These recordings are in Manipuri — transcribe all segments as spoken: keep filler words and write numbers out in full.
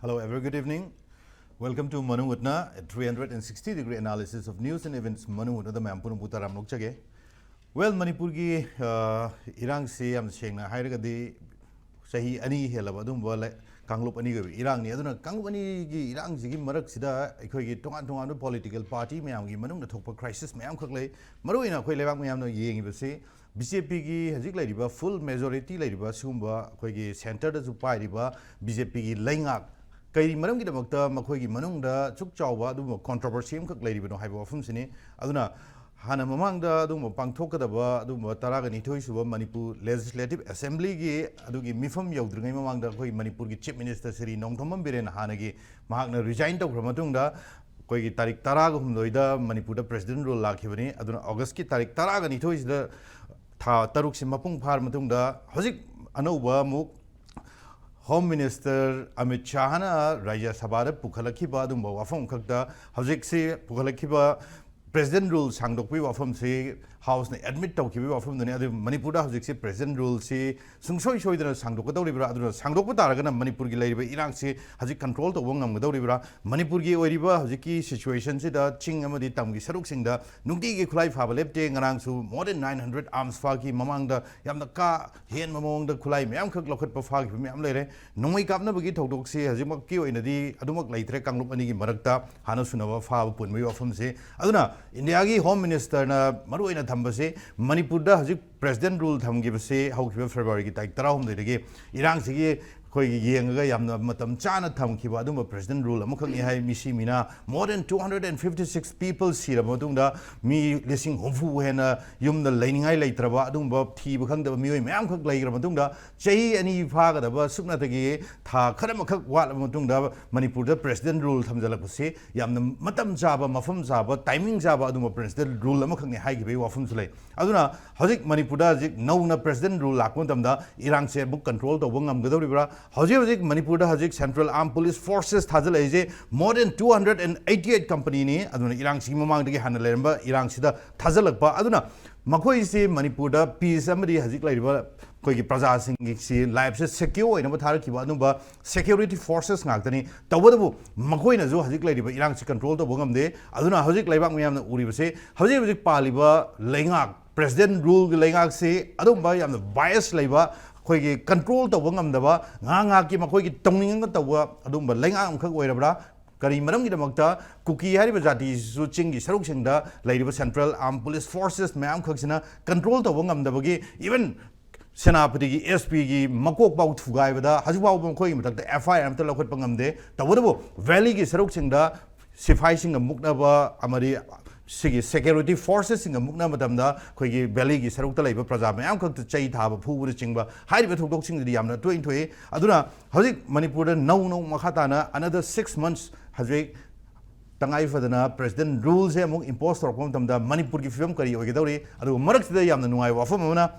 Hello, a very good evening. Welcome to Manung Utna, a three hundred sixty degree analysis of news and events. Manung Utnada mayam ꯄꯨꯝꯅꯃꯛꯄꯨ ꯇꯔꯥꯝꯅ ꯑꯣꯛꯆꯒꯦ꯫ Well, ꯃꯅꯤꯄꯨꯔꯒꯤ, ꯑ, ꯏꯔꯥꯡꯁꯤ ꯌꯥꯝ ꯁꯦꯡꯅ ꯍꯥꯏꯔꯒꯗꯤ ꯆꯍꯤ ꯑꯅꯤ ꯍꯦꯜꯂꯕ ꯑꯗꯨꯒꯨꯝꯕ ꯂꯩ-, ꯀꯥꯡꯂꯨꯞ ꯑꯅꯤꯒꯤ ꯑꯣꯏꯕ ꯏꯔꯥꯡꯅꯤ꯫ ꯑꯗꯨꯅ ꯀꯥꯡꯂꯨꯞ ꯑꯅꯤꯒꯤ ꯏꯔꯥꯡꯁꯤꯒꯤ ꯃꯔꯛꯁꯤꯗ ꯑꯩꯈꯣꯏꯒꯤ ꯇꯣꯉꯥꯟ ꯇꯣꯉꯥꯟꯕ political party ꯃꯌꯥꯝꯒꯤ ꯃꯅꯨꯡꯗ ꯊꯣꯛꯄ crisis ꯃꯌꯥꯝꯈꯛ ꯂꯩ꯫ ꯃꯔꯨꯑꯣꯏꯅ ꯑꯩꯈꯣꯏ ꯂꯩꯕꯥꯛ ꯃꯌꯥꯝꯅ ꯌꯦꯡꯉꯤꯕꯁꯤ ꯕꯤ ꯖꯦ ꯄꯤꯒꯤ ꯍꯧꯖꯤꯛ ꯂꯩꯔꯤꯕ full majority ꯂꯩꯔꯤꯕ ꯁꯤꯒꯨꯝꯕ ꯑꯩꯈꯣꯏꯒꯤ centreꯗꯁꯨ ꯄꯥꯏꯔꯤꯕ ꯕꯤ ꯖꯦ ꯄꯤꯒꯤ ꯂꯩꯉꯥꯛ ꯀꯔꯤ ꯃꯔꯝꯒꯤꯗꯃꯛꯇ ꯃꯈꯣꯏꯒꯤ ꯃꯅꯨꯡꯗ ꯑꯁꯨꯛ ꯆꯥꯎꯕ ꯑꯗꯨꯒꯨꯝꯕ controversy ꯑꯃꯈꯛ ꯂꯩꯔꯤꯕꯅꯣ ꯍꯥꯏꯕ ꯋꯥꯐꯝꯁꯤꯅꯤ꯫ ꯑꯗꯨꯅ ꯍꯥꯟꯅ ꯃꯃꯥꯡꯗ ꯑꯗꯨꯒꯨꯝꯕ ꯄꯥꯡꯊꯣꯛꯀꯗꯕ ꯑꯗꯨꯒꯨꯝꯕ ꯇꯔꯥꯒ ꯅꯤꯊꯣꯏ ꯁꯨꯕ ꯃꯅꯤꯄꯨꯔ Legislative Assemblyꯒꯤ ꯑꯗꯨꯒꯤ ꯃꯤꯐꯝ ꯌꯧꯗ꯭ꯔꯤꯉꯩ ꯃꯃꯥꯡꯗ ꯑꯩꯈꯣꯏ ꯃꯅꯤꯄꯨꯔꯒꯤ Chief Minister ꯁ꯭ꯔꯤ ꯅꯣꯡꯊꯣꯝꯕꯝ ꯕꯤꯔꯦꯟ ꯍꯥꯟꯅꯒꯤ ꯃꯍꯥꯛꯅ resign ꯇꯧꯈ꯭ꯔ ꯃꯇꯨꯡꯗ ꯑꯩꯈꯣꯏꯒꯤ ꯇꯥꯔꯤꯛ ꯇꯔꯥꯒ ꯍꯨꯝꯗꯣꯏꯗ ꯃꯅꯤꯄꯨꯔꯗ President Rule ꯂꯥꯛꯈꯤꯕꯅꯤ꯫ ꯑꯗꯨꯅ Augustꯀꯤ ꯇꯥꯔꯤꯛ ꯇꯔꯥꯒ ꯅꯤꯊꯣꯏꯁꯤꯗ ꯊꯥ ꯇꯔꯨꯛꯁꯤ ꯃꯄꯨꯡ ꯐꯥꯔ ꯃꯇꯨꯡꯗ ꯍꯧꯖꯤꯛ ꯑꯅꯧꯕ ꯑꯃꯨꯛ Home Minister ꯑꯃꯤꯠ ꯁꯥꯍꯅ ꯔꯥꯖ꯭ꯌ ꯁꯚꯥꯗ ꯄꯨꯈꯠꯂꯛꯈꯤꯕ ꯑꯗꯨꯒꯨꯝꯕ ꯋꯥꯐꯝ ꯈꯛꯇ ꯍꯧꯖꯤꯛꯁꯤ ꯄꯨꯈꯠꯂꯛꯈꯤꯕ President Rule ꯁꯥꯡꯗꯣꯛꯄꯒꯤ ꯋꯥꯐꯝꯁꯤ Houseꯅ admit ꯇꯧꯈꯤꯕꯒꯤ ꯋꯥꯐꯝꯗꯨꯅꯤ꯫ ꯑꯗꯨ ꯃꯅꯤꯄꯨꯔꯗ ꯍꯧꯖꯤꯛꯁꯤ President Ruleꯁꯤ ꯁꯨꯡꯁꯣꯏ ꯁꯣꯏꯗꯅ ꯁꯥꯡꯗꯣꯛꯀꯗꯧꯔꯤꯕ꯭ꯔꯥ? ꯑꯗꯨꯅ ꯁꯥꯡꯗꯣꯛꯄ ꯇꯥꯔꯒꯅ ꯃꯅꯤꯄꯨꯔꯒꯤ ꯂꯩꯔꯤꯕ ꯏꯔꯥꯡꯁꯤ ꯍꯧꯖꯤꯛ control ꯇꯧꯕ ꯉꯝꯒꯗꯧꯔꯤꯕ꯭ꯔꯥ? ꯃꯅꯤꯄꯨꯔꯒꯤ ꯑꯣꯏꯔꯤꯕ ꯍꯧꯖꯤꯛꯀꯤ situationꯁꯤꯗ ꯆꯤꯡ ꯑꯃꯗꯤ ꯇꯝꯒꯤ ꯁꯔꯨꯛꯁꯤꯡꯗ ꯅꯨꯡꯇꯤꯒꯤ ꯈꯨꯠꯂꯥꯏ ꯐꯥꯕ ꯂꯦꯞꯇꯦ꯫ ꯉꯔꯥꯡꯁꯨ more than nine hundred arms ꯐꯥꯈꯤ꯫ ꯃꯃꯥꯡꯗ ꯌꯥꯝꯅ ꯀꯥ ꯍꯦꯟꯕ ꯃꯑꯣꯡꯗ ꯈꯨꯠꯂꯥꯏ ꯃꯌꯥꯝꯈꯛ ꯂꯧꯈꯠꯄ ꯐꯥꯈꯤꯕ ꯃꯌꯥꯝ ꯂꯩꯔꯦ꯫ ꯅꯣꯡꯃꯩ ꯀꯥꯞꯅꯕꯒꯤ ꯊꯧꯗꯣꯛꯁꯤ ꯍꯧꯖꯤꯛꯃꯛꯀꯤ ꯑꯣꯏꯅꯗꯤ ꯑꯗꯨꯃꯛ ꯂꯩꯇ꯭ꯔꯦ꯫ ꯀꯥꯡꯂꯨꯞ ꯑꯅꯤꯒꯤ ꯃꯔꯛꯇ ꯍꯥꯟꯅ ꯁꯨꯅꯕ ꯐꯥꯕ ꯄꯨꯟꯕꯒꯤ ꯋꯥꯐꯝꯁꯤ꯫ ꯑꯗꯨꯅ ꯏꯟꯗꯤꯌꯥꯒꯤ Home Ministerꯅ ꯃꯔꯨꯑꯣꯏꯅ ꯊꯝꯕꯁꯤ ꯃꯅꯤꯄꯨꯔꯗ ꯍꯧꯖꯤꯛ President Rule ꯊꯝꯈꯤꯕꯁꯤ ꯍꯧꯈꯤꯕ Februaryꯒꯤ ꯇꯥꯔꯤꯛ ꯇꯔꯥꯍꯨꯝꯗꯣꯏꯗꯒꯤ ꯏꯔꯥꯡꯁꯤꯒꯤ ꯑꯩꯈꯣꯏꯒꯤ ꯌꯦꯡꯉꯒ ꯌꯥꯝꯅ ꯃꯇꯝ ꯆꯥꯅ ꯊꯝꯈꯤꯕ ꯑꯗꯨꯝꯕ President Rule ꯑꯃꯈꯛꯅꯤ ꯍꯥꯏ꯫ ꯃꯤꯁꯤ ꯃꯤꯅꯥ more than two hundred and fifty six people ꯁꯤꯔꯕ ꯃꯇꯨꯡꯗ, ꯃꯤ ꯂꯤꯁꯤꯡ ꯍꯨꯝꯐꯨ ꯍꯦꯟꯅ ꯌꯨꯝꯗ ꯂꯩꯅꯤꯡꯉꯥꯏ ꯂꯩꯇ꯭ꯔꯕ ꯑꯗꯨꯒꯨꯝꯕ ꯊꯤꯕ ꯈꯪꯗꯕ ꯃꯤꯑꯣꯏ ꯃꯌꯥꯝꯈꯛ ꯂꯩꯈ꯭ꯔ ꯃꯇꯨꯡꯗ, ꯆꯍꯤ ꯑꯅꯤ ꯐꯥꯒꯗꯕ ꯁꯨꯞꯅꯇꯒꯤ ꯊꯥ ꯈꯔ ꯑꯃꯈꯛ ꯋꯥꯠꯂꯕ ꯃꯇꯨꯡꯗ ꯃꯅꯤꯄꯨꯔꯗ President Rule ꯊꯝꯖꯤꯜꯂꯛꯄꯁꯤ ꯌꯥꯝꯅ ꯃꯇꯝ ꯆꯥꯕ, ꯃꯐꯝ ꯆꯥꯕ, timing ꯆꯥꯕ ꯑꯗꯨꯒꯨꯝꯕ President Rule ꯑꯃꯈꯛꯅꯤ ꯍꯥꯏꯈꯤꯕꯒꯤ ꯋꯥꯐꯝꯁꯨ ꯂꯩ꯫ ꯑꯗꯨꯅ ꯍꯧꯖꯤꯛ ꯃꯅꯤꯄꯨꯔꯗ ꯍꯧꯖꯤꯛ ꯅꯧꯅ President Rule ꯂꯥꯛꯄ ꯃꯇꯝꯗ ꯏꯔꯥꯡꯁꯦ ꯑꯃꯨꯛ control ꯇꯧꯕ ꯉꯝꯒꯗꯧꯔꯤꯕ꯭ꯔꯥ? ꯍꯧꯖꯤꯛ ꯍꯧꯖꯤꯛ ꯃꯅꯤꯄꯨꯔꯗ ꯍꯧꯖꯤꯛ Central Armed Police Forces ꯊꯥꯖꯤꯜꯂꯛꯏꯁꯦ more than two hundred and eighty eight companyꯅꯤ꯫ ꯑꯗꯨꯅ ꯏꯔꯥꯡꯁꯤꯒꯤ ꯃꯃꯥꯡꯗꯒꯤ ꯍꯥꯟꯅ ꯂꯩꯔꯝꯕ ꯏꯔꯥꯡꯁꯤꯗ ꯊꯥꯖꯤꯜꯂꯛꯄ꯫ ꯑꯗꯨꯅ ꯃꯈꯣꯏꯁꯤ ꯃꯅꯤꯄꯨꯔꯗ peace ꯑꯃꯗꯤ ꯍꯧꯖꯤꯛ ꯂꯩꯔꯤꯕ ꯑꯩꯈꯣꯏꯒꯤ ꯄ꯭ꯔꯖꯥꯁꯤꯡꯒꯤ ꯂꯥꯏꯐꯁꯦ ꯁꯦꯀ꯭ꯌꯣꯔ ꯑꯣꯏꯅꯕ ꯊꯥꯔꯛꯈꯤꯕ ꯑꯗꯨꯝꯕ ꯁꯦꯀ꯭ꯌꯨꯔꯤꯇꯤ ꯐꯣꯔꯁꯦꯁ ꯉꯥꯛꯇꯅꯤ꯫ ꯇꯧꯕꯇꯕꯨ ꯃꯈꯣꯏꯅꯁꯨ ꯍꯧꯖꯤꯛ ꯂꯩꯔꯤꯕ ꯏꯔꯥꯡꯁꯤ ꯀꯟꯇ꯭ꯔꯣꯜ ꯇꯧꯕ ꯉꯝꯗꯦ꯫ ꯑꯗꯨꯅ ꯍꯧꯖꯤꯛ ꯂꯩꯕꯥꯛ ꯃꯤꯌꯥꯝꯅ ꯎꯔꯤꯕꯁꯦ, ꯍꯧꯖꯤꯛ ꯍꯧꯖꯤꯛ ꯄꯥꯜꯂꯤꯕ ꯂꯩꯉꯥꯛ, ꯄ꯭ꯔꯦꯁꯤꯗꯦꯟ ꯔꯨꯜꯒꯤ ꯂꯩꯉꯥꯛꯁꯤ ꯑꯗꯨꯝꯕ ꯌꯥꯝꯅ ꯕꯥꯏꯁ ꯂꯩꯕ, ꯑꯩꯈꯣꯏꯒꯤ ꯀꯟꯇ꯭ꯔꯣꯜ ꯇꯧꯕ ꯉꯝꯗꯕ, ꯉꯥꯏꯍꯥꯛ ꯉꯥꯏꯍꯥꯛꯀꯤ ꯃꯈꯣꯏꯒꯤ ꯇꯧꯅꯤꯡꯉꯒ ꯇꯧꯕ ꯑꯗꯨꯝꯕ ꯂꯩꯉꯥꯛ ꯑꯃꯈꯛ ꯑꯣꯏꯔꯕ꯭ꯔꯥ? ꯀꯔꯤ ꯃꯔꯝꯒꯤꯗꯃꯛꯇ ꯀꯨꯀꯤ ꯍꯥꯏꯔꯤꯕ ꯖꯥꯇꯤꯁꯤꯁꯨ ꯆꯤꯡꯒꯤ ꯁꯔꯨꯛꯁꯤꯡꯗ ꯂꯩꯔꯤꯕ ꯁꯦꯟꯇ꯭ꯔꯦꯜ ꯑꯥꯔꯝ ꯄꯨꯂꯤꯁ ꯐꯣꯔꯁꯦꯁ ꯃꯌꯥꯝꯈꯛꯁꯤꯅ ꯀꯟꯇ꯭ꯔꯣꯜ ꯇꯧꯕ ꯉꯝꯗꯕꯒꯤ, ꯏꯚꯟ ꯁꯦꯅꯥꯄꯇꯤꯒꯤ ꯑꯦꯁ ꯄꯤꯒꯤ ꯃꯀꯣꯛ ꯐꯥꯎ ꯊꯨꯒꯥꯏꯕꯗ ꯍꯧꯖꯤꯛ ꯐꯥꯎꯕ ꯃꯈꯣꯏꯒꯤ ꯃꯊꯛꯇ ꯑꯦꯐ ꯑꯥꯏ ꯑꯥꯔ ꯑꯝꯇ ꯂꯧꯈꯠꯄ ꯉꯝꯗꯦ꯫ ꯇꯧꯕꯇꯕꯨ ꯚꯦꯂꯤꯒꯤ ꯁꯔꯨꯛꯁꯤꯡꯗ ꯁꯤꯐꯥꯏꯁꯤꯡꯒ ꯃꯨꯛꯅꯕ ꯑꯃꯗꯤ ꯁꯤꯒꯤ ꯁꯦꯀ꯭ꯌꯨꯔꯤꯇꯤ ꯐꯣꯔꯁꯦꯁꯁꯤꯡꯒ ꯃꯨꯛꯅꯕ ꯃꯇꯝꯗ ꯑꯩꯈꯣꯏꯒꯤ ꯚꯦꯂꯤꯒꯤ ꯁꯔꯨꯛꯇ ꯂꯩꯕ ꯄ꯭ꯔꯖꯥ ꯃꯌꯥꯝ ꯈꯛꯇ ꯆꯩ ꯊꯥꯕ ꯐꯨꯕꯅꯆꯤꯡꯕ ꯍꯥꯏꯔꯤꯕ ꯊꯧꯗꯣꯛꯁꯤꯡꯁꯤꯗꯤ ꯌꯥꯝꯅ ꯇꯣꯏꯅ ꯊꯣꯛꯏ꯫ ꯑꯗꯨꯅ ꯍꯧꯖꯤꯛ ꯃꯅꯤꯄꯨꯔꯗ ꯅꯧ ꯅꯧ ꯃꯈꯥ ꯇꯥꯅ another six months ꯍꯧꯖꯤꯛ ꯇꯉꯥꯏ ꯐꯗꯅ ꯄ꯭ꯔꯦꯁꯤꯗꯦꯟ ꯔꯨꯜꯁꯦ ꯑꯃꯨꯛ ꯏꯝꯄꯣꯁ ꯇꯧꯔꯛꯄ ꯃꯇꯝꯗ ꯃꯅꯤꯄꯨꯔꯒꯤ ꯐꯤꯕꯝ ꯀꯔꯤ ꯑꯣꯏꯒꯗꯧꯔꯤ? ꯑꯗꯨꯒ ꯃꯔꯛꯁꯤꯗ ꯌꯥꯝꯅ ꯅꯨꯡꯉꯥꯏꯕ ꯋꯥꯐꯝ ꯑꯃꯅ,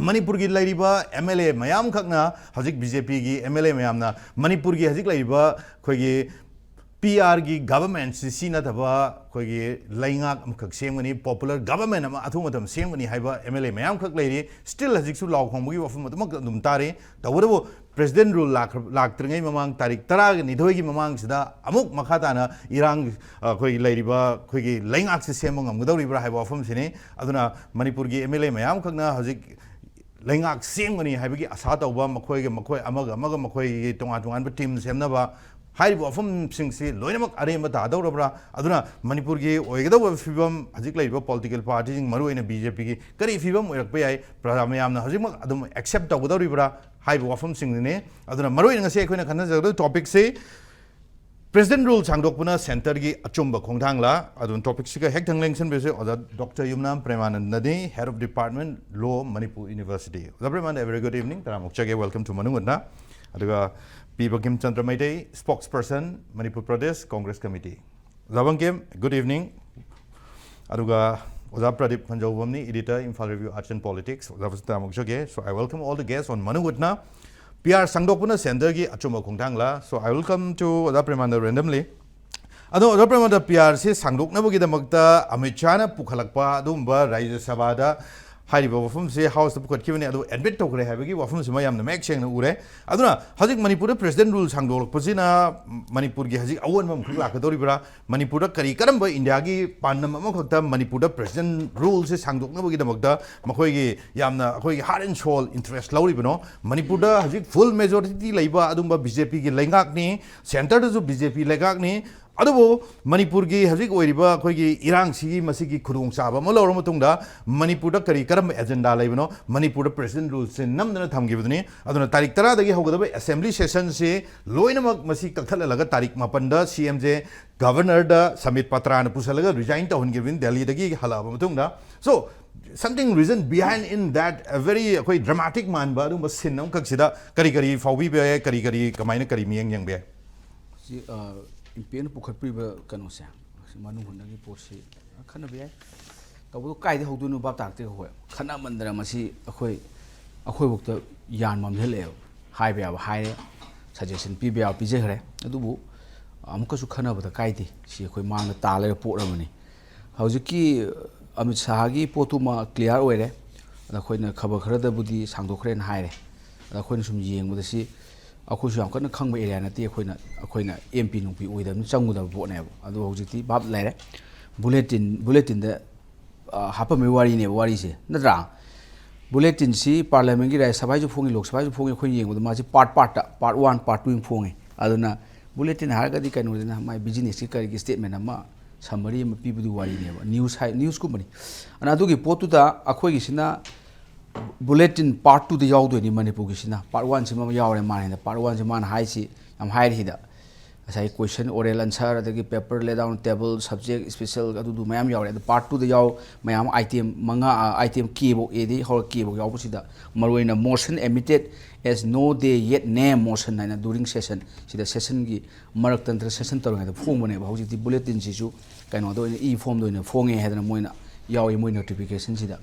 ꯃꯅꯤꯄꯨꯔꯒꯤ ꯂꯩꯔꯤꯕ ꯑꯦꯝ ꯑꯦꯜ ꯑꯦ ꯃꯌꯥꯝꯈꯛꯅ, ꯍꯧꯖꯤꯛ ꯕꯤ ꯖꯦ ꯄꯤꯒꯤ ꯑꯦꯝ ꯑꯦꯜ ꯑꯦ ꯃꯌꯥꯝꯅ ꯃꯅꯤꯄꯨꯔꯒꯤ ꯍꯧꯖꯤꯛ ꯂꯩꯔꯤꯕ ꯑꯩꯈꯣꯏꯒꯤ ꯄꯤ ꯑꯥꯔꯒꯤ ꯒꯚꯔꯟꯃꯦꯟꯁꯤ ꯁꯤ ꯅꯠꯇꯕ ꯑꯩꯈꯣꯏꯒꯤ ꯂꯩꯉꯥꯛ ꯑꯃꯈꯛ ꯁꯦꯝꯒꯅꯤ, ꯄꯣꯄꯨꯂꯔ ꯒꯚꯔꯟꯃꯦꯟ ꯑꯃ ꯑꯊꯨꯕ ꯃꯇꯝ ꯁꯦꯝꯒꯅꯤ ꯍꯥꯏꯕ ꯑꯦꯝ ꯑꯦꯜ ꯑꯦ ꯃꯌꯥꯝꯈꯛ ꯂꯩꯔꯤ꯫ ꯁ꯭ꯇꯤꯜ ꯍꯧꯖꯤꯛꯁꯨ ꯂꯥꯎ ꯈꯣꯡꯕꯒꯤ ꯋꯥꯐꯝ ꯑꯗꯨꯃꯛ ꯑꯗꯨꯝ ꯇꯥꯔꯤ꯫ ꯇꯧꯕꯇꯕꯨ ꯄ꯭ꯔꯦꯁꯤꯗꯦꯟ ꯔꯨꯜ ꯂꯥꯛꯈ꯭ꯔ-, ꯂꯥꯛꯇ꯭ꯔꯤꯉꯩ ꯃꯃꯥꯡ, ꯇꯥꯔꯤꯛ ꯇꯔꯥꯒ ꯅꯤꯊꯣꯏꯒꯤ ꯃꯃꯥꯡꯁꯤꯗ ꯑꯃꯨꯛ ꯃꯈꯥ ꯇꯥꯅ ꯏꯔꯥꯡ, ꯑ, ꯑꯩꯈꯣꯏꯒꯤ ꯂꯩꯔꯤꯕ ꯑꯩꯈꯣꯏꯒꯤ ꯂꯩꯉꯥꯛꯁꯤ ꯁꯦꯝꯕ ꯉꯝꯒꯗꯧꯔꯤꯕ꯭ꯔꯥ ꯍꯥꯏꯕ ꯋꯥꯐꯝꯁꯤꯅꯤ꯫ ꯑꯗꯨꯅ ꯃꯅꯤꯄꯨꯔꯒꯤ ꯑꯦꯝ ꯑꯦꯜ ꯑꯦ ꯃꯌꯥꯝꯈꯛꯅ ꯍꯧꯖꯤꯛ ꯂꯩꯉꯥꯛ ꯁꯦꯝꯒꯅꯤ ꯍꯥꯏꯕꯒꯤ ꯑꯁꯥ ꯇꯧꯕ, ꯃꯈꯣꯏꯒ ꯃꯈꯣꯏ ꯑꯃꯒ ꯑꯃꯒ ꯃꯈꯣꯏꯒꯤ ꯇꯣꯉꯥꯟ ꯇꯣꯉꯥꯟꯕ ꯇꯤꯝ ꯁꯦꯝꯅꯕ, ꯍꯥꯏꯔꯤꯕ ꯋꯥꯐꯝꯁꯤꯡꯁꯤ ꯂꯣꯏꯅꯃꯛ ꯑꯔꯦꯝꯕ ꯇꯥꯗꯧꯔꯕ꯭ꯔꯥ? ꯑꯗꯨꯅ ꯃꯅꯤꯄꯨꯔꯒꯤ ꯑꯣꯏꯒꯗꯧꯕ ꯐꯤꯕꯝ, ꯍꯧꯖꯤꯛ ꯂꯩꯔꯤꯕ ꯄꯣꯂꯤꯇꯤꯀꯦꯜ ꯄꯥꯔꯇꯤꯁꯤꯡ, ꯃꯔꯨꯑꯣꯏꯅ ꯕꯤ ꯖꯦ ꯄꯤꯒꯤ ꯀꯔꯤ ꯐꯤꯕꯝ ꯑꯣꯏꯔꯛꯄ ꯌꯥꯏ? ꯄ꯭ꯔꯖꯥ ꯃꯌꯥꯝꯅ ꯍꯧꯖꯤꯛꯃꯛ ꯑꯗꯨꯝ ꯑꯦꯛꯁꯦꯞ ꯇꯧꯒꯗꯧꯔꯤꯕ꯭ꯔꯥ ꯍꯥꯏꯕ ꯋꯥꯐꯝꯁꯤꯡꯗꯨꯅꯤ꯫ ꯑꯗꯨꯅ ꯃꯔꯨꯑꯣꯏꯅ ꯉꯁꯤ ꯑꯩꯈꯣꯏꯅ ꯈꯟꯅꯖꯒꯗꯧꯔꯤꯕ ꯇꯣꯄꯤꯛꯁꯤ ꯄ꯭ꯔꯦꯁꯤꯗꯦꯟ ꯔꯨꯜ ꯁꯥꯡꯗꯣꯛꯄꯅ ꯁꯦꯟꯇꯔꯒꯤ ꯑꯆꯨꯝꯕ ꯈꯣꯡꯊꯥꯡꯂꯥ? ꯑꯗꯨꯅ ꯇꯣꯄꯤꯛꯁꯤꯒ ꯍꯦꯛ ꯊꯪ ꯂꯦꯡꯁꯤꯟꯕꯤꯔꯁꯤ ꯑꯣꯖꯥ ꯗꯣꯛꯇꯔ ꯌꯨꯝꯅꯥꯝ ꯄ꯭ꯔꯦꯃꯥꯅꯟꯗꯅꯤ, Head of Department Law, Manipur University꯫ ꯑꯣꯖꯥ ꯄ꯭ꯔꯦꯃꯥꯅꯟꯗ, very good evening, ꯇꯔꯥꯃꯨꯛ ꯆꯒꯦ, welcome to ꯃꯅꯨꯡ ꯍꯨꯠꯅ꯫ ꯑꯗꯨꯒ ꯄꯤ Bangkim Chandra Meitei, Spokesperson, Manipur Pradesh Congress Committee꯫ ꯑꯣꯖꯥ ꯕꯪꯀꯤꯝ, good evening꯫ ꯑꯗꯨꯒ ꯑꯣꯖꯥ Pradeep ꯐꯟꯖꯧꯕꯝꯅꯤ, Editor, Imphal Review, Arts and Politics꯫ ꯑꯣꯖꯥ ꯐꯖꯅ ꯇꯥꯃꯨꯛꯆꯒꯦ꯫ So I welcome all the guests on ꯃꯅꯨꯡ ꯍꯨꯠꯅ꯫ ꯄꯤ ꯑꯥꯔ ꯁꯥꯡꯗꯣꯛꯄꯅ ꯁꯦꯟꯇꯔꯒꯤ ꯑꯆꯨꯝꯕ ꯈꯣꯡꯊꯥꯡꯂꯥ? So I welcome to ꯑꯣꯖꯥ ꯄ꯭ꯔꯦꯃꯥꯅꯟꯗ randomly꯫ ꯑꯗꯣ ꯑꯣꯖꯥ ꯄ꯭ꯔꯦꯃꯥꯅꯟꯗ, ꯄꯤ ꯑꯥꯔꯁꯤ ꯁꯥꯡꯗꯣꯛꯅꯕꯒꯤꯗꯃꯛꯇ ꯑꯃꯤꯠ ꯁꯥꯍꯅ ꯄꯨꯈꯠꯂꯛꯄ ꯑꯗꯨꯒꯨꯝꯕ ꯔꯥꯖ꯭ꯌ ꯁꯚꯥꯗ ꯍꯥꯏꯔꯤꯕ ꯋꯥꯐꯝꯁꯦ ꯍꯥꯎꯁꯇ ꯄꯨꯈꯠꯈꯤꯕꯅꯤ, ꯑꯗꯨ ꯑꯦꯗꯃꯤꯠ ꯇꯧꯈ꯭ꯔꯦ ꯍꯥꯏꯕꯒꯤ ꯋꯥꯐꯝꯁꯤꯃ ꯌꯥꯝꯅ ꯃꯌꯦꯛ ꯁꯦꯡꯅ ꯎꯔꯦ꯫ ꯑꯗꯨꯅ ꯍꯧꯖꯤꯛ ꯃꯅꯤꯄꯨꯔꯗ ꯄ꯭ꯔꯦꯁꯤꯗꯦꯟ ꯔꯨꯜ ꯁꯥꯡꯗꯣꯛꯂꯛꯄꯁꯤꯅ ꯃꯅꯤꯄꯨꯔꯒꯤ ꯍꯧꯖꯤꯛ ꯑꯑꯣꯟꯕ ꯑꯃꯈꯛ ꯂꯥꯛꯀꯗꯧꯔꯤꯕ꯭ꯔꯥ? ꯃꯅꯤꯄꯨꯔꯗ ꯀꯔꯤ ꯀꯔꯝꯕ ꯏꯟꯗꯤꯌꯥꯒꯤ ꯄꯥꯟꯗꯝ ꯑꯃꯈꯛꯇ ꯃꯅꯤꯄꯨꯔꯗ ꯄ꯭ꯔꯦꯁꯤꯗꯦꯟ ꯔꯨꯜꯁꯦ ꯁꯥꯡꯗꯣꯛꯅꯕꯒꯤꯗꯃꯛꯇ ꯃꯈꯣꯏꯒꯤ ꯌꯥꯝꯅ ꯑꯩꯈꯣꯏꯒꯤ heart and soul interest ꯂꯧꯔꯤꯕꯅꯣ? ꯃꯅꯤꯄꯨꯔꯗ ꯍꯧꯖꯤꯛ full majority ꯂꯩꯕ ꯑꯗꯨꯝꯕ ꯕꯤ ꯖꯦ ꯄꯤꯒꯤ ꯂꯩꯉꯥꯛꯅꯤ, ꯁꯦꯟꯇꯔꯗꯁꯨ ꯕꯤ ꯖꯦ ꯄꯤ ꯂꯩꯉꯥꯛꯅꯤ꯫ ꯑꯗꯨꯕꯨ ꯃꯅꯤꯄꯨꯔꯒꯤ ꯍꯧꯖꯤꯛ ꯑꯣꯏꯔꯤꯕ ꯑꯩꯈꯣꯏꯒꯤ ꯏꯔꯥꯡꯁꯤꯒꯤ ꯃꯁꯤꯒꯤ ꯈꯨꯗꯣꯡꯆꯥꯕ ꯑꯃ ꯂꯧꯔ ꯃꯇꯨꯡꯗ ꯃꯅꯤꯄꯨꯔꯗ ꯀꯔꯤ ꯀꯔꯝꯕ ꯑꯦꯖꯦꯟꯗꯥ ꯂꯩꯕꯅꯣ? ꯃꯅꯤꯄꯨꯔꯗ ꯄ꯭ꯔꯦꯁꯤꯗꯦꯟ ꯔꯨꯜꯁꯦ ꯅꯝꯗꯅ ꯊꯝꯈꯤꯕꯗꯨꯅꯤ꯫ ꯑꯗꯨꯅ ꯇꯥꯔꯤꯛ ꯇꯔꯥꯗꯒꯤ ꯍꯧꯒꯗꯕ ꯑꯦꯁꯦꯝꯕ꯭ꯂꯤ ꯁꯦꯁꯟꯁꯤ ꯂꯣꯏꯅꯃꯛ ꯃꯁꯤ ꯀꯛꯊꯠꯍꯜꯂꯒ ꯇꯥꯔꯤꯛ ꯃꯥꯄꯟꯗ ꯁꯤ ꯑꯦꯝꯁꯦ ꯒꯚꯔꯅꯔꯗ ꯁꯃꯤꯠ ꯄꯇ꯭ꯔꯥꯅ ꯄꯨꯁꯜꯂꯒ ꯔꯤꯖꯥꯏꯟ ꯇꯧꯍꯟꯈꯤꯕꯅꯤ ꯗꯦꯜꯂꯤꯗꯒꯤ ꯍꯜꯂꯛꯑꯕ ꯃꯇꯨꯡꯗ꯫ So, something reason behind in that, a very ꯑꯩꯈꯣꯏ dramatic ꯃꯥꯟꯕ ꯑꯗꯨꯒꯨꯝꯕ ꯁꯤꯟ ꯑꯃꯈꯛꯁꯤꯗ ꯀꯔꯤ ꯀꯔꯤ ꯐꯥꯎꯕꯤꯕ ꯌꯥꯏ? ꯀꯔꯤ ꯀꯔꯤ ꯀꯃꯥꯏꯅ ꯀꯔꯤ ꯃꯤꯠꯌꯦꯡ ꯌꯦꯡꯕ ꯌꯥꯏ? ꯁꯤ ꯏꯝꯄꯦꯛꯅ ꯄꯨꯈꯠꯄꯤꯕ ꯀꯩꯅꯣꯁꯦ, ꯁꯤ ꯃꯅꯨꯡ ꯍꯨꯠꯅꯒꯤ ꯄꯣꯠꯁꯤ ꯈꯟꯅꯕ ꯌꯥꯏ꯫ ꯇꯧꯕꯗꯣ ꯀꯥꯏꯗꯩ ꯍꯧꯗꯣꯏꯅꯣ ꯚꯥꯞ ꯇꯥꯔꯛꯇꯦ꯫ ꯑꯩꯈꯣꯏ ꯈꯟꯅꯃꯟꯗꯅ ꯃꯁꯤ ꯑꯩꯈꯣꯏ ꯑꯩꯈꯣꯏꯐꯧꯗ ꯌꯥꯟ ꯃꯝꯁꯤꯜꯂꯛꯑꯦꯕ꯫ ꯍꯥꯏꯕ ꯌꯥꯕ ꯍꯥꯏꯔꯦ, ꯁꯖꯦꯁꯟ ꯄꯤꯕ ꯌꯥꯕ ꯄꯤꯖꯈ꯭ꯔꯦ꯫ ꯑꯗꯨꯕꯨ ꯑꯃꯨꯛꯀꯁꯨ ꯈꯟꯅꯕꯗ ꯀꯥꯏꯗꯦ꯫ ꯁꯤ ꯑꯩꯈꯣꯏ ꯃꯥꯡꯗ ꯇꯥ ꯂꯩꯔ ꯄꯣꯠ ꯑꯃꯅꯤ꯫ ꯍꯧꯖꯤꯛꯀꯤ ꯑꯃꯤꯠ ꯁꯥꯍꯒꯤ ꯄꯣꯠꯇꯨꯃ ꯀ꯭ꯂꯤꯌꯥꯔ ꯑꯣꯏꯔꯦ꯫ ꯑꯗ ꯑꯩꯈꯣꯏꯅ ꯈꯕꯔ ꯈꯔꯗꯕꯨꯗꯤ ꯁꯥꯡꯗꯣꯛꯈ꯭ꯔꯦꯅ ꯍꯥꯏꯔꯦ꯫ ꯑꯗ ꯑꯩꯈꯣꯏꯅ ꯁꯨꯝ ꯌꯦꯡꯕꯗ ꯁꯤ ꯑꯩꯈꯣꯏꯁꯨ ꯌꯥꯝ ꯀꯟꯅ ꯈꯪꯕ ꯑꯦꯔꯤꯌꯥ ꯅꯠꯇꯦ꯫ ꯑꯩꯈꯣꯏꯅ ꯑꯩꯈꯣꯏꯅ ꯑꯦꯝ ꯄꯤ ꯅꯨꯡꯄꯤ ꯑꯣꯏꯗꯕꯅꯤ, ꯆꯪꯒꯗꯕ ꯄꯣꯠꯅꯦꯕ꯫ ꯑꯗꯣ ꯍꯧꯖꯤꯛꯇꯤ ꯚꯥꯞ ꯂꯩꯔꯦ꯫ ꯕꯨꯂꯦꯇꯤꯟ ꯕꯨꯂꯦꯇꯤꯟꯗ ꯍꯥꯞꯄꯝꯕꯒꯤ ꯋꯥꯔꯤꯅꯦꯕ ꯋꯥꯔꯤꯁꯦ, ꯅꯠꯇ꯭ꯔꯥ? ꯕꯨꯂꯦꯇꯤꯟꯁꯤ ꯄꯥꯔꯂꯤꯌꯥꯃꯦꯟꯒꯤ, ꯔꯥꯖ꯭ꯌ ꯁꯚꯥꯁꯨ ꯐꯣꯡꯉꯤ, ꯂꯣꯛ ꯁꯚꯥꯁꯨ ꯐꯣꯡꯉꯤ꯫ ꯑꯩꯈꯣꯏꯅ ꯌꯦꯡꯕꯗ ꯃꯥꯁꯤ ꯄꯥꯔꯠ ꯄꯥꯔꯠꯇ, ꯄꯥꯔꯠ ꯋꯥꯟ, ꯄꯥꯔꯠ ꯇꯨ ꯐꯣꯡꯉꯤ꯫ ꯑꯗꯨꯅ ꯕꯨꯂꯦꯇꯤꯟ ꯍꯥꯏꯔꯒꯗꯤ ꯀꯩꯅꯣꯁꯤꯅ ꯃꯥꯏ ꯕꯤꯖꯤꯅꯦꯁꯀꯤ ꯀꯔꯤꯒꯤ ꯁ꯭ꯇꯦꯠꯃꯦꯟ ꯑꯃ, ꯁꯝꯃꯔꯤ ꯑꯃ ꯄꯤꯕꯗꯨꯒꯤ ꯋꯥꯔꯤꯅꯦꯕ, ꯅ꯭ꯌꯨꯁ ꯍꯥꯏ, ꯅ꯭ꯌꯨꯁꯀꯨꯝꯕꯅꯤ꯫ ꯑꯗꯨꯅ ꯑꯗꯨꯒꯤ ꯄꯣꯠꯇꯨꯗ ꯑꯩꯈꯣꯏꯒꯤꯁꯤꯅ ꯕꯨꯂꯦꯇꯤꯟ ꯄꯥꯔꯠ ꯇꯨꯗ ꯌꯥꯎꯗꯣꯏꯅꯤ꯫ ꯃꯅꯤꯄꯨꯔꯒꯤꯁꯤꯅ ꯄꯥꯔꯠ ꯋꯥꯟꯁꯤꯃ ꯌꯥꯎꯔꯦ, ꯃꯥꯅ ꯍꯦꯟꯅ ꯄꯥꯔꯠ ꯋꯥꯟꯁꯤ ꯃꯥꯅ ꯍꯥꯏꯁꯤ ꯌꯥꯝ ꯍꯥꯏꯔꯤꯁꯤꯗ꯫ ꯉꯁꯥꯏ question, oral answer, ꯑꯗꯒꯤ paper lay down table, subject, special, ꯑꯗꯨꯗꯨ ꯃꯌꯥꯝ ꯌꯥꯎꯔꯦ꯫ ꯑꯗꯣ ꯄꯥꯔꯠ ꯇꯨꯗ ꯌꯥꯎ ꯃꯌꯥꯝ ꯑꯥꯏꯇꯦꯝ ꯃꯉꯥ, ꯑꯥꯏꯇꯦꯝ ꯀꯦꯐꯧ, ꯑꯦꯗꯒꯤ ꯍꯧꯔꯒ ꯀꯦꯐꯧ ꯌꯥꯎꯕꯁꯤꯗ ꯃꯔꯨꯑꯣꯏꯅ motion admitted as no day yet name motion ꯍꯥꯏꯅ during session, ꯁꯤꯗ ꯁꯦꯁꯟꯒꯤ ꯃꯔꯛꯇ ꯅꯠꯇ꯭ꯔꯒ ꯁꯦꯁꯟ ꯇꯧꯔꯤꯉꯩꯗ ꯐꯣꯡꯕꯅꯦꯕ꯫ ꯍꯧꯖꯤꯛꯇꯤ ꯕꯨꯂꯦꯇꯤꯟꯁꯤꯁꯨ ꯀꯩꯅꯣꯗ ꯑꯣꯏꯅ, ꯏ ꯐꯣꯝꯗ ꯑꯣꯏꯅ ꯐꯣꯡꯉꯦ ꯍꯥꯏꯗꯅ ꯃꯣꯏꯅ ꯌꯥꯎꯏ ꯃꯣꯏ ꯅꯣꯇꯤꯐꯤꯀꯦꯁꯟꯁꯤꯗ꯫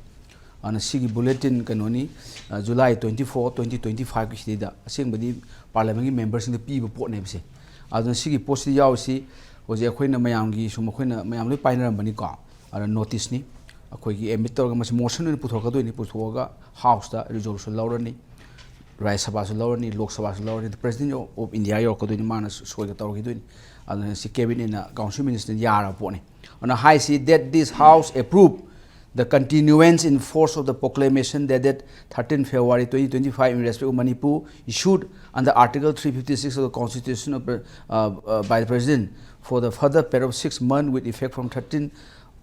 ꯑꯗꯨꯅ ꯁꯤꯒꯤ ꯕꯨꯂꯦꯇꯤꯟ ꯀꯩꯅꯣꯅꯤ, ꯑ, July twenty four, twenty twenty five ꯀꯤꯁꯤꯗꯩꯗ꯫ ꯑꯁꯦꯡꯕꯗꯤ ꯄꯥꯔꯂꯤꯌꯥꯃꯦꯟꯒꯤ ꯃꯦꯝꯕꯔꯁꯤꯡꯗ ꯄꯤꯕ ꯄꯣꯠꯅꯦꯕ ꯁꯦ꯫ ꯑꯗꯨꯅ ꯁꯤꯒꯤ ꯄꯣꯠꯁꯤꯗ ꯌꯥꯎꯔꯤꯁꯤ ꯍꯧꯖꯤꯛ ꯑꯩꯈꯣꯏꯅ ꯃꯌꯥꯝꯒꯤ ꯁꯨꯝ ꯑꯩꯈꯣꯏꯅ ꯃꯌꯥꯝ ꯂꯣꯏ ꯄꯥꯏꯅꯔꯝꯕꯅꯤꯀꯣ꯫ ꯑꯗꯨꯅ ꯅꯣꯇꯤꯁꯅꯤ꯫ ꯑꯩꯈꯣꯏꯒꯤ ꯑꯦꯗꯃꯤꯠ ꯇꯧꯔꯒ ꯃꯁꯤ ꯃꯣꯁꯟ ꯑꯣꯏꯅ ꯄꯨꯊꯣꯔꯛꯀꯗꯣꯏꯅꯤ꯫ ꯄꯨꯊꯣꯛꯑꯒ ꯍꯥꯎꯁꯇ ꯔꯤꯖꯣꯂꯨꯁꯟ ꯂꯧꯔꯅꯤ, ꯔꯥꯖ꯭ꯌ ꯁꯚꯥꯁꯨ ꯂꯧꯔꯅꯤ, ꯂꯣꯛ ꯁꯚꯥꯁꯨ ꯂꯧꯔꯅꯤ, ꯄ꯭ꯔꯦꯁꯤꯗꯦꯟ ꯑꯣꯐ ꯏꯟꯗꯤꯌꯥ ꯌꯧꯔꯛꯀꯗꯣꯏꯅꯤ, ꯃꯥꯅ ꯁꯣꯏꯒ ꯇꯧꯔꯛꯈꯤꯗꯣꯏꯅꯤ꯫ ꯑꯗꯨꯅ ꯁꯤ ꯀꯦꯕꯤꯅꯦꯠꯅ, ꯀꯥꯎꯟꯁꯤꯜ ꯃꯤꯅꯤꯁꯇꯔꯅ ꯌꯥꯔꯕ ꯄꯣꯠꯅꯤ꯫ ꯑꯗꯨꯅ ꯍꯥꯏꯁꯤ, that this House approve the continuance in force of the proclamation dated thirteen February twenty twenty-five in respect of Manipur, issued under Article three fifty-six of the Constitution of, uh, uh, by the President for the further period of six months with effect from thirteen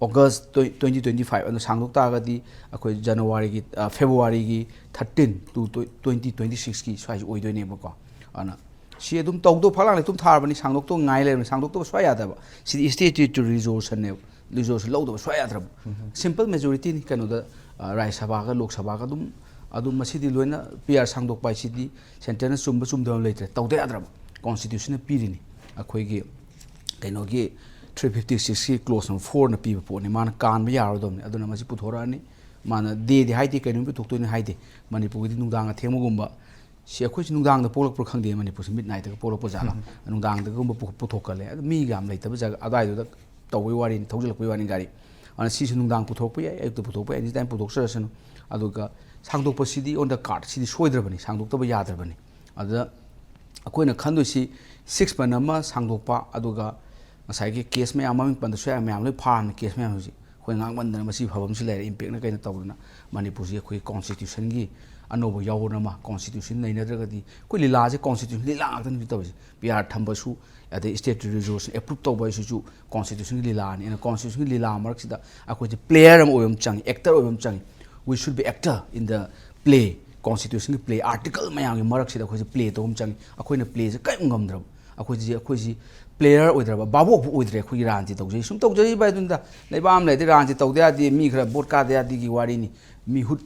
August twenty twenty-five꯫ ꯑꯗꯨ ꯁꯥꯡꯗꯣꯛ ꯇꯥꯔꯒꯗꯤ ꯑꯩꯈꯣꯏ ꯖꯅꯋꯥꯔꯤꯒꯤ, ꯑ, ꯐꯦꯕ꯭ꯔꯨꯋꯥꯔꯤꯒꯤ thirteen to twenty twenty-sixꯀꯤ ꯁ꯭ꯋꯥꯏꯁꯤ ꯑꯣꯏꯗꯣꯏꯅꯦꯕꯀꯣ꯫ ꯑꯗꯨꯅ ꯁꯤ ꯑꯗꯨꯝ ꯇꯧꯗꯧ ꯐꯛꯂꯥꯡ ꯂꯩꯇꯨꯝ ꯊꯥꯔꯕꯅꯤ, ꯁꯥꯡꯗꯣꯛꯇꯧ ꯉꯥꯏ ꯂꯩꯔꯕꯅꯤ, ꯁꯥꯡꯗꯣꯛꯇꯕ ꯁꯨꯡꯌꯥ ꯌꯥꯗꯕ꯫ ꯁꯤꯗꯤ ꯁ꯭ꯇꯦꯠꯇ꯭ꯌꯨꯇꯣꯔꯤ ꯔꯤꯖꯣꯂꯨꯁꯟꯅꯦꯕ, ꯔꯤꯖꯣꯂꯨꯁꯟ ꯂꯧꯗꯕ ꯁꯨꯡꯌꯥ ꯌꯥꯗ꯭ꯔꯕ꯫ ꯁꯤꯝꯄꯜ ꯃꯦꯖꯣꯔꯤꯇꯤꯅꯤ ꯀꯩꯅꯣꯗ, ꯑ, ꯔꯥꯖ꯭ꯌ ꯁꯚꯥꯒ ꯂꯣꯛ ꯁꯚꯥꯒ ꯑꯗꯨꯝ, ꯑꯗꯨꯝ ꯃꯁꯤꯗꯤ ꯂꯣꯏꯅ ꯄꯤ ꯑꯥꯔ ꯁꯥꯡꯗꯣꯛꯄ ꯍꯥꯏꯁꯤꯗꯤ ꯁꯦꯟꯇꯔꯅ ꯆꯨꯝꯕ ꯆꯨꯝꯗꯕ ꯂꯩꯇ꯭ꯔꯦ, ꯇꯧꯗ ꯌꯥꯗ꯭ꯔꯕ꯫ ꯀꯣꯟꯁꯇꯤꯇ꯭ꯌꯨꯁꯟꯅ ꯄꯤꯔꯤꯅꯤ꯫ ꯑꯩꯈꯣꯏꯒꯤ ꯀꯩꯅꯣꯒꯤ three fifty-sixꯀꯤ clause number fourꯅ ꯄꯤꯕ ꯄꯣꯠꯅꯤ, ꯃꯥꯅ ꯀꯥꯟꯕ ꯌꯥꯔꯣꯏꯗꯕꯅꯤ꯫ ꯑꯗꯨꯅ ꯃꯁꯤ ꯄꯨꯊꯣꯔꯛꯑꯅꯤ꯫ ꯃꯥꯅ ꯗꯦꯗꯤ ꯍꯥꯏꯗꯦ, ꯀꯩ ꯅꯨꯃꯤꯠ ꯄꯨꯊꯣꯛꯇꯣꯏꯅꯣ ꯍꯥꯏꯗꯦ꯫ ꯃꯅꯤꯄꯨꯔꯒꯤꯗꯤ ꯅꯨꯡꯗꯥꯡ ꯑꯊꯦꯡꯕꯒꯨꯝꯕ, ꯁꯤ ꯑꯩꯈꯣꯏꯁꯤ ꯅꯨꯡꯗꯥꯡꯗ ꯄꯣꯛꯂꯛꯄ꯭ꯔꯥ ꯈꯪꯗꯦ, ꯃꯅꯤꯄꯨꯔꯁꯤ ꯃꯤꯠ ꯅꯥꯏꯠꯇꯒ ꯄꯣꯛꯂꯛꯄ ꯖꯥꯠꯂꯥ? ꯅꯨꯡꯗꯥꯡꯗꯒꯨꯝꯕ ꯄꯨ-, ꯄꯨꯊꯣꯛꯀꯜꯂꯦ꯫ ꯑꯗꯨ ꯃꯤꯒ ꯌꯥꯝ ꯂꯩꯇꯕ ꯖꯒꯥ ꯑꯗꯨꯋꯥꯏꯗꯨꯗ ꯇꯧꯕꯩ ꯋꯥꯔꯤꯅꯤ, ꯊꯧꯖꯤꯜꯂꯛꯄꯩ ꯋꯥꯔꯤꯅꯤ ꯒꯥꯔꯤ꯫ ꯑꯗꯨꯅ ꯁꯤꯁꯨ ꯅꯨꯡꯗꯥꯡ ꯄꯨꯊꯣꯛꯄ ꯌꯥꯏ, ꯑꯌꯨꯛꯇ ꯄꯨꯊꯣꯛꯄ ꯌꯥꯏ, ꯑꯦꯅꯤ ꯇꯥꯏꯝ ꯄꯨꯊꯣꯛꯆꯔꯁꯅꯨ꯫ ꯑꯗꯨꯒ ꯁꯥꯡꯗꯣꯛꯄꯁꯤꯗꯤ on the card, ꯁꯤꯗꯤ ꯁꯣꯏꯗ꯭ꯔꯕꯅꯤ, ꯁꯥꯡꯗꯣꯛꯇꯕ ꯌꯥꯗ꯭ꯔꯕꯅꯤ꯫ ꯑꯗꯨꯗ ꯑꯩꯈꯣꯏꯅ ꯈꯟꯗꯣꯏꯁꯤ six month ꯑꯃ ꯁꯥꯡꯗꯣꯛꯄ, ꯑꯗꯨꯒ ꯉꯁꯥꯏꯒꯤ ꯀꯦꯁ ꯃꯌꯥꯝ, ꯃꯃꯤꯡ ꯄꯟꯗꯁꯨ ꯌꯥꯏ, ꯃꯌꯥꯝ ꯂꯣꯏ ꯐꯥꯔꯅꯤ ꯀꯦꯁ ꯃꯌꯥꯝ ꯍꯧꯖꯤꯛ꯫ ꯑꯩꯈꯣꯏ ꯉꯥꯡꯃꯟꯗꯅ ꯃꯁꯤ ꯐꯕ ꯑꯃꯁꯨ ꯂꯩꯔꯦ, ꯏꯝꯄꯦꯛꯅ ꯀꯩꯅꯣ ꯇꯧꯗꯅ꯫ ꯃꯅꯤꯄꯨꯔꯁꯤ ꯑꯩꯈꯣꯏ ꯀꯣꯟꯁꯇꯤꯇ꯭ꯌꯨꯁꯟꯒꯤ ꯑꯅꯧꯕ ꯌꯥꯑꯣꯟ ꯑꯃ, ꯀꯣꯟꯁꯇꯤꯇ꯭ꯌꯨꯁꯟ ꯂꯩꯅꯗ꯭ꯔꯒꯗꯤ ꯑꯩꯈꯣꯏ ꯂꯤꯂꯥꯁꯦ ꯀꯣꯟꯁꯇꯤꯇ꯭ꯌꯨꯁꯟ ꯂꯤꯂꯥ ꯉꯥꯛꯇꯅꯤ ꯍꯧꯖꯤꯛ ꯇꯧꯔꯤꯁꯦ꯫ ꯄꯤ ꯑꯥꯔ ꯊꯝꯕꯁꯨ, ꯑꯗꯩ ꯁ꯭ꯇꯦꯠ ꯔꯤꯖꯣꯂꯨꯁꯟ ꯑꯦꯄ꯭ꯔꯨꯞ ꯇꯧꯕ ꯍꯥꯏꯁꯤꯁꯨ ꯀꯣꯟꯁꯇꯤꯇ꯭ꯌꯨꯁꯟꯒꯤ ꯂꯤꯂꯥꯅꯤ꯫ ꯑꯗꯨꯅ ꯀꯣꯟꯁꯇꯤꯇ꯭ꯌꯨꯁꯟꯒꯤ ꯂꯤꯂꯥ ꯃꯔꯛꯁꯤꯗ ꯑꯩꯈꯣꯏꯁꯦ ꯄ꯭ꯂꯦꯌꯔ ꯑꯃ ꯑꯣꯏꯕ ꯑꯃ ꯆꯪꯉꯤ, ꯑꯦꯛꯇꯔ ꯑꯣꯏꯕ ꯑꯃ ꯆꯪꯉꯤ꯫ We should be actor in the play, ꯀꯣꯟꯁꯇꯤꯇ꯭ꯌꯨꯁꯟꯒꯤ ꯄ꯭ꯂꯦ꯫ ꯑꯥꯔꯇꯤꯀꯜ ꯃꯌꯥꯝꯒꯤ ꯃꯔꯛꯁꯤꯗ ꯑꯩꯈꯣꯏꯁꯦ ꯄ꯭ꯂꯦ ꯇꯧꯕ ꯑꯃ ꯆꯪꯉꯤ꯫ ꯑꯩꯈꯣꯏꯅ ꯄ꯭ꯂꯦꯁꯦ ꯀꯔꯤꯝ ꯉꯝꯗ꯭ꯔꯕ, ꯑꯩꯈꯣꯏꯁꯦ, ꯑꯩꯈꯣꯏꯁꯤ ꯄ꯭ꯂꯦꯌꯔ ꯑꯣꯏꯗ꯭ꯔꯕ, ꯚꯥꯕꯣꯛꯄꯨ ꯑꯣꯏꯗ꯭ꯔꯦ꯫ ꯑꯩꯈꯣꯏꯒꯤ ꯔꯥꯟꯁꯤ ꯇꯧꯖꯩ, ꯁꯨꯝ ꯇꯧꯖꯔꯤꯕ ꯍꯥꯏꯗꯨꯅꯤꯗ꯫ ꯂꯩꯕꯥꯛ ꯑꯃ ꯂꯩꯔꯗꯤ ꯔꯥꯟꯁꯤ ꯇꯧꯗ ꯌꯥꯗꯦ, ꯃꯤ ꯈꯔ ꯚꯣꯠ ꯀꯥꯗ ꯌꯥꯗꯦꯒꯤ ꯋꯥꯔꯤꯅꯤ꯫ ꯃꯤꯍꯨꯠ,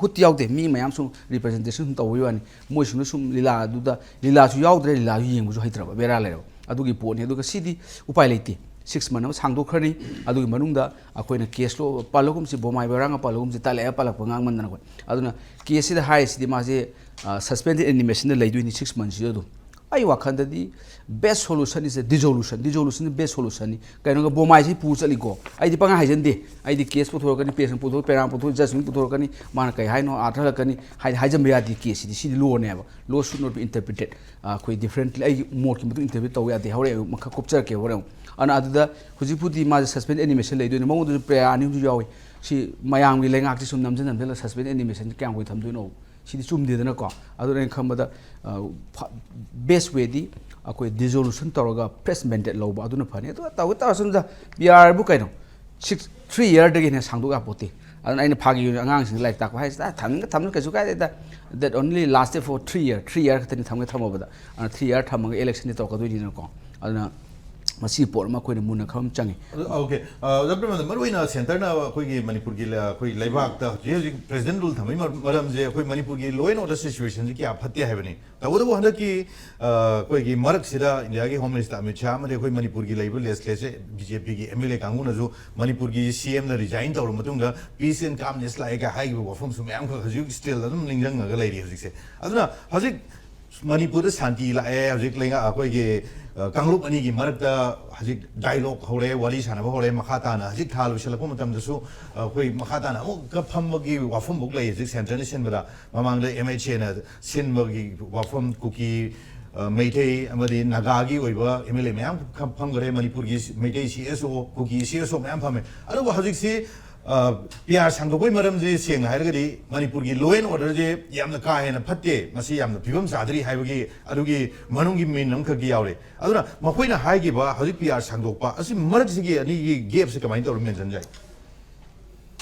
ꯍꯨꯠꯇꯤ ꯌꯥꯎꯗꯦ, ꯃꯤ ꯃꯌꯥꯝ ꯁꯨꯝ ꯔꯤꯄ꯭ꯔꯖꯦꯟꯇꯦꯁꯟ ꯁꯨꯝ ꯇꯧꯕꯒꯤ ꯋꯥꯅꯤ꯫ ꯃꯣꯏꯁꯤꯡꯅ ꯁꯨꯝ ꯂꯤꯂꯥꯗꯨꯗ, ꯂꯤꯂꯥꯁꯨ ꯌꯥꯎꯗ꯭ꯔꯦ, ꯂꯤꯂꯥꯁꯨ ꯌꯦꯡꯕꯁꯨ ꯍꯩꯇ꯭ꯔꯕ, ꯕꯦꯔꯥ ꯂꯩꯔꯕ꯫ ꯑꯗꯨꯒꯤ ꯄꯣꯠꯅꯤ꯫ ꯑꯗꯨꯒ ꯁꯤꯗꯤ ꯎꯄꯥꯏ ꯂꯩꯇꯦ꯫ Six month ꯑꯃ ꯁꯥꯡꯗꯣꯛꯈ꯭ꯔꯅꯤ꯫ ꯑꯗꯨꯒꯤ ꯃꯅꯨꯡꯗ ꯑꯩꯈꯣꯏꯅ ꯀꯦꯁ ꯂꯣ ꯄꯜꯂꯒꯨꯝꯁꯤ, ꯕꯣꯃꯥꯏ ꯕꯣꯏꯔꯥꯡꯒ ꯄꯜꯂꯒꯨꯝꯁꯤ, ꯇꯜꯂꯛꯑꯦ ꯄꯜꯂꯛꯄ ꯉꯥꯡꯃꯟꯗꯅ ꯑꯩꯈꯣꯏ꯫ ꯑꯗꯨꯅ ꯀꯦꯁꯁꯤꯗ ꯍꯥꯏꯔꯤꯁꯤꯗꯤ ꯃꯥꯁꯦ, ꯑ, suspended animationꯗ ꯂꯩꯗꯣꯏꯅꯤ six monthꯁꯤꯗ ꯑꯗꯨꯝ꯫ ꯑꯩ ꯋꯥꯈꯜꯗꯗꯤ best solution is a dissolution. Dissolution best solution ꯅꯤ꯫ ꯀꯩꯅꯣꯒ ꯕꯣꯃꯥꯏꯁꯤ ꯄꯨ ꯆꯠꯂꯤꯀꯣ꯫ ꯑꯩꯗꯤ ꯄꯪꯍꯥꯏ ꯍꯥꯏꯖꯟꯗꯦ꯫ ꯑꯩꯗꯤ ꯀꯦꯁ ꯄꯨꯊꯣꯔꯛꯀꯅꯤ, ꯄꯦꯁꯟ ꯄꯨꯊꯣꯔꯛ ꯄꯦꯔꯥ ꯄꯨꯊꯣꯔꯛ ꯖꯁꯃꯤꯟ ꯄꯨꯊꯣꯔꯛꯀꯅꯤ꯫ ꯃꯥꯅ ꯀꯩ ꯍꯥꯏꯅꯣ ꯑꯥꯔꯊ ꯍꯜꯂꯛꯀꯅꯤ꯫ ꯍꯥꯏꯗꯤ ꯍꯥꯏꯖꯟꯕ ꯌꯥꯗꯦ꯫ ꯀꯦꯁꯁꯤꯗꯤ ꯁꯤꯗꯤ ꯂꯣꯅꯦꯕ꯫ Law should not be interpreted. ꯑꯩꯈꯣꯏ differently ꯑꯩꯒꯤ ꯃꯣꯠꯀꯤ ꯃꯇꯨꯡ interpret ꯇꯧꯕ ꯌꯥꯗꯦ꯫ ꯍꯣꯔꯦꯟ ꯑꯃꯨꯛ ꯃꯈꯥ ꯀꯨꯞꯆꯔꯛꯀꯦ ꯍꯣꯔꯦꯟ ꯑꯃꯨꯛ꯫ ꯑꯗꯨꯅ ꯑꯗꯨꯗ ꯍꯧꯖꯤꯛꯄꯨꯗꯤ ꯃꯥꯁꯦ suspend animation ꯂꯩꯗꯣꯏꯅꯦ꯫ ꯃꯉꯣꯟꯗꯁꯨ ꯄ꯭ꯔꯦꯌꯔ ꯑꯅꯤ ꯑꯍꯨꯝꯁꯨ ꯌꯥꯎꯏ꯫ ꯁꯤ ꯃꯌꯥꯝꯒꯤ ꯂꯩꯉꯥꯛꯁꯤ ꯁꯨꯝ ꯅꯝꯖꯟ ꯅꯝꯖꯜꯂꯒ suspend animation ꯀꯌꯥꯝ ꯀꯨꯏ ꯊꯝꯗꯣꯏꯅꯣ? ꯁꯤꯗꯤ ꯆꯨꯝꯗꯦꯗꯅꯀꯣ꯫ ꯑꯗꯨꯅ ꯑꯩꯅ ꯈꯟꯕꯗ, ꯑ, ꯐ-, best way ꯗꯤ ꯑꯩꯈꯣꯏ dissolution ꯇꯧꯔꯒ fresh mandate ꯂꯧꯕ ꯑꯗꯨꯅ ꯐꯅꯤ꯫ ꯑꯗꯨꯒ ꯇꯧꯒꯦ ꯇꯧꯔꯁꯅꯨꯗ, ꯄꯤ ꯑꯥꯔ ꯕꯨ ꯀꯩꯅꯣ, six, three year ꯗꯒꯤ ꯍꯦꯟꯅ ꯁꯥꯡꯗꯣꯛ ꯌꯥꯄꯣꯠꯇꯦ꯫ ꯑꯗꯨꯅ ꯑꯩꯅ ꯐꯥꯒꯤ ꯑꯣꯏꯅ ꯑꯉꯥꯡꯁꯤꯡꯗ ꯂꯥꯏꯔꯤꯛ ꯇꯥꯛꯄ ꯍꯥꯏꯁꯤꯗ, "ꯊꯝꯅꯤꯡ-, ꯊꯝꯅꯤꯡ ꯀꯩꯁꯨ ꯀꯥꯏꯗꯦꯗ, that only lasted for three year, three year ꯈꯛꯇꯅꯤ ꯊꯝꯒꯦ ꯊꯝꯃꯕꯗ, ꯑꯗꯨꯅ three year ꯊꯝꯃꯒ election ꯗꯤ ꯇꯧꯔꯛꯀꯗꯣꯏꯅꯤꯅꯀꯣ"꯫ ꯑꯗꯨꯅ ꯃꯁꯤꯒꯤ ꯄꯣꯠ ꯑꯃ ꯑꯩꯈꯣꯏꯅ ꯃꯨꯟꯅ ꯈꯪꯕ ꯑꯃ ꯆꯪꯉꯤ꯫ ꯑꯗꯨ, ꯑꯣꯀꯦ꯫ ꯑ, ꯗꯥꯛꯇꯔ ꯃꯗꯟ, ꯃꯔꯨꯑꯣꯏꯅ centre ꯅ ꯑꯩꯈꯣꯏꯒꯤ ꯃꯅꯤꯄꯨꯔꯒꯤ ꯂ-, ꯑꯩꯈꯣꯏ ꯂꯩꯕꯥꯛꯇ ꯍꯧꯖꯤꯛ ꯍꯧꯖꯤꯛ president rule ꯊꯝꯕꯒꯤ ꯃꯔ-, ꯃꯔꯝꯁꯦ ꯑꯩꯈꯣꯏ ꯃꯅꯤꯄꯨꯔꯒꯤ law and order situation ꯁꯤ ꯀꯌꯥ ꯐꯠꯇꯦ ꯍꯥꯏꯕꯅꯤ꯫ ꯇꯧꯕꯇꯕꯨ ꯍꯟꯗꯛꯀꯤ, ꯑ, ꯑꯩꯈꯣꯏꯒꯤ ꯃꯔꯛꯁꯤꯗ ꯏꯟꯗꯤꯌꯥꯒꯤ Home Minister ꯑꯃꯤꯠ ꯁꯥꯍ ꯑꯃꯗꯤ ꯑꯩꯈꯣꯏ ꯃꯅꯤꯄꯨꯔꯒꯤ ꯂꯩꯕ legislature ꯕꯤ ꯖꯦ ꯄꯤꯒꯤ ꯑꯦꯝ ꯑꯦꯜ ꯑꯦ ꯀꯥꯡꯕꯨꯅꯁꯨ ꯃꯅꯤꯄꯨꯔꯒꯤ ꯁꯤ ꯑꯦꯝꯅ resign ꯇꯧꯔꯕ ꯃꯇꯨꯡꯗ peace and calmness ꯂꯥꯛꯑꯦ ꯀꯥꯏ ꯍꯥꯏꯈꯤꯕ ꯋꯥꯐꯝꯁꯨ ꯃꯌꯥꯝ ꯑꯃꯈꯛ ꯍꯧꯖꯤꯛ still ꯑꯗꯨꯝ ꯅꯤꯡꯁꯤꯡꯉꯒ ꯂꯩꯔꯤ ꯍꯧꯖꯤꯛꯁꯦ꯫ ꯑꯗꯨꯅ ꯍꯧꯖꯤꯛ ꯃꯅꯤꯄꯨꯔꯗ ꯁꯥꯟꯇꯤ ꯂꯥꯛꯑꯦ, ꯍꯧꯖꯤꯛ ꯂꯩꯉꯥꯛ ꯑꯩꯈꯣꯏꯒꯤ, ꯑ, ꯀꯥꯡꯂꯨꯞ ꯑꯅꯤꯒꯤ ꯃꯔꯛꯇ ꯍꯧꯖꯤꯛ dialogue ꯍꯧꯔꯦ, ꯋꯥꯔꯤ ꯁꯥꯟꯅꯕ ꯍꯧꯔꯦ꯫ ꯃꯈꯥ ꯇꯥꯅ ꯍꯧꯖꯤꯛ ꯊꯥ ꯂꯣꯏꯁꯤꯜꯂꯛꯄ ꯃꯇꯝꯗꯁꯨ, ꯑ, ꯑꯩꯈꯣꯏ ꯃꯈꯥ ꯇꯥꯅ ꯑꯃꯨꯛꯀ ꯐꯝꯕꯒꯤ ꯋꯥꯐꯝꯐꯥꯎ ꯂꯩ ꯍꯧꯖꯤꯛ centre ꯅ ꯁꯤꯟꯕꯗ꯫ ꯃꯃꯥꯡꯗ ꯑꯦꯝ ꯑꯩꯆ ꯑꯦꯅ ꯁꯤꯟꯕꯒꯤ ꯋꯥꯐꯝ ꯀꯨꯀꯤ, ꯑ, ꯃꯩꯇꯩ ꯑꯃꯗꯤ ꯅꯥꯒꯥꯒꯤ ꯑꯣꯏꯕ ꯑꯦꯝ ꯑꯦꯜ ꯑꯦ ꯃꯌꯥꯝ ꯈ-, ꯐꯝꯈ꯭ꯔꯦ꯫ ꯃꯅꯤꯄꯨꯔꯒꯤ ꯃꯩꯇꯩ ꯁꯤ ꯑꯦꯁ ꯑꯣ, ꯀꯨꯀꯤ ꯁꯤ ꯑꯦꯁ ꯑꯣ ꯃꯌꯥꯝ ꯐꯝꯃꯦ꯫ ꯑꯗꯨꯕꯨ ꯍꯧꯖꯤꯛꯁꯤ, ꯑ, ꯄꯤ ꯑꯥꯔ ꯁꯥꯡꯗꯣꯛꯄꯒꯤ ꯃꯔꯝꯁꯤ ꯁꯦꯡꯅ ꯍꯥꯏꯔꯒꯗꯤ ꯃꯅꯤꯄꯨꯔꯒꯤ law and order ꯁꯦ ꯌꯥꯝꯅ ꯀꯥ ꯍꯦꯟꯅ ꯐꯠꯇꯦ, ꯃꯁꯤ ꯌꯥꯝꯅ ꯐꯤꯕꯝ ꯆꯥꯗ꯭ꯔꯤ ꯍꯥꯏꯕꯒꯤ ꯑꯗꯨꯒꯤ ꯃꯅꯨꯡꯒꯤ ꯃꯤꯟ ꯑꯃꯈꯛꯇꯤ ꯌꯥꯎꯔꯦ꯫ ꯑꯗꯨꯅ ꯃꯈꯣꯏꯅ ꯍꯥꯏꯈꯤꯕ ꯍꯧꯖꯤꯛ ꯄꯤ ꯑꯥꯔ ꯁꯥꯡꯗꯣꯛꯄ ꯑꯁꯤ ꯃꯔꯛꯁꯤꯒꯤ ꯑꯅꯤꯒꯤ gap ꯁꯦ ꯀꯃꯥꯏꯅ ꯇꯧꯔ ꯃꯦꯟꯁꯤꯟ ꯌꯥꯏ?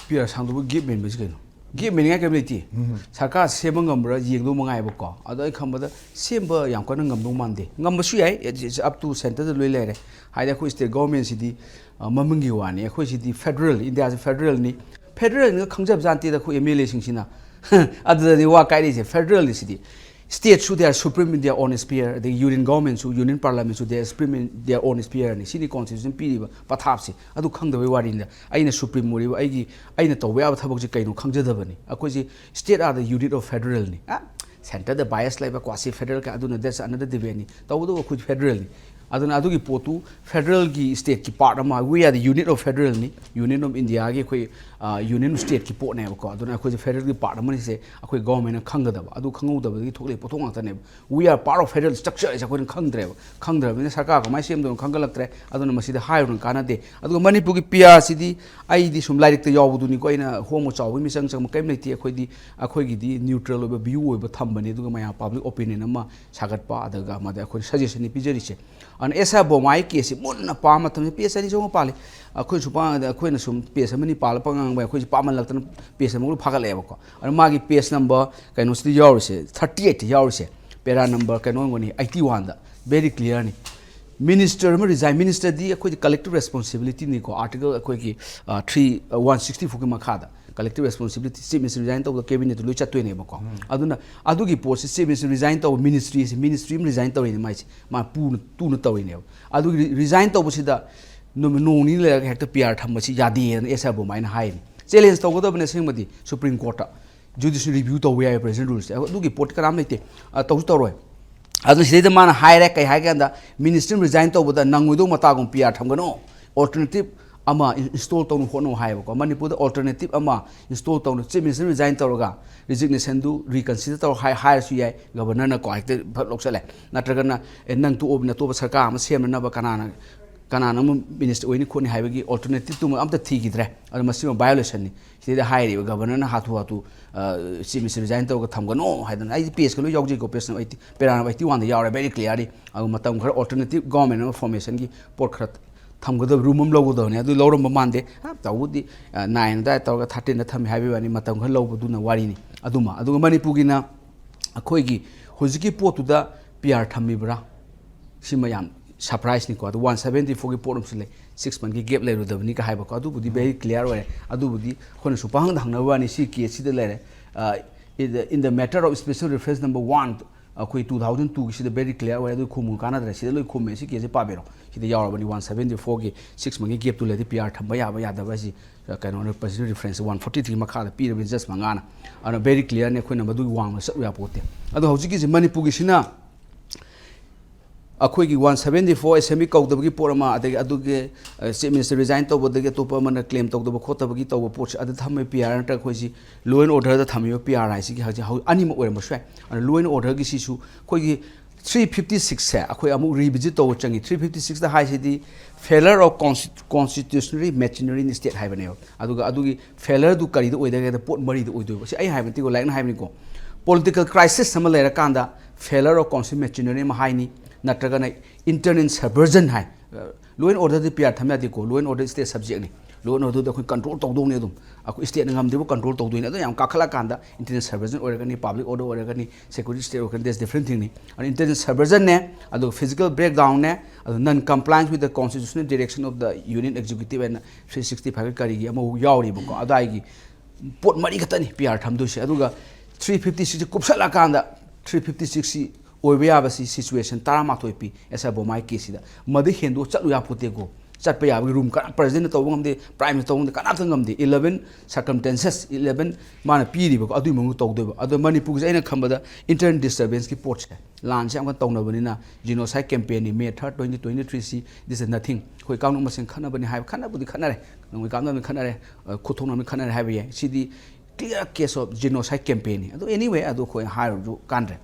ꯄꯤ ꯑꯥꯔ ꯁꯥꯡꯗꯣꯛꯄ gap ꯃꯦꯟꯕꯁꯤ ꯀꯩꯅꯣ? Gap ꯃꯦꯟꯅꯤꯡꯉꯥꯏ ꯀꯔꯤꯝ ꯂꯩꯇꯦ꯫ ꯎꯝ꯫ ꯁꯔꯀꯥꯔ ꯁꯦꯝꯕ ꯉꯝꯕ꯭ꯔꯥ ꯌꯦꯡꯗꯧ ꯃꯉꯥꯏꯕꯀꯣ꯫ ꯑꯗꯣ ꯑꯩ ꯈꯟꯕꯗ ꯁꯦꯝꯕ ꯌꯥꯝ ꯀꯟꯅ ꯉꯝꯗꯧ ꯃꯥꯟꯗꯦ꯫ ꯉꯝꯕꯁꯨ ꯌꯥꯏ, it's, it's up to centre ꯗ ꯂꯣꯏ ꯂꯩꯔꯦ꯫ ꯍꯥꯏꯗꯤ ꯑꯩꯈꯣꯏ state government ꯁꯤꯗꯤ, ꯑ, ꯃꯃꯤꯡꯒꯤ ꯋꯥꯅꯤ꯫ ꯑꯩꯈꯣꯏ ꯁꯤꯗꯤ federal, ꯏꯟꯗꯤꯌꯥꯁꯤ federal ꯅꯤ꯫ Federal ꯅꯤꯒ ꯈꯪꯖꯕ ꯖꯥꯠ ꯅꯠꯇꯦꯗ ꯑꯩꯈꯣꯏ ꯑꯦꯝ ꯑꯦꯜ ꯑꯦ ꯁꯤꯡꯁꯤꯅ꯫ ꯑꯗꯨꯗꯗꯤ ꯋꯥ ꯀꯥꯏꯔꯤꯁꯦ, federal ꯅꯤ ꯁꯤꯗꯤ꯫ State ꯁꯨ they are supreme in their own sphere, ꯑꯗꯒꯤ union government ꯁꯨ, union parliament ꯁꯨ they are supreme in their own sphere ꯅꯤ꯫ ꯁꯤꯅꯤ constitution ꯄꯤꯔꯤꯕ ꯄꯊꯥꯞꯁꯦ꯫ ꯑꯗꯨ ꯈꯪꯗꯕꯩ ꯋꯥꯔꯤꯅꯤꯗ꯫ ꯑꯩꯅ supreme ꯑꯣꯏꯔꯤꯕ ꯑꯩꯒꯤ, ꯑꯩꯅ ꯇꯧꯕ ꯌꯥꯕ ꯊꯕꯛꯁꯦ ꯀꯩꯅꯣ ꯈꯪꯖꯗꯕꯅꯤ꯫ ꯑꯩꯈꯣꯏꯁꯦ state are the unit of federal ꯅꯤ꯫ ꯑ, ꯁꯦꯟꯇꯔꯗ ꯕꯥꯏꯑꯁ ꯂꯩꯕ ꯀ꯭ꯋꯥꯁꯤ ꯐꯦꯗꯔꯦꯜ ꯀꯌꯥ, ꯑꯗꯨꯅ that's another debate ꯅꯤ꯫ ꯇꯧꯕꯇꯕꯨ ꯑꯩꯈꯣꯏ ꯐꯦꯗꯔꯦꯜꯅꯤ꯫ ꯑꯗꯨꯅ ꯑꯗꯨꯒꯤ ꯄꯣꯠꯇꯨ ꯐꯦꯗꯔꯦꯜꯒꯤ ꯁ꯭ꯇꯦꯠꯀꯤ ꯄꯥꯔꯠ ꯑꯃ, we are the unit of federal ꯅꯤ, ꯌꯨꯅꯤꯌꯟ ꯑꯣꯐ ꯏꯟꯗꯤꯌꯥꯒꯤ ꯑꯩꯈꯣꯏ ꯌꯨꯅꯤꯌꯟ ꯁ꯭ꯇꯦꯠꯀꯤ ꯄꯣꯠꯅꯦꯕꯀꯣ꯫ ꯑꯗꯨꯅ ꯑꯩꯈꯣꯏꯁꯦ ꯐꯦꯗꯔꯦꯜꯒꯤ ꯄꯥꯔꯠ ꯑꯃꯅꯤꯁꯦ ꯑꯩꯈꯣꯏ ꯒꯣꯔꯃꯦꯟꯅ ꯈꯪꯒꯗꯕ꯫ ꯑꯗꯨ ꯈꯪꯍꯧꯗꯕꯗꯒꯤ ꯊꯣꯛꯂꯛꯏ ꯄꯣꯠꯊꯣꯛ ꯉꯥꯛꯇꯅꯦꯕ꯫ We are part of federal structure ꯍꯥꯏꯁꯦ ꯑꯩꯈꯣꯏꯅ ꯈꯪꯗ꯭ꯔꯦꯕ꯫ ꯈꯪꯗ꯭ꯔꯕꯅꯤꯅ ꯁꯔꯀꯥꯔ ꯀꯃꯥꯏꯅ ꯁꯦꯝꯗꯣꯏꯅꯣ ꯈꯪꯒꯠꯂꯛꯇ꯭ꯔꯦ꯫ ꯑꯗꯨꯅ ꯃꯁꯤꯗ ꯍꯥꯏꯔꯨꯅ ꯀꯥꯟꯅꯗꯦ꯫ ꯑꯗꯨꯒ ꯃꯅꯤꯄꯨꯔꯒꯤ ꯄꯤ ꯑꯥꯔ ꯁꯤꯗꯤ ꯑꯩꯗꯤ ꯁꯨꯝ ꯂꯥꯏꯔꯤꯛꯇ ꯌꯥꯎꯕꯗꯨꯅꯤꯀꯣ, ꯑꯩꯅ ꯍꯣꯡꯕ ꯆꯥꯎꯕꯒꯤ ꯃꯤꯆꯪ ꯆꯪꯕ ꯀꯔꯤꯝ ꯂꯩꯇꯦ꯫ ꯑꯩꯈꯣꯏꯗꯤ, ꯑꯩꯈꯣꯏꯒꯤꯗꯤ ꯅ꯭ꯌꯨꯇ꯭ꯔꯦꯜ ꯑꯣꯏꯕ ꯚ꯭ꯌꯨ ꯑꯣꯏꯕ ꯊꯝꯕꯅꯤ꯫ ꯑꯗꯨꯒ ꯃꯌꯥꯝ ꯄꯕ꯭ꯂꯤꯛ ꯑꯣꯄꯤꯅꯤꯌꯟ ꯑꯃ ꯁꯥꯒꯠꯄ, ꯑꯗꯨꯒ ꯑꯃꯗ ꯑꯩꯈꯣꯏꯅ ꯁꯖꯦꯁꯟꯅꯤ ꯄꯤꯖꯔꯤꯁꯦ꯫ ꯑꯗꯨꯅ ꯑꯦꯁ ꯑꯥꯔ ꯕꯣꯃꯥꯏ ꯀꯦꯁꯁꯤ ꯃꯨꯟꯅ ꯄꯥꯕ ꯃꯇꯝꯗ ꯄꯦꯖ ꯑꯅꯤ ꯆꯪꯕ ꯄꯥꯜꯂꯤ꯫ ꯑꯩꯈꯣꯏ ꯁꯨꯄꯥꯡꯗ ꯑꯩꯈꯣꯏꯅ ꯁꯨꯝ ꯄꯦꯖ ꯑꯃꯅꯤ ꯄꯥꯜꯂꯒ ꯄꯉꯥꯡꯕ ꯑꯩꯈꯣꯏꯁꯦ ꯄꯥꯃꯜꯂꯛꯇꯅ ꯄꯦꯖ ꯑꯃꯒ ꯐꯥꯒꯠꯂꯛꯑꯦꯕꯀꯣ꯫ ꯑꯗꯨ ꯃꯥꯒꯤ ꯄꯦꯖ ꯅꯝꯕꯔ ꯀꯩꯅꯣꯁꯤꯗ ꯌꯥꯎꯔꯤꯁꯦ, ꯊꯥꯔꯇꯤ ꯑꯩꯠꯇ ꯌꯥꯎꯔꯤꯁꯦ, ꯄꯦꯔꯥ ꯅꯝꯕꯔ ꯀꯩꯅꯣ ꯑꯣꯏꯔꯝꯒꯅꯤ, ꯑꯩꯠꯇꯤ ꯋꯥꯟꯗ very clear ꯅꯤ꯫ ꯃꯤꯅꯤꯁꯇꯔ ꯑꯃ ꯔꯤꯖꯥꯏꯟ, ꯃꯤꯅꯤꯁꯇꯔꯗꯤ ꯑꯩꯈꯣꯏꯗꯤ ꯀꯂꯦꯛꯇꯤꯚ ꯔꯦꯁꯄꯣꯟꯁꯤꯕꯤꯂꯤꯇꯤꯅꯤꯀꯣ, ꯑꯥꯔꯇꯤꯀꯜ ꯑꯩꯈꯣꯏꯒꯤ ꯊ꯭ꯔꯤ ꯋꯥꯟ ꯁꯤꯛꯁꯇꯤ ꯐꯣꯔꯒꯤ ꯃꯈꯥꯗ ꯀꯂꯦꯛꯇꯤꯚ ꯔꯦꯁꯄꯣꯟꯁꯤꯕꯤꯂꯤꯇꯤ꯫ ꯆꯤꯐ ꯃꯤꯅꯤꯁꯇꯔ ꯔꯤꯖꯥꯏꯟ ꯇꯧꯕꯗ ꯀꯦꯕꯤꯅꯦꯠꯇ ꯂꯣꯏ ꯆꯠꯇꯣꯏꯅꯦꯕꯀꯣ꯫ ꯑꯗꯨꯅ ꯑꯗꯨꯒꯤ ꯄꯣꯠꯁꯤ ꯆꯤꯐ ꯃꯤꯅꯤꯁꯇꯔ ꯔꯤꯖꯥꯏꯟ ꯇꯧꯕ, ꯃꯤꯅꯤꯁꯇ꯭ꯔꯤꯁꯤ, ꯃꯤꯅꯤꯁꯇ꯭ꯔꯤ ꯑꯃ ꯔꯤꯖꯥꯏꯟ ꯇꯧꯔꯤꯅꯦ ꯃꯥꯏꯁꯦ, ꯃꯥ ꯄꯨꯅ ꯇꯨꯅ ꯇꯧꯔꯤꯅꯦꯕ꯫ ꯑꯗꯨꯒꯤ ꯔꯤ-, ꯔꯤꯖꯥꯏꯟ ꯇꯧꯕꯁꯤꯗ ꯅꯨꯃꯤꯠ ꯅꯣꯡ ꯅꯤꯅꯤ ꯂꯩꯔꯒ ꯍꯦꯛꯇ ꯄꯤ ꯑꯥꯔ ꯊꯝꯕꯁꯤ ꯌꯥꯗꯦꯅ ꯑꯦꯁ ꯑꯥꯔ ꯕꯣꯃꯥꯏꯅ ꯍꯥꯏꯔꯤ꯫ ꯆꯦꯂꯦꯟꯖ ꯇꯧꯒꯗꯕꯅꯤ ꯑꯁꯦꯡꯕꯗꯤ ꯁꯨꯄ꯭ꯔꯤꯝ ꯀꯣꯔꯠꯇ꯫ ꯖꯨꯗꯤꯁꯤꯌꯦꯜ ꯔꯤꯚ꯭ꯌꯨ ꯇꯧꯕ ꯌꯥꯏ ꯄ꯭ꯔꯦꯖꯦꯟ ꯔꯨꯜꯁꯦ꯫ ꯑꯗꯨꯒꯤ ꯄꯣꯠꯇꯤ ꯀꯅꯥꯝ ꯂꯩꯇꯦ꯫ ꯑ, ꯇꯧꯁꯨ ꯇꯧꯔꯣꯏ꯫ ꯑꯗꯨꯅ ꯁꯤꯗꯩꯗ ꯃꯥꯅ ꯍꯥꯏꯔꯦ, ꯀꯩ ꯍꯥꯏꯒꯦ ꯍꯥꯏ ꯀꯥꯟꯗ, ꯃꯤꯅꯤꯁꯇ꯭ꯔꯤ ꯑꯃ ꯔꯤꯖꯥꯏꯟ ꯇꯧꯕꯗ ꯅꯪꯉꯣꯏꯗꯧ ꯃꯇꯥꯒꯨꯝ ꯄꯤ ꯑꯥꯔ ꯊꯝꯒꯅꯨ, ꯑꯜꯇꯔꯅꯦꯇꯤꯞ ꯑꯃ ꯏꯟ-, ꯏꯟꯁꯇꯣꯜ ꯇꯧꯅ ꯍꯣꯠꯅꯧ ꯍꯥꯏꯌꯦꯕꯀꯣ꯫ ꯃꯅꯤꯄꯨꯔꯗ ꯑꯜꯇꯔꯅꯦꯇꯤꯞ ꯑꯃ ꯏꯟꯁꯇꯣꯜ ꯇꯧꯅ ꯆꯤꯐ ꯃꯤꯅꯤꯁꯇꯔ ꯔꯤꯖꯥꯏꯟ ꯇꯧꯔꯒ ꯔꯤꯖꯤꯒꯅꯦꯁꯟꯗꯨ ꯔꯤꯀꯟꯁꯤꯗꯔ ꯇꯧꯔ ꯍꯥꯏ-, ꯍꯥꯏꯔꯁꯨ ꯌꯥꯏ꯫ ꯒꯕꯔꯅꯔꯅꯀꯣ ꯍꯦꯛꯇ ꯐꯠ ꯂꯧꯁꯜꯂꯦ꯫ ꯅꯠꯇ꯭ꯔꯒꯅ, "ꯑꯦ, ꯅꯪ ꯇꯣꯛꯑꯣꯕꯅ ꯑꯇꯣꯞꯄ ꯁꯔꯀꯥꯔ ꯑꯃ ꯁꯦꯝꯅꯅꯕ ꯀꯅꯥꯅ, ꯀꯅꯥꯅ ꯑꯃ ꯃꯤꯅꯤꯁꯇꯔ ꯑꯣꯏꯅꯤ ꯈꯣꯠꯅꯤ?" ꯍꯥꯏꯕꯒꯤ ꯑꯜꯇꯔꯅꯦꯇꯤꯞꯇꯨꯃ ꯑꯝꯇ ꯊꯤꯈꯤꯗ꯭ꯔꯦ꯫ ꯑꯗꯨ ꯃꯁꯤꯃ ꯚꯥꯏꯑꯣꯂꯦꯁꯟꯅꯤ꯫ ꯁꯤꯗꯩꯗ ꯍꯥꯏꯔꯤꯕ ꯒꯕꯔꯅꯔꯅ ꯍꯥꯊꯨ ꯍꯥꯊꯨ, ꯑ, ꯆꯤꯐ ꯃꯤꯅꯤꯁꯇꯔ ꯔꯤꯖꯥꯏꯟ ꯇꯧꯔꯒ ꯊꯝꯒꯅꯣ ꯍꯥꯏꯗꯅ꯫ ꯑꯩꯗꯤ ꯄꯦꯖꯀ ꯂꯣꯏ ꯌꯥꯎꯖꯩꯀꯣ, page number eighty, para number eighty ꯋꯥꯟꯗ ꯌꯥꯎꯔꯦ, very clearly꯫ ꯑꯗꯨ ꯃꯇꯝ ꯈꯔ ꯑꯜꯇꯔꯅꯦꯇꯤꯞ ꯒꯣꯔꯃꯦꯟ ꯑꯃ ꯐꯣꯔꯃꯦꯁꯟꯒꯤ ꯄꯣꯠ ꯈꯔ ꯊꯝꯒꯗꯕ, ꯔꯨꯝ ꯑꯃ ꯂꯧꯒꯗꯕꯅꯤ꯫ ꯑꯗꯨ ꯂꯧꯔꯝꯕ ꯃꯥꯟꯗꯦ꯫ ꯑ, ꯇꯧꯕꯗꯤ, ꯑ, ꯅꯥꯏꯟ ꯑꯗꯨꯋꯥꯏ ꯇꯧꯔꯒ ꯊꯥꯔꯇꯤꯟꯗ ꯊꯝꯃꯤ ꯍꯥꯏꯕꯒꯤ ꯋꯥꯅꯤ, ꯃꯇꯝ ꯈꯔ ꯂꯧꯕꯗꯨꯅ ꯋꯥꯔꯤꯅꯤ꯫ ꯑꯗꯨꯃ, ꯑꯗꯨꯒ ꯃꯅꯤꯄꯨꯔꯒꯤꯅ ꯑꯩꯈꯣꯏꯒꯤ ꯍꯧꯖꯤꯛꯀꯤ ꯄꯣꯠꯇꯨꯗ ꯄꯤ ꯑꯥꯔ ꯊꯝꯃꯤꯕ꯭ꯔꯥ? ꯁꯤꯃ ꯌꯥꯝ ꯁꯔꯄ꯭ꯔꯥꯏꯁꯅꯤꯀꯣ꯫ ꯑꯗꯨ ꯋꯥꯟ ꯁꯕꯦꯟꯇꯤ ꯐꯣꯔꯒꯤ ꯄꯣꯠ ꯑꯃꯁꯨ ꯂꯩ, ꯁꯤꯛꯁ ꯃꯟꯒꯤ ꯒꯦꯞ ꯂꯩꯔꯨꯗꯕꯅꯤꯒ ꯍꯥꯏꯕꯀꯣ꯫ ꯑꯗꯨꯕꯨꯗꯤ ꯚꯦꯔꯤ ꯀ꯭ꯂꯤꯌꯥꯔ ꯑꯣꯏꯔꯦ꯫ ꯑꯗꯨꯕꯨꯗꯤ ꯑꯩꯈꯣꯏꯅꯁꯨ ꯄꯪꯍꯪꯗ ꯍꯪꯅꯕ ꯋꯥꯅꯤ, ꯁꯤ ꯀꯦꯁꯁꯤꯗ ꯂꯩꯔꯦ꯫ ꯑ, in the, in the matter of special reference number one, ꯑꯩꯈꯣꯏ two thousand two ꯒꯤꯁꯤꯗ very clear ꯑꯣꯏ, ꯑꯗꯨ ꯈꯨꯝꯃꯨ ꯀꯥꯟꯅꯗ꯭ꯔꯦ, ꯁꯤꯗ ꯂꯣꯏ ꯈꯨꯝꯃꯦ꯫ ꯁꯤ ꯀꯦꯁꯁꯦ ꯄꯥꯕꯤꯔꯣ, ꯁꯤꯗ ꯌꯥꯎꯔꯕꯅꯤ꯫ One seventy four ꯒꯤ six month ꯒꯤ gap ꯇꯨ ꯂꯩꯔꯗꯤ P R ꯊꯝꯕ ꯌꯥꯕ ꯌꯥꯗꯕ ꯍꯥꯏꯁꯤ, ꯀꯩꯅꯣ, reference one forty three ꯃꯈꯥꯗ ꯄꯤꯔꯕꯅꯤ, judge ꯃꯉꯥꯅ꯫ ꯑꯗꯨꯅ very clear ꯅꯤ, ꯑꯩꯈꯣꯏꯅ ꯃꯗꯨꯒꯤ ꯋꯥꯡꯃꯗ ꯆꯠꯂꯨ ꯌꯥꯄꯣꯠꯇꯦ꯫ ꯑꯗꯣ ꯍꯧꯖꯤꯛꯀꯤꯁꯤ ꯃꯅꯤꯄꯨꯔꯒꯤꯁꯤꯅ ꯑꯩꯈꯣꯏꯒꯤ one seventy four assembly ꯀꯧꯗꯕꯒꯤ ꯄꯣꯠ ꯑꯃ, ꯑꯗꯒꯤ ꯑꯗꯨꯒꯤ, ꯑ, Chief Minister resign ꯇꯧꯕꯗꯒꯤ ꯑꯇꯣꯞꯄ ꯑꯃꯅ claim ꯇꯧꯗꯕ ꯈꯣꯠꯇꯕꯒꯤ ꯇꯧꯕ ꯄꯣꯠꯁꯦ, ꯑꯗꯨ ꯊꯝꯃꯦ P R ꯅꯠꯇ꯭ꯔꯒ ꯑꯩꯈꯣꯏꯁꯤ law and order the ꯊꯝꯃꯤꯕ P R ꯍꯥꯏꯁꯤꯒꯤ ꯍꯧꯖꯤꯛ ꯍꯧ-, ꯑꯅꯤꯃꯛ ꯑꯣꯏꯔꯝꯕꯁꯨ ꯌꯥꯏ꯫ ꯑꯗꯨꯅ law and order ꯒꯤꯁꯤꯁꯨ ꯑꯩꯈꯣꯏꯒꯤ three fifty six ꯁꯦ ꯑꯩꯈꯣꯏ ꯑꯃꯨꯛ revisit ꯇꯧꯕ ꯆꯪꯉꯤ꯫ Three fifty six ꯗ ꯍꯥꯏꯁꯤꯗꯤ failure of consti-, constitutionary machinery in state ꯍꯥꯏꯕꯅꯦꯕ꯫ ꯑꯗꯨꯒ ꯑꯗꯨꯒꯤ failure ꯗꯨ ꯀꯔꯤꯗ ꯑꯣꯏꯗꯒꯦ ꯍꯥꯏꯗ ꯄꯣꯠ ꯃꯔꯤꯗ ꯑꯣꯏꯗꯣꯏꯕ꯫ ꯁꯤ ꯑꯩ ꯍꯥꯏꯕ ꯅꯠꯇꯦꯀꯣ, ꯂꯥꯏꯔꯤꯛꯅ ꯍꯥꯏꯕꯅꯤꯀꯣ꯫ Political crisis ꯑꯃ ꯂꯩꯔꯀꯥꯟꯗ failure of constitutional machinery ꯑꯃ ꯍꯥꯏꯅꯤ, ꯅꯠꯇ꯭ꯔꯒꯅ internal insurrection high. Law and order D P R ꯊꯝ ꯌꯥꯗꯦꯀꯣ, law and order state subject ꯅꯤ꯫ Law and order ꯗꯤ ꯑꯩꯈꯣꯏ control ꯇꯧꯗꯧꯅꯤ ꯑꯗꯨꯝ꯫ ꯑꯩꯈꯣꯏ state ꯅ ꯉꯝꯗꯦꯕꯨ control ꯇꯧꯗꯣꯏꯅꯤ꯫ ꯑꯗꯨ ꯌꯥꯝ ꯀꯥꯈꯠꯂꯀꯥꯟꯗ internal insurrection ꯑꯣꯏꯔꯒꯅꯤ, public order ꯑꯣꯏꯔꯒꯅꯤ, security state ꯑꯣꯏꯔꯒꯅꯤ, that's different thing ꯅꯤ꯫ ꯑꯗꯨ internal insurrection ꯅꯦ, ꯑꯗꯨꯒ physical breakdown ꯅꯦ, ꯑꯗꯨ non compliance with the constitutional direction of the Union Executive and three sixty five ꯀꯔꯤꯒꯤ ꯑꯃ ꯌꯥꯎꯔꯤꯕꯀꯣ꯫ ꯑꯗꯥꯏꯒꯤ ꯄꯣꯠ ꯃꯔꯤ ꯈꯛꯇꯅꯤ P R ꯊꯝꯗꯣꯏꯁꯦ꯫ ꯑꯗꯨꯒ three fifty six ꯁꯤ ꯀꯨꯞꯁꯜꯂꯀꯥꯟꯗ three fifty six ꯁꯤ ꯑꯣꯏꯕ ꯌꯥꯕꯁꯤ situation ꯇꯔꯥꯃꯥꯊꯣꯏ ꯄꯤ ꯑꯦꯁ ꯑꯥꯏ ꯕꯣꯃꯥꯏ ꯀꯦꯁꯁꯤꯗ꯫ ꯃꯗꯨ ꯍꯦꯟꯗꯣꯛ ꯆꯠꯂꯨ ꯌꯥꯄꯣꯠꯇꯦꯀꯣ꯫ ꯆꯠꯄ ꯌꯥꯕꯒꯤ room ꯀꯅꯥ president ꯅ ꯇꯧꯕ ꯉꯝꯗꯦ, prime minister ꯇꯧꯕ ꯉꯝꯗꯦ, ꯀꯅꯥꯝꯇ ꯉꯝꯗꯦ꯫ Eleven circumstances, eleven ꯃꯥꯅ ꯄꯤꯔꯤꯕꯀꯣ, ꯑꯗꯨꯒꯤ ꯃꯑꯣꯡꯗ ꯇꯧꯗꯣꯏꯕ꯫ ꯑꯗꯣ ꯃꯅꯤꯄꯨꯔꯒꯤꯁꯦ ꯑꯩꯅ ꯈꯟꯕꯗ internal disturbance ꯀꯤ ꯄꯣꯠꯁꯦ ꯂꯥꯟꯁꯦ ꯌꯥꯝ ꯀꯟꯅ ꯇꯧꯅꯕꯅꯤꯅ, genocide campaign ꯅꯤ, May third, twenty twenty three ꯁꯤ, this is nothing꯫ ꯑꯩꯈꯣꯏ ꯀꯥꯡꯂꯨꯞ ꯃꯁꯦꯟ ꯈꯠꯅꯕꯅꯤ ꯍꯥꯏꯕ, ꯈꯠꯅꯕꯨꯗꯤ ꯈꯠꯅꯔꯦ, ꯅꯣꯡꯃꯩ ꯀꯥꯞꯅꯕꯅꯤ ꯈꯠꯅꯔꯦ, ꯑ, ꯈꯨꯠ ꯊꯣꯛꯅꯕꯅꯤ ꯈꯠꯅꯔꯦ ꯍꯥꯏꯕ ꯌꯥꯏ꯫ ꯁꯤꯗꯤ clear case of genocide campaign ꯅꯤ꯫ ꯑꯗꯣ anyway, ꯑꯗꯨ ꯑꯩꯈꯣꯏ ꯍꯥꯏꯔꯨꯔꯁꯨ ꯀꯥꯟꯗ꯭ꯔꯦ꯫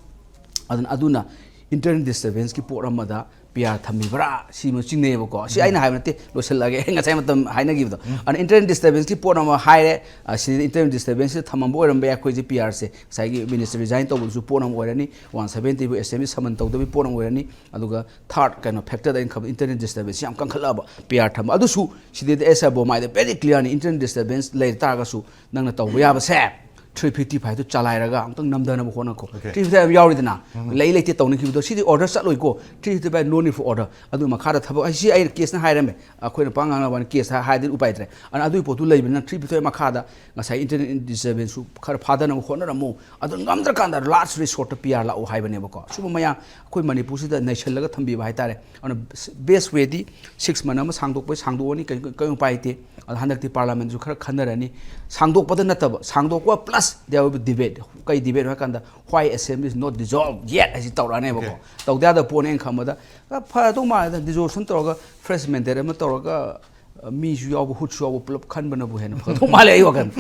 ꯑꯗꯨꯅ, ꯑꯗꯨꯅ internal disturbance ꯀꯤ ꯄꯣꯠ ꯑꯃꯗ P R ꯊꯝꯕꯤꯕ꯭ꯔꯥ? ꯁꯤ ꯑꯃ ꯆꯤꯡꯅꯩꯌꯦꯕꯀꯣ꯫ ꯁꯤ ꯑꯩꯅ ꯍꯥꯏꯕ ꯅꯠꯇꯦ, ꯂꯣꯏꯁꯤꯜꯂꯒꯦ꯫ ꯉꯁꯥꯏ ꯃꯇꯝ ꯍꯥꯏꯅꯈꯤꯕꯗꯣ꯫ ꯑꯗꯨꯅ internal disturbance ꯀꯤ ꯄꯣꯠ ꯑꯃ ꯍꯥꯏꯔꯦ, ꯑ, ꯁꯤꯗ internal disturbance ꯁꯤꯗ ꯊꯝꯃꯝꯕ ꯑꯣꯏꯔꯝꯕ ꯌꯥꯏ꯫ ꯑꯩꯈꯣꯏꯁꯦ P R ꯁꯦ ꯉꯁꯥꯏꯒꯤ minister resign ꯇꯧꯕꯗꯨꯁꯨ ꯄꯣꯠ ꯑꯃ ꯑꯣꯏꯔꯅꯤ, one seventy four assembly summon ꯇꯧꯗꯕꯒꯤ ꯄꯣꯠ ꯑꯃ ꯑꯣꯏꯔꯅꯤ꯫ ꯑꯗꯨꯒ third ꯀꯩꯅꯣ factor ꯗ ꯑꯩꯅ ꯈꯟꯕ internal disturbance ꯌꯥꯝ ꯀꯟꯈꯠꯂꯛꯑꯕ P R ꯊꯝꯕ꯫ ꯑꯗꯨꯁꯨ ꯁꯤꯗꯩꯗ ꯑꯦꯁ ꯑꯥꯏ ꯕꯣꯃꯥꯏꯗ very clear ꯅꯤ, internal disturbance ꯂꯩ ꯇꯥꯔꯒꯁꯨ ꯅꯪꯅ ꯇꯧꯕ ꯌꯥꯕꯁꯦ ꯊ꯭ꯔꯤ ꯐꯤꯐꯇꯤ ꯐꯥꯏꯚꯇꯨ ꯆꯂꯥꯏꯔꯒ ꯑꯃꯨꯛꯇꯪ ꯅꯝꯊꯅꯕ ꯍꯣꯠꯅꯈꯣ꯫ ꯊ꯭ꯔꯤ ꯐꯤꯐꯇꯤ ꯐꯥꯏꯚ ꯌꯥꯎꯔꯤꯗꯅ, ꯂꯩ ꯂꯩꯇꯦ ꯇꯧꯅꯈꯤꯕꯗꯣ, ꯁꯤꯗꯤ ꯑꯣꯔꯗꯔ ꯆꯠꯂꯣꯏꯀꯣ꯫ ꯊ꯭ꯔꯤ ꯐꯤꯐꯇꯤ ꯐꯥꯏꯚ, ꯅꯣ ꯅꯤꯗ ꯐꯣꯔ ꯑꯣꯔꯗꯔ꯫ ꯑꯗꯨ ꯃꯈꯥꯗ ꯊꯕꯛ ꯍꯥꯏꯁꯤ ꯑꯩꯅ ꯀꯦꯁꯅ ꯍꯥꯏꯔꯝꯃꯦ, ꯑꯩꯈꯣꯏꯅ ꯄꯥꯡ ꯉꯥꯡꯅꯕ ꯀꯦꯁ ꯍꯥꯏꯗꯤ ꯎꯄꯥꯏ ꯂꯩꯇ꯭ꯔꯦ꯫ ꯑꯗꯨꯅ ꯑꯗꯨꯒꯤ ꯄꯣꯠꯇꯨ ꯂꯩꯕꯅꯤꯅ ꯊ꯭ꯔꯤ ꯐꯤꯐꯇꯤ ꯐꯥꯏꯚ ꯃꯈꯥꯗ ꯉꯁꯥꯏ ꯏꯟꯇꯔꯅꯦꯜ ꯗꯤꯁꯇꯔꯕꯦꯟꯁꯁꯨ ꯈꯔ ꯐꯥꯗꯅꯕ ꯍꯣꯠꯅꯔꯝꯃꯨ꯫ ꯑꯗꯨ ꯉꯝꯗ꯭ꯔꯀꯥꯟꯗ ꯂꯥꯁ ꯔꯤꯁꯣꯔꯠꯇ ꯄꯤ ꯑꯥꯔ ꯂꯥꯛꯎ ꯍꯥꯏꯕꯅꯦꯕꯀꯣ꯫ ꯁꯨꯝꯕ ꯃꯌꯥꯝ ꯑꯩꯈꯣꯏ ꯃꯅꯤꯄꯨꯔꯁꯤꯗ ꯅꯩꯁꯜꯂꯒ ꯊꯝꯕꯤꯕ ꯍꯥꯏꯇꯥꯔꯦ꯫ ꯑꯗꯨꯅ ꯕꯦꯁ ꯋꯦꯗꯤ ꯁꯤꯛꯁ ꯃꯟ ꯑꯃ ꯁꯥꯡꯗꯣꯛꯄꯩ ꯁꯥꯡꯗꯣꯛꯑꯅꯤ, ꯀꯩ-, ꯀꯩ ꯎꯄꯥꯏ ꯂꯩꯇꯦ꯫ ꯑꯗꯣ ꯍꯟꯗꯛꯇꯤ ꯄꯥꯔꯂꯥꯃꯦꯟꯁꯨ ꯈꯔ ꯈꯟꯅꯔꯅꯤ꯫ ꯁꯥꯡꯗꯣꯛꯄꯗ ꯅꯠꯇꯕ, ꯁꯥꯡꯗꯣꯛꯄ plus there will be debate꯫ ꯀꯩ ꯗꯤꯕꯦꯠ ꯍꯥꯏ ꯀꯥꯟꯗ, "Why assembly is not dissolved yet?" ꯍꯥꯏꯁꯤ ꯇꯧꯔꯛꯑꯅꯦꯕꯀꯣ꯫ Okay. ꯇꯧꯗ ꯌꯥꯗꯕ ꯄꯣꯠꯅꯦꯅ ꯈꯟꯕꯗ, ꯑ, ꯐꯗꯧ ꯃꯥꯜꯂꯦꯗ, ꯗꯤꯖꯣꯜꯁꯟ ꯇꯧꯔꯒ ꯐ꯭ꯔꯦꯁ ꯃꯦꯟꯗꯦꯠ ꯑꯃ ꯇꯧꯔꯒ, ꯑ, ꯃꯤꯁꯨ ꯌꯥꯎꯕ, ꯍꯨꯠꯁꯨ ꯌꯥꯎꯕ, ꯄꯨꯂꯞ ꯈꯟꯕꯅꯕꯨ ꯍꯦꯟꯅ ꯐꯗꯧ ꯃꯥꯜꯂꯦ ꯑꯩ ꯋꯥꯈꯜ꯫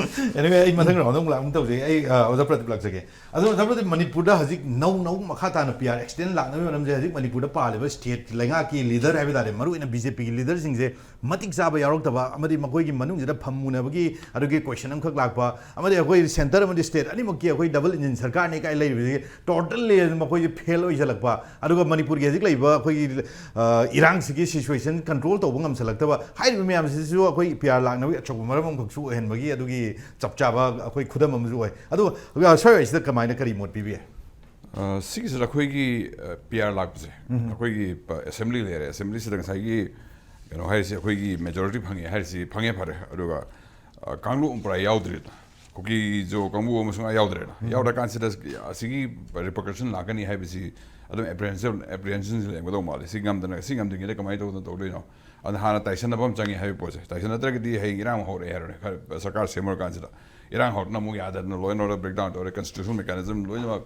Anyway, ꯑꯩ ꯃꯊꯪ ꯔꯥꯎꯟꯗ ꯑꯃꯨꯛ ꯂꯥꯛ-, ꯑꯃꯨꯛ ꯇꯧꯖꯒꯦ꯫ ꯑꯩ, ꯑ, ꯑꯣꯖꯥ ꯄ꯭ꯔꯗꯤꯞ ꯂꯥꯛꯆꯒꯦ꯫ ꯑꯗꯣ ꯑꯣꯖꯥ ꯄ꯭ꯔꯗꯤꯞ, ꯃꯅꯤꯄꯨꯔꯗ ꯍꯧꯖꯤꯛ ꯅꯧ ꯅꯧ ꯃꯈꯥ ꯇꯥꯅ ꯄꯤ ꯑꯥꯔ ꯑꯦꯛꯁꯇꯦꯟ ꯂꯥꯛꯅꯕꯒꯤ ꯃꯔꯝꯁꯦ, ꯍꯧꯖꯤꯛ ꯃꯅꯤꯄꯨꯔꯗ ꯄꯥꯜꯂꯤꯕ ꯁ꯭ꯇꯦꯠ ꯂꯩꯉꯥꯛꯀꯤ ꯂꯤꯗꯔ ꯍꯥꯏꯕ ꯇꯥꯔꯦ, ꯃꯔꯨꯑꯣꯏꯅ ꯕꯤ ꯖꯦ ꯄꯤꯒꯤ ꯂꯤꯗꯔꯁꯤꯡꯁꯦ ꯃꯇꯤꯛ ꯆꯥꯕ ꯌꯥꯎꯔꯛꯇꯕ, ꯑꯃꯗꯤ ꯃꯈꯣꯏꯒꯤ ꯃꯅꯨꯡꯁꯤꯗ ꯐꯝꯃꯨꯅꯕꯒꯤ ꯑꯗꯨꯒꯤ ꯀꯣꯏꯁꯟ ꯑꯃꯈꯛ ꯂꯥꯛꯄ, ꯑꯃꯗꯤ ꯑꯩꯈꯣꯏ ꯁꯦꯟꯇꯔ ꯑꯃꯗꯤ ꯁ꯭ꯇꯦꯠ ꯑꯅꯤꯃꯛꯀꯤ ꯑꯩꯈꯣꯏ ꯗꯕꯜ ꯏꯟꯖꯤꯟ ꯁꯔꯀꯥꯔꯅꯤ ꯀꯥꯏ ꯂꯩꯔꯤꯕꯁꯤ ꯇꯣꯇꯜꯂꯤ ꯃꯈꯣꯏꯁꯦ ꯐꯦꯜ ꯑꯣꯏꯁꯜꯂꯛꯄ, ꯑꯗꯨꯒ ꯃꯅꯤꯄꯨꯔꯒꯤ ꯍꯧꯖꯤꯛ ꯂꯩꯔꯤꯕ ꯑꯩꯈꯣꯏꯒꯤ, ꯑ, ꯏꯔꯥꯡꯁꯤꯒꯤ ꯁꯤꯆꯨꯋꯦꯁꯟ ꯀꯟꯇ꯭ꯔꯣꯜ ꯇꯧꯕ ꯉꯝꯁꯜꯂꯛꯇꯕ, ꯍꯥꯏꯔꯤꯕ ꯃꯌꯥꯝꯁꯤꯁꯨ ꯑꯩꯈꯣꯏ ꯄꯤ ꯑꯥꯔ ꯂꯥꯛꯅꯕꯒꯤ ꯑꯆꯧꯕ ꯃꯔꯝ ꯑꯃꯈꯛꯁꯨ ꯑꯣꯏꯍꯟꯕꯒꯤ ꯑꯗꯨꯒꯤ ꯆꯞ ꯆꯥꯕ ꯑꯩꯈꯣꯏ ꯈꯨꯗꯝ ꯑꯃꯁꯨ ꯑꯣꯏ꯫ ꯑꯗꯨ, ꯑ, ꯁ꯭ꯋꯥꯏ ꯋꯥꯏꯁꯤꯗ ꯀꯃꯥꯏꯅ, ꯀꯔꯤ ꯃꯣꯠ ꯄꯤꯕꯤ ꯌꯥꯏ? ꯑ, ꯁꯤꯒꯤꯁꯤꯗ ꯑꯩꯈꯣꯏꯒꯤ, ꯑ, ꯄꯤ ꯑꯥꯔ ꯂꯥꯛꯄꯁꯦ, ꯑꯩꯈꯣꯏꯒꯤ ꯄ-, ꯑꯦꯁꯦꯝꯕ꯭ꯂꯤ ꯂꯩꯔꯦ, ꯑꯦꯁꯦꯝꯕ꯭ꯂꯤꯁꯤꯗ ꯉꯁꯥꯏꯒꯤ ꯀꯩꯅꯣ ꯍꯥꯏꯔꯤꯁꯤ, ꯑꯩꯈꯣꯏꯒꯤ ꯃꯦꯖꯣꯔꯤꯇꯤ ꯐꯪꯉꯦ ꯍꯥꯏꯔꯤꯁꯤ ꯐꯪꯉꯦ ꯐꯔꯦ, ꯑꯗꯨꯒ, ꯑ, ꯀꯥꯡꯂꯨꯞ ꯑꯃ ꯄꯨꯔꯥ ꯌꯥꯎꯗ꯭ꯔꯦꯗꯅ, ꯀꯨꯀꯤꯖꯣ ꯀꯥꯡꯕꯨ ꯑꯃ ꯁꯨꯡꯌꯥ ꯌꯥꯎꯗ꯭ꯔꯦꯅ꯫ ꯌꯥꯎꯗ꯭ꯔꯀꯥꯟꯁꯤꯗ ꯑꯁꯤꯒꯤ repercussion ꯂꯥꯛꯀꯅꯤ ꯍꯥꯏꯕꯁꯤ ꯑꯗꯨꯝ apprehension, apprehensionꯁꯤ ꯂꯩꯔꯝꯒꯗꯧ ꯃꯥꯜꯂꯦ꯫ ꯁꯤ ꯉꯝꯗꯅ, ꯁꯤ ꯉꯝꯗ꯭ꯔꯤꯉꯩꯗ ꯀꯃꯥꯏꯅ ꯇꯧꯗꯅ ꯇꯧꯗꯣꯏꯅꯣ? ꯑꯗꯨꯅ ꯍꯥꯟꯅ ꯇꯥꯏꯁꯟꯅꯕ ꯑꯃ ꯆꯪꯉꯦ ꯍꯥꯏꯕ ꯄꯣꯠꯁꯦ꯫ ꯇꯥꯏꯁꯟꯅꯗ꯭ꯔꯒꯗꯤ ꯍꯌꯦꯡ ꯏꯔꯥꯡ ꯍꯧꯔꯛꯑꯦ ꯍꯥꯏꯔꯣꯅꯦ꯫ ꯈꯔ ꯁꯔꯀꯥꯔ ꯁꯦꯝꯃꯨꯔꯀꯥꯟꯁꯤꯗ ꯏꯔꯥꯡ ꯍꯧꯔꯛꯇꯅ ꯑꯃꯨꯛ ꯌꯥꯗꯗꯅ law and order breakdown ꯇꯧꯔꯦ, constitutional mechanism ꯂꯣꯏꯅꯃꯛ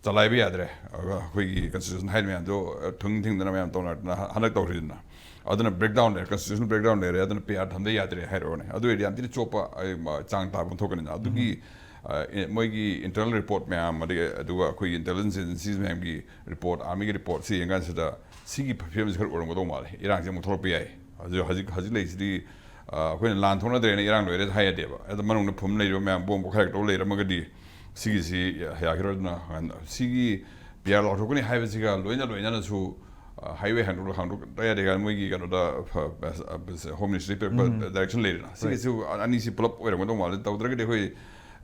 ꯆꯂꯥꯏꯕ ꯌꯥꯗ꯭ꯔꯦ꯫ ꯑꯗꯨꯒ ꯑꯩꯈꯣꯏꯒꯤ constitution ꯍꯥꯏꯔꯤ ꯃꯌꯥꯝꯗꯣ, ꯑ, ꯊꯨꯡ ꯊꯤꯡꯗꯅ ꯃꯌꯥꯝ ꯇꯧꯅꯗꯅ ꯍ-, ꯍꯟꯗꯛ ꯇꯧꯔꯤꯗꯅ꯫ ꯑꯗꯨꯅ breakdown ꯂꯩꯔꯦ, constitutional breakdown ꯂꯩꯔꯦ, ꯑꯗꯨꯅ ꯄꯤ ꯑꯥꯔ ꯊꯝꯗ ꯌꯥꯗ꯭ꯔꯦ ꯍꯥꯏꯔꯛꯑꯣꯅꯦ꯫ ꯑꯗꯨ ꯑꯣꯏꯔꯗꯤ ꯌꯥꯝ ꯊꯤꯅ ꯆꯣꯞꯄ, ꯑꯩ, ꯃ-, ꯆꯥꯡ ꯇꯥꯕ ꯑꯃ ꯊꯣꯛꯀꯅꯤꯅ꯫ ꯑꯗꯨꯒꯤ, ꯑ, ꯑꯦ, ꯃꯣꯏꯒꯤ internal report ꯃꯌꯥꯝ, ꯑꯗꯒꯤ, ꯑꯗꯨꯒ ꯑꯩꯈꯣꯏꯒꯤ intelligence agencies ꯃꯌꯥꯝꯒꯤ report, armyꯒꯤ reportꯁꯤ ꯌꯦꯡꯀꯥꯟꯁꯤꯗ ꯁꯤꯒꯤ ꯐꯤꯕꯝꯁꯤ ꯈꯔ ꯑꯣꯏꯔꯝꯒꯗꯧ ꯃꯥꯜꯂꯦ꯫ ꯏꯔꯥꯡꯁꯤ ꯑꯃꯨꯛ ꯊꯣꯛꯂꯛꯄ ꯌꯥꯏ꯫ ꯍꯧꯖꯤꯛ, ꯍꯧꯖꯤꯛ, ꯍꯧꯖꯤꯛ ꯂꯩꯔꯤꯁꯤꯗꯤ, ꯑ, ꯑꯩꯈꯣꯏꯅ ꯂꯥꯟ ꯊꯣꯛꯅꯗ꯭ꯔꯦꯅ ꯏꯔꯥꯡ ꯂꯣꯏꯔꯦ ꯍꯥꯏ ꯌꯥꯗꯦꯕ꯫ ꯑꯗ ꯃꯅꯨꯡꯗ ꯐꯨꯝ ꯂꯩꯔꯤꯕ ꯃꯌꯥꯝ ꯕꯣꯝ ꯄꯣꯈꯥꯏꯔꯛꯇꯧ ꯂꯩꯔꯝꯃꯒꯗꯤ ꯁꯤꯒꯤꯁꯤ ꯌꯥꯈꯤꯔꯣꯏ꯫ ꯑꯗꯨꯅ ꯁꯤꯒꯤ ꯄꯤ ꯑꯥꯔ ꯂꯥꯎꯊꯣꯛꯀꯅꯤ ꯍꯥꯏꯕꯁꯤꯒ ꯂꯣꯏꯅ ꯂꯣꯏꯅꯅꯁꯨ, ꯑ, highway ꯍꯥꯡꯗꯣꯛ-, ꯍꯥꯡꯗꯣꯛꯇ ꯌꯥꯗꯦ ꯀꯥꯏꯅ ꯃꯣꯏꯒꯤ ꯀꯩꯅꯣꯗ, ꯐ-, ꯐ-, ꯐ-, home ministry ꯄꯦꯄꯔ direction ꯂꯩꯔꯦꯅ꯫ ꯁꯤꯒꯤꯁꯨ ꯑ-, ꯑꯅꯤꯁꯤ ꯄꯨꯂꯞ ꯑꯣꯏꯔꯝꯒꯗꯧ ꯃꯥꯜꯂꯦ꯫ ꯇꯧꯗ꯭ꯔꯒꯗꯤ ꯑꯩꯈꯣꯏ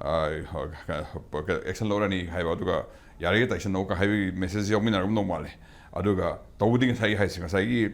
ꯑꯦꯛꯁꯟ ꯂꯧꯔꯅꯤ ꯍꯥꯏꯕ, ꯑꯗꯨꯒ ꯌꯥꯔꯤꯈꯩ ꯇꯥꯏꯁꯟꯅꯧ ꯍꯥꯏꯕꯒꯤ ꯃꯦꯁꯦꯖ ꯌꯥꯎꯃꯤꯟꯅꯔꯝꯗꯧ ꯃꯥꯜꯂꯦ꯫ ꯑꯗꯨꯒ ꯇꯧꯕꯗꯤ ꯉꯁꯥꯏꯒꯤ ꯍꯥꯏꯁꯦ, ꯉꯁꯥꯏꯒꯤ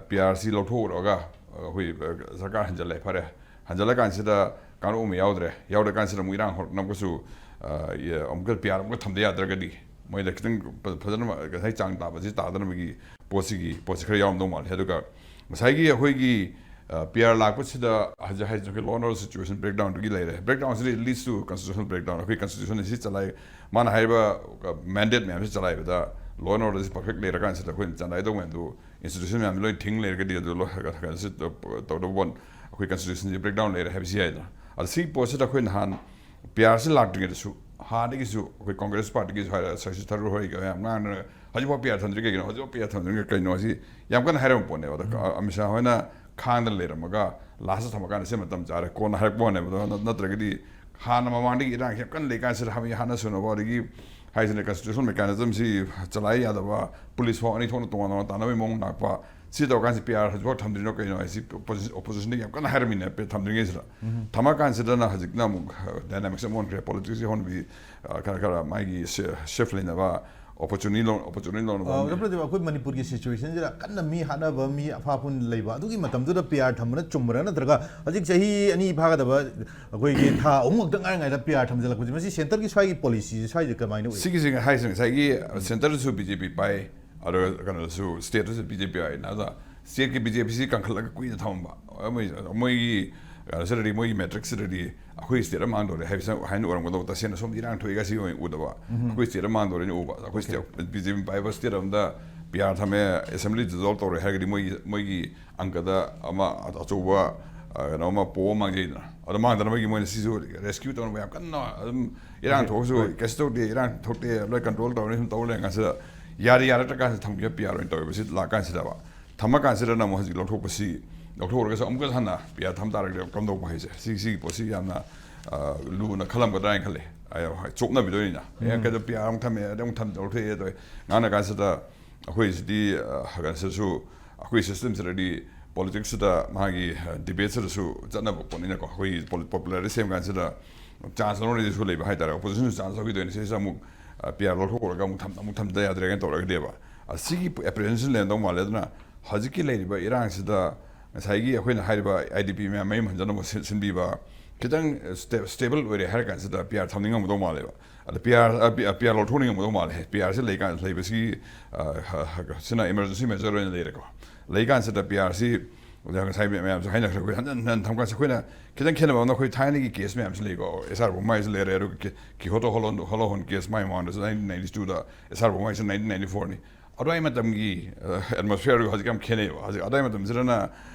ꯄꯤ ꯑꯥꯔ ꯁꯤ ꯂꯧꯊꯣꯛꯎꯔꯒ ꯑꯩꯈꯣꯏ ꯁꯔꯀꯥꯔ ꯍꯟꯖꯜꯂꯦ, ꯐꯔꯦ꯫ ꯍꯟꯖꯜꯂꯀꯥꯟꯁꯤꯗ ꯀꯥꯡꯂꯨꯞ ꯑꯃ ꯌꯥꯎꯗ꯭ꯔꯦ꯫ ꯌꯥꯎꯗ꯭ꯔꯀꯥꯟꯁꯤꯗ ꯑꯃꯨꯛ ꯏꯔꯥꯡ ꯍꯧꯔꯛꯅꯕꯁꯨ, ꯑ, ꯑꯃꯨꯛꯀ ꯄꯤ ꯑꯥꯔ ꯑꯃꯨꯛꯀ ꯊꯝꯗ ꯌꯥꯗ꯭ꯔꯒꯗꯤ ꯃꯣꯏꯗ ꯈꯤꯇꯪ ꯐ-, ꯐꯖꯅ ꯉꯁꯥꯏ ꯆꯥꯡ ꯇꯥꯕꯁꯤ ꯇꯥꯗꯅꯕꯒꯤ ꯄꯣꯠꯁꯤꯒꯤ ꯄꯣꯠꯁꯤ ꯈꯔ ꯌꯥꯎꯔꯝꯗꯧ ꯃꯥꯜꯂꯦ꯫ ꯑꯗꯨꯒ ꯉꯁꯥꯏꯒꯤ ꯑꯩꯈꯣꯏꯒꯤ, ꯑ, ꯄꯤ ꯑꯥꯔ ꯂꯥꯛꯄꯁꯤꯗ ꯍꯧꯖꯤꯛ ꯍꯥꯏꯁꯦ ꯑꯩꯈꯣꯏ law and order situation breakdownꯗꯨꯒꯤ ꯂꯩꯔꯦ꯫ Breakdownꯁꯤꯗ leads to constitutional breakdown꯫ ꯑꯩꯈꯣꯏ constitution ꯑꯁꯤ ꯆꯂꯥꯏ, ꯃꯥꯅ ꯍꯥꯏꯔꯤꯕ, ꯑ, mandate ꯃꯌꯥꯝꯁꯤ ꯆꯂꯥꯏꯕꯗ law and orderꯁꯤ perfect ꯂꯩꯔꯀꯥꯟꯁꯤꯗ ꯑꯩꯈꯣꯏꯅ ꯆꯂꯥꯏꯗꯧ ꯃꯌꯥꯝꯗꯨ institution ꯃꯌꯥꯝꯗꯨ ꯂꯣꯏ ꯊꯤꯡ ꯂꯩꯔꯒꯗꯤ ꯑꯗꯨ ꯂꯣꯏ ꯀꯩꯅꯣꯁꯤ ꯇꯧꯗꯧꯕ ꯄꯣꯠ, ꯑꯩꯈꯣꯏ constitutionꯁꯤ breakdown ꯂꯩꯔꯦ ꯍꯥꯏꯕꯁꯤ ꯌꯥꯏꯗꯅ꯫ ꯑꯗ ꯁꯤꯒꯤ ꯄꯣꯠꯁꯤꯗ ꯑꯩꯈꯣꯏ ꯅꯍꯥꯟ ꯄꯤ ꯑꯥꯔꯁꯤ ꯂꯥꯛꯇ꯭ꯔꯤꯉꯩꯗꯁꯨ ꯍꯥꯟꯅꯗꯒꯤꯁꯨ ꯑꯩꯈꯣꯏ Congress partyꯒꯤꯁꯨ ꯍꯥꯏꯔꯦ, ꯁꯁꯤ ꯊꯔꯨꯔ ꯍꯣꯏꯒ ꯌꯥꯝ ꯉꯥꯡꯅ, "ꯍꯧꯖꯤꯛꯐꯥꯎ ꯄꯤ ꯑꯥꯔ ꯊꯝꯗ꯭ꯔꯤ ꯀꯩꯒꯤꯅꯣ? ꯍꯧꯖꯤꯛꯐꯥꯎ ꯄꯤ ꯑꯥꯔ ꯊꯝꯗ꯭ꯔꯤ ꯀꯩꯅꯣ?" ꯁꯤ ꯌꯥꯝ ꯀꯟꯅ ꯍꯥꯏꯔꯝꯕ ꯄꯣꯠꯅꯦꯕ꯫ ꯑꯗ ꯑꯃꯤꯠ ꯁꯥꯍ ꯍꯣꯏꯅ ꯈꯥꯡꯗꯅ ꯂꯩꯔꯝꯃꯒ lastꯇ ꯊꯝꯃꯀꯥꯟꯗ ꯁꯤ ꯃꯇꯝ ꯆꯥꯔꯦ, ꯀꯣꯟꯅ ꯍꯥꯏꯔꯛꯄ ꯋꯥꯅꯦꯕ꯫ ꯑꯗꯣ ꯅꯠ-, ꯅꯠꯇ꯭ꯔꯒꯗꯤ ꯍꯥꯟꯅ ꯃꯃꯥꯡꯗꯒꯤ ꯏꯔꯥꯡꯁꯤ ꯌꯥꯝ ꯀꯟꯅ ꯂꯩꯀꯥꯟꯁꯤꯗ ꯍꯥꯃꯤ ꯍꯥꯠꯅ ꯁꯨꯅꯕ, ꯑꯗꯒꯤ ꯍꯥꯏꯁꯤꯅ constitutional mechanismꯁꯤ ꯆꯂꯥꯏ ꯌꯥꯗꯕ, ꯄꯨꯂꯤꯁ ꯐꯥꯎ ꯑꯅꯤ ꯊꯣꯛꯅ ꯇꯣꯉꯥꯟ ꯇꯣꯉꯥꯟ ꯇꯥꯟꯅꯕꯒꯤ ꯃꯑꯣꯡ ꯂꯥꯛꯄ, ꯁꯤ ꯇꯧꯔꯀꯥꯟꯁꯤ ꯄꯤ ꯑꯥꯔ ꯍꯧꯖꯤꯛꯐꯥꯎ ꯊꯝꯗ꯭ꯔꯤꯅꯣ ꯀꯩꯅꯣ ꯍꯥꯏꯁꯤ opposition, oppositionꯗꯒꯤ ꯌꯥꯝ ꯀꯟꯅ ꯍꯥꯏꯔꯝꯃꯤꯅꯦ, ꯄꯦ-, ꯊꯝꯗ꯭ꯔꯤꯉꯩꯁꯤꯗ꯫ ꯊꯝꯃꯀꯥꯟꯁꯤꯗꯅ ꯍꯧꯖꯤꯛꯅ ꯑꯃꯨꯛ, ꯑ, dynamicsꯁꯦ ꯑꯃꯨꯛ ꯑꯣꯟꯈ꯭ꯔꯦ꯫ Politicsꯀꯤ ꯍꯧꯅꯕꯤ, ꯑ, ꯈꯔ ꯈꯔ ꯃꯥꯒꯤ ꯁꯤ-, shift ꯂꯩꯅꯕ, opportunity ꯂꯧ-, opportunity ꯂꯧꯅꯕ ꯑ, ꯑꯃ ꯑꯣꯖꯥ ꯂꯩ꯫ ꯄ꯭ꯔꯗꯤꯞ, ꯑꯩꯈꯣꯏ ꯃꯅꯤꯄꯨꯔꯒꯤ situationꯁꯤꯗ ꯀꯟꯅ ꯃꯤ ꯍꯥꯠꯅꯕ, ꯃꯤ ꯑꯐꯥ ꯑꯐꯨꯟ ꯂꯩꯕ, ꯑꯗꯨꯒꯤ ꯃꯇꯝꯗꯨꯗ ꯄꯤ ꯑꯥꯔ ꯊꯝꯕꯅ ꯆꯨꯝꯕ꯭ꯔꯥ? ꯅꯠꯇ꯭ꯔꯒ ꯍꯧꯖꯤꯛ ꯆꯍꯤ ꯑꯅꯤ ꯐꯥꯒꯗꯕ ꯑꯩꯈꯣꯏꯒꯤ ꯊꯥ ꯑꯍꯨꯝ ꯈꯛꯇ ꯉꯥꯏꯔꯤꯉꯩꯗ ꯄꯤ ꯑꯥꯔ ꯊꯝꯖꯤꯜꯂꯛꯄꯁꯦ, ꯃꯁꯤ centreꯒꯤ ꯁ꯭ꯋꯥꯏꯒꯤ policyꯁꯦ ꯁ꯭ꯋꯥꯏꯁꯦ ꯀꯃꯥꯏꯅ ꯎꯏ? ꯁꯤꯒꯤꯁꯦ ꯍꯥꯏꯁꯦ ꯉꯁꯥꯏꯒꯤ centreꯁꯨ ꯕꯤ ꯖꯦ ꯄꯤ ꯄꯥꯏ, ꯑꯗꯨꯒ ꯀꯩꯅꯣꯗꯁꯨ stateꯇꯁꯨ ꯕꯤ ꯖꯦ ꯄꯤ ꯄꯥꯏꯅ, ꯑꯗꯣ stateꯀꯤ ꯕꯤ ꯖꯦ ꯄꯤꯁꯤ ꯀꯟꯈꯠꯂꯒ ꯀꯨꯏꯅ ꯊꯝꯃꯝꯕ꯫ ꯃꯣꯏ, ꯃꯣꯏꯒꯤ ꯀꯩꯅꯣꯁꯤꯗꯗꯤ, ꯃꯣꯏꯒꯤ matrixꯁꯤꯗꯗꯤ ꯑꯩꯈꯣꯏ state ꯑꯃ ꯃꯥꯡꯗꯧꯔꯦ ꯍꯥꯏꯕꯁꯤ ꯍꯥꯏꯅ ꯎꯔꯝꯒꯗꯧꯕ, ꯇꯁꯦꯡꯅ ꯁꯣꯝꯗ ꯏꯔꯥꯡ ꯊꯣꯛꯏꯒ ꯁꯤ ꯑꯣꯏꯅ ꯎꯗꯕ꯫ ꯑꯩꯈꯣꯏ state ꯑꯃ ꯃꯥꯡꯗꯧꯔꯦꯅ ꯎꯕ꯫ ꯑꯩꯈꯣꯏ state, ꯕꯤ ꯖꯦ ꯄꯤ ꯄꯥꯏꯕ state ꯑꯃꯗ ꯄꯤ ꯑꯥꯔ ꯊꯝꯃꯦ, assembly dissolve ꯇꯧꯔꯦ ꯍꯥꯏꯔꯒꯗꯤ ꯃꯣꯏꯒꯤ, ꯃꯣꯏꯒꯤ ꯑꯪꯀꯗ ꯑꯃ ꯑꯆꯧꯕ, ꯑ, ꯀꯩꯅꯣ ꯑꯃ ꯄꯣ ꯑꯃ ꯃꯥꯡꯖꯩꯗꯅ꯫ ꯑꯗꯣ ꯃꯥꯡꯗꯅꯕꯒꯤ ꯃꯣꯏꯅ ꯁꯤꯁꯨ rescue ꯇꯧꯅꯕ ꯌꯥꯝ ꯀꯟꯅ ꯑꯗꯨꯝ ꯏꯔꯥꯡ ꯊꯣꯛꯑꯁꯨ ꯀꯩꯁꯨ ꯇꯧꯗꯦ, ꯏꯔꯥꯡ ꯊꯣꯛꯇꯦ, ꯂꯣꯏ control ꯇꯧꯔꯅꯤ, ꯁꯨꯝ ꯇꯧ ꯂꯩꯔꯀꯥꯟꯁꯤꯗ ꯌꯥꯔꯦ ꯌꯥꯔꯛꯇ꯭ꯔꯀꯥꯟꯁꯤꯗ ꯊꯝꯈꯤꯕ ꯄꯤ ꯑꯥꯔ ꯑꯣꯏꯅ ꯇꯧꯋꯦꯕ꯫ ꯁꯤ ꯂꯥꯛꯀꯥꯟꯁꯤꯗꯕ, ꯊꯝꯃꯀꯥꯟꯁꯤꯗꯅ ꯑꯃꯨꯛ ꯍꯧꯖꯤꯛ ꯂꯧꯊꯣꯛꯄꯁꯤ, ꯂꯧꯊꯣꯛꯎꯔꯒꯁꯨ ꯑꯃꯨꯛꯀ ꯍꯟꯅ ꯄꯤ ꯑꯥꯔ ꯊꯝ ꯇꯥꯔꯒꯗꯤ ꯀꯝꯗꯧꯕ ꯍꯥꯏꯁꯦ? ꯁꯤ, ꯁꯤꯒꯤ ꯄꯣꯠꯁꯤ ꯌꯥꯝꯅ, ꯑ, ꯂꯨꯅ ꯈꯜꯂꯝꯒꯗ꯭ꯔꯥ ꯍꯥꯏꯅ ꯈꯜꯂꯦ꯫ ꯑꯩ ꯍꯣꯏ, ꯆꯣꯞꯅꯕꯤꯗꯣ ꯑꯣꯏꯅ꯫ ꯑꯦ, ꯀꯩꯗꯧ ꯄꯤ ꯑꯥꯔ ꯑꯃꯨꯛ ꯊꯝꯃꯦ, ꯑꯗꯩ ꯑꯃꯨꯛ ꯊꯝ-, ꯂꯧꯊꯣꯛꯑꯦ, ꯑꯗꯣ ꯉꯥꯡꯅ ꯀꯥꯟꯁꯤꯗ ꯑꯩꯈꯣꯏꯁꯤꯗꯤ, ꯑ, ꯀꯩꯅꯣꯁꯤꯗꯁꯨ, ꯑꯩꯈꯣꯏ systemꯁꯤꯗꯗꯤ politicsꯁꯤꯗ ꯃꯥꯒꯤ, ꯑ, debateꯁꯤꯗꯁꯨ ꯆꯠꯅꯕ ꯄꯣꯠꯅꯤꯅꯀꯣ꯫ ꯑꯩꯈꯣꯏ ꯄꯣꯂꯤ-, popularity ꯁꯦꯝ ꯀꯥꯟꯁꯤꯗ, ꯆꯥꯟꯁ ꯂꯧꯅꯔꯤꯁꯨ ꯂꯩꯕ ꯍꯥꯏꯇꯥꯔꯦ꯫ ꯑꯣꯄꯣꯖꯤꯁꯟꯁꯨ ꯆꯥꯟꯁ ꯂꯧꯈꯤꯗꯣꯏꯅꯦ꯫ ꯁꯤꯁꯤꯗ ꯑꯃꯨꯛ ꯄꯤ ꯑꯥꯔ ꯂꯧꯊꯣꯛꯎꯔꯒ ꯑꯃꯨꯛ ꯊꯝ-, ꯑꯃꯨꯛ ꯊꯝꯗ ꯌꯥꯗ꯭ꯔꯦ ꯀꯥꯏꯅ ꯇꯧꯔꯒꯗꯤꯕ꯫ ꯑꯁꯤꯒꯤ ꯑꯦꯄ꯭ꯔꯤꯍꯦꯟꯁꯟ ꯂꯩꯔꯝꯗꯧ ꯃꯥꯜꯂꯦ꯫ ꯑꯗꯨꯅ ꯍꯧꯖꯤꯛꯀꯤ ꯂꯩꯔꯤꯕ ꯏꯔꯥꯡꯁꯤꯗ ꯉꯁꯥꯏꯒꯤ ꯑꯩꯈꯣꯏꯅ ꯍꯥꯏꯔꯤꯕ ꯑꯥꯏ ꯗꯤ ꯄꯤ ꯃꯌꯥꯝ ꯃꯌꯨꯝ ꯍꯟꯖꯅꯕ ꯁꯤꯟ-, ꯁꯤꯟꯕꯤꯕ, ꯈꯤꯇꯪ ꯁ꯭ꯇꯦ-, ꯁ꯭ꯇꯦꯕꯜ ꯑꯣꯏꯔꯦ ꯍꯥꯏꯔ ꯀꯥꯟꯁꯤꯗ ꯄꯤ ꯑꯥꯔ ꯊꯝꯅꯤꯡꯉꯝꯒꯗꯧ ꯃꯥꯜꯂꯦꯕ꯫ ꯑꯗ ꯄꯤ ꯑꯥꯔ, ꯄꯤ ꯑꯥꯔ ꯂꯧꯊꯣꯛꯅꯤꯡꯉꯝꯒꯗꯧ ꯃꯥꯜꯂꯦ꯫ ꯄꯤ ꯑꯥꯔꯁꯤ ꯂꯩꯀꯥꯟ-, ꯂꯩꯕꯁꯤꯒꯤ, ꯑ, ꯍ-, ꯍ-, ꯁꯤꯅ ꯏꯃꯔꯖꯦꯟꯁꯤ ꯃꯦꯖꯔ ꯑꯣꯏꯅ ꯂꯩꯔꯦꯀꯣ꯫ ꯂꯩꯀꯥꯟꯁꯤꯗ ꯄꯤ ꯑꯥꯔꯁꯤ ꯑꯣꯖꯥ ꯉꯁꯥꯏ ꯃꯌꯥꯝꯁꯨ ꯍꯥꯏꯅꯈ꯭ꯔꯦ꯫ ꯑꯩꯈꯣꯏ ꯍꯟꯖꯟ ꯍꯟꯖꯟ ꯊꯝꯀꯥꯟꯁꯤ ꯑꯩꯈꯣꯏꯅ ꯈꯤꯇꯪ ꯈꯦꯠꯅꯕ ꯑꯃꯅ ꯑꯩꯈꯣꯏ ꯊꯥꯏꯅꯒꯤ ꯀꯦꯁ ꯃꯌꯥꯝꯁꯤ ꯂꯩꯀꯣ꯫ ꯑꯦꯁ ꯑꯥꯔ ꯕꯣꯝꯃꯥꯏꯁꯨ ꯂꯩꯔꯦ, ꯑꯗꯨꯒ ꯀꯤ-, ꯀꯤꯍꯣꯇꯣ ꯍꯣꯂꯣꯟ-, ꯍꯣꯂꯣꯍꯣꯟ ꯀꯦꯁ ꯃꯥꯏ ꯃꯃꯥꯡꯗꯁꯨ ꯅꯥꯏꯟꯇꯤꯟ ꯅꯥꯏꯟꯇꯤ ꯇꯨꯗ, ꯑꯦꯁ ꯑꯥꯔ ꯕꯣꯝꯃꯥꯏꯁꯨ ꯅꯥꯏꯟꯇꯤꯟ ꯅꯥꯏꯟꯇꯤ ꯐꯣꯔꯅꯤ꯫ ꯑꯗꯨꯋꯥꯏ ꯃꯇꯝꯒꯤ, ꯑ, ꯑꯦꯠꯃꯣꯁꯐꯤꯌꯔꯗꯨꯒ ꯍꯧꯖꯤꯛ ꯌꯥꯝ ꯈꯦꯠꯅꯩꯕ꯫ ꯍꯧꯖꯤꯛ ꯑꯗꯨꯋꯥꯏ ꯃꯇꯝꯁꯤꯗꯅ,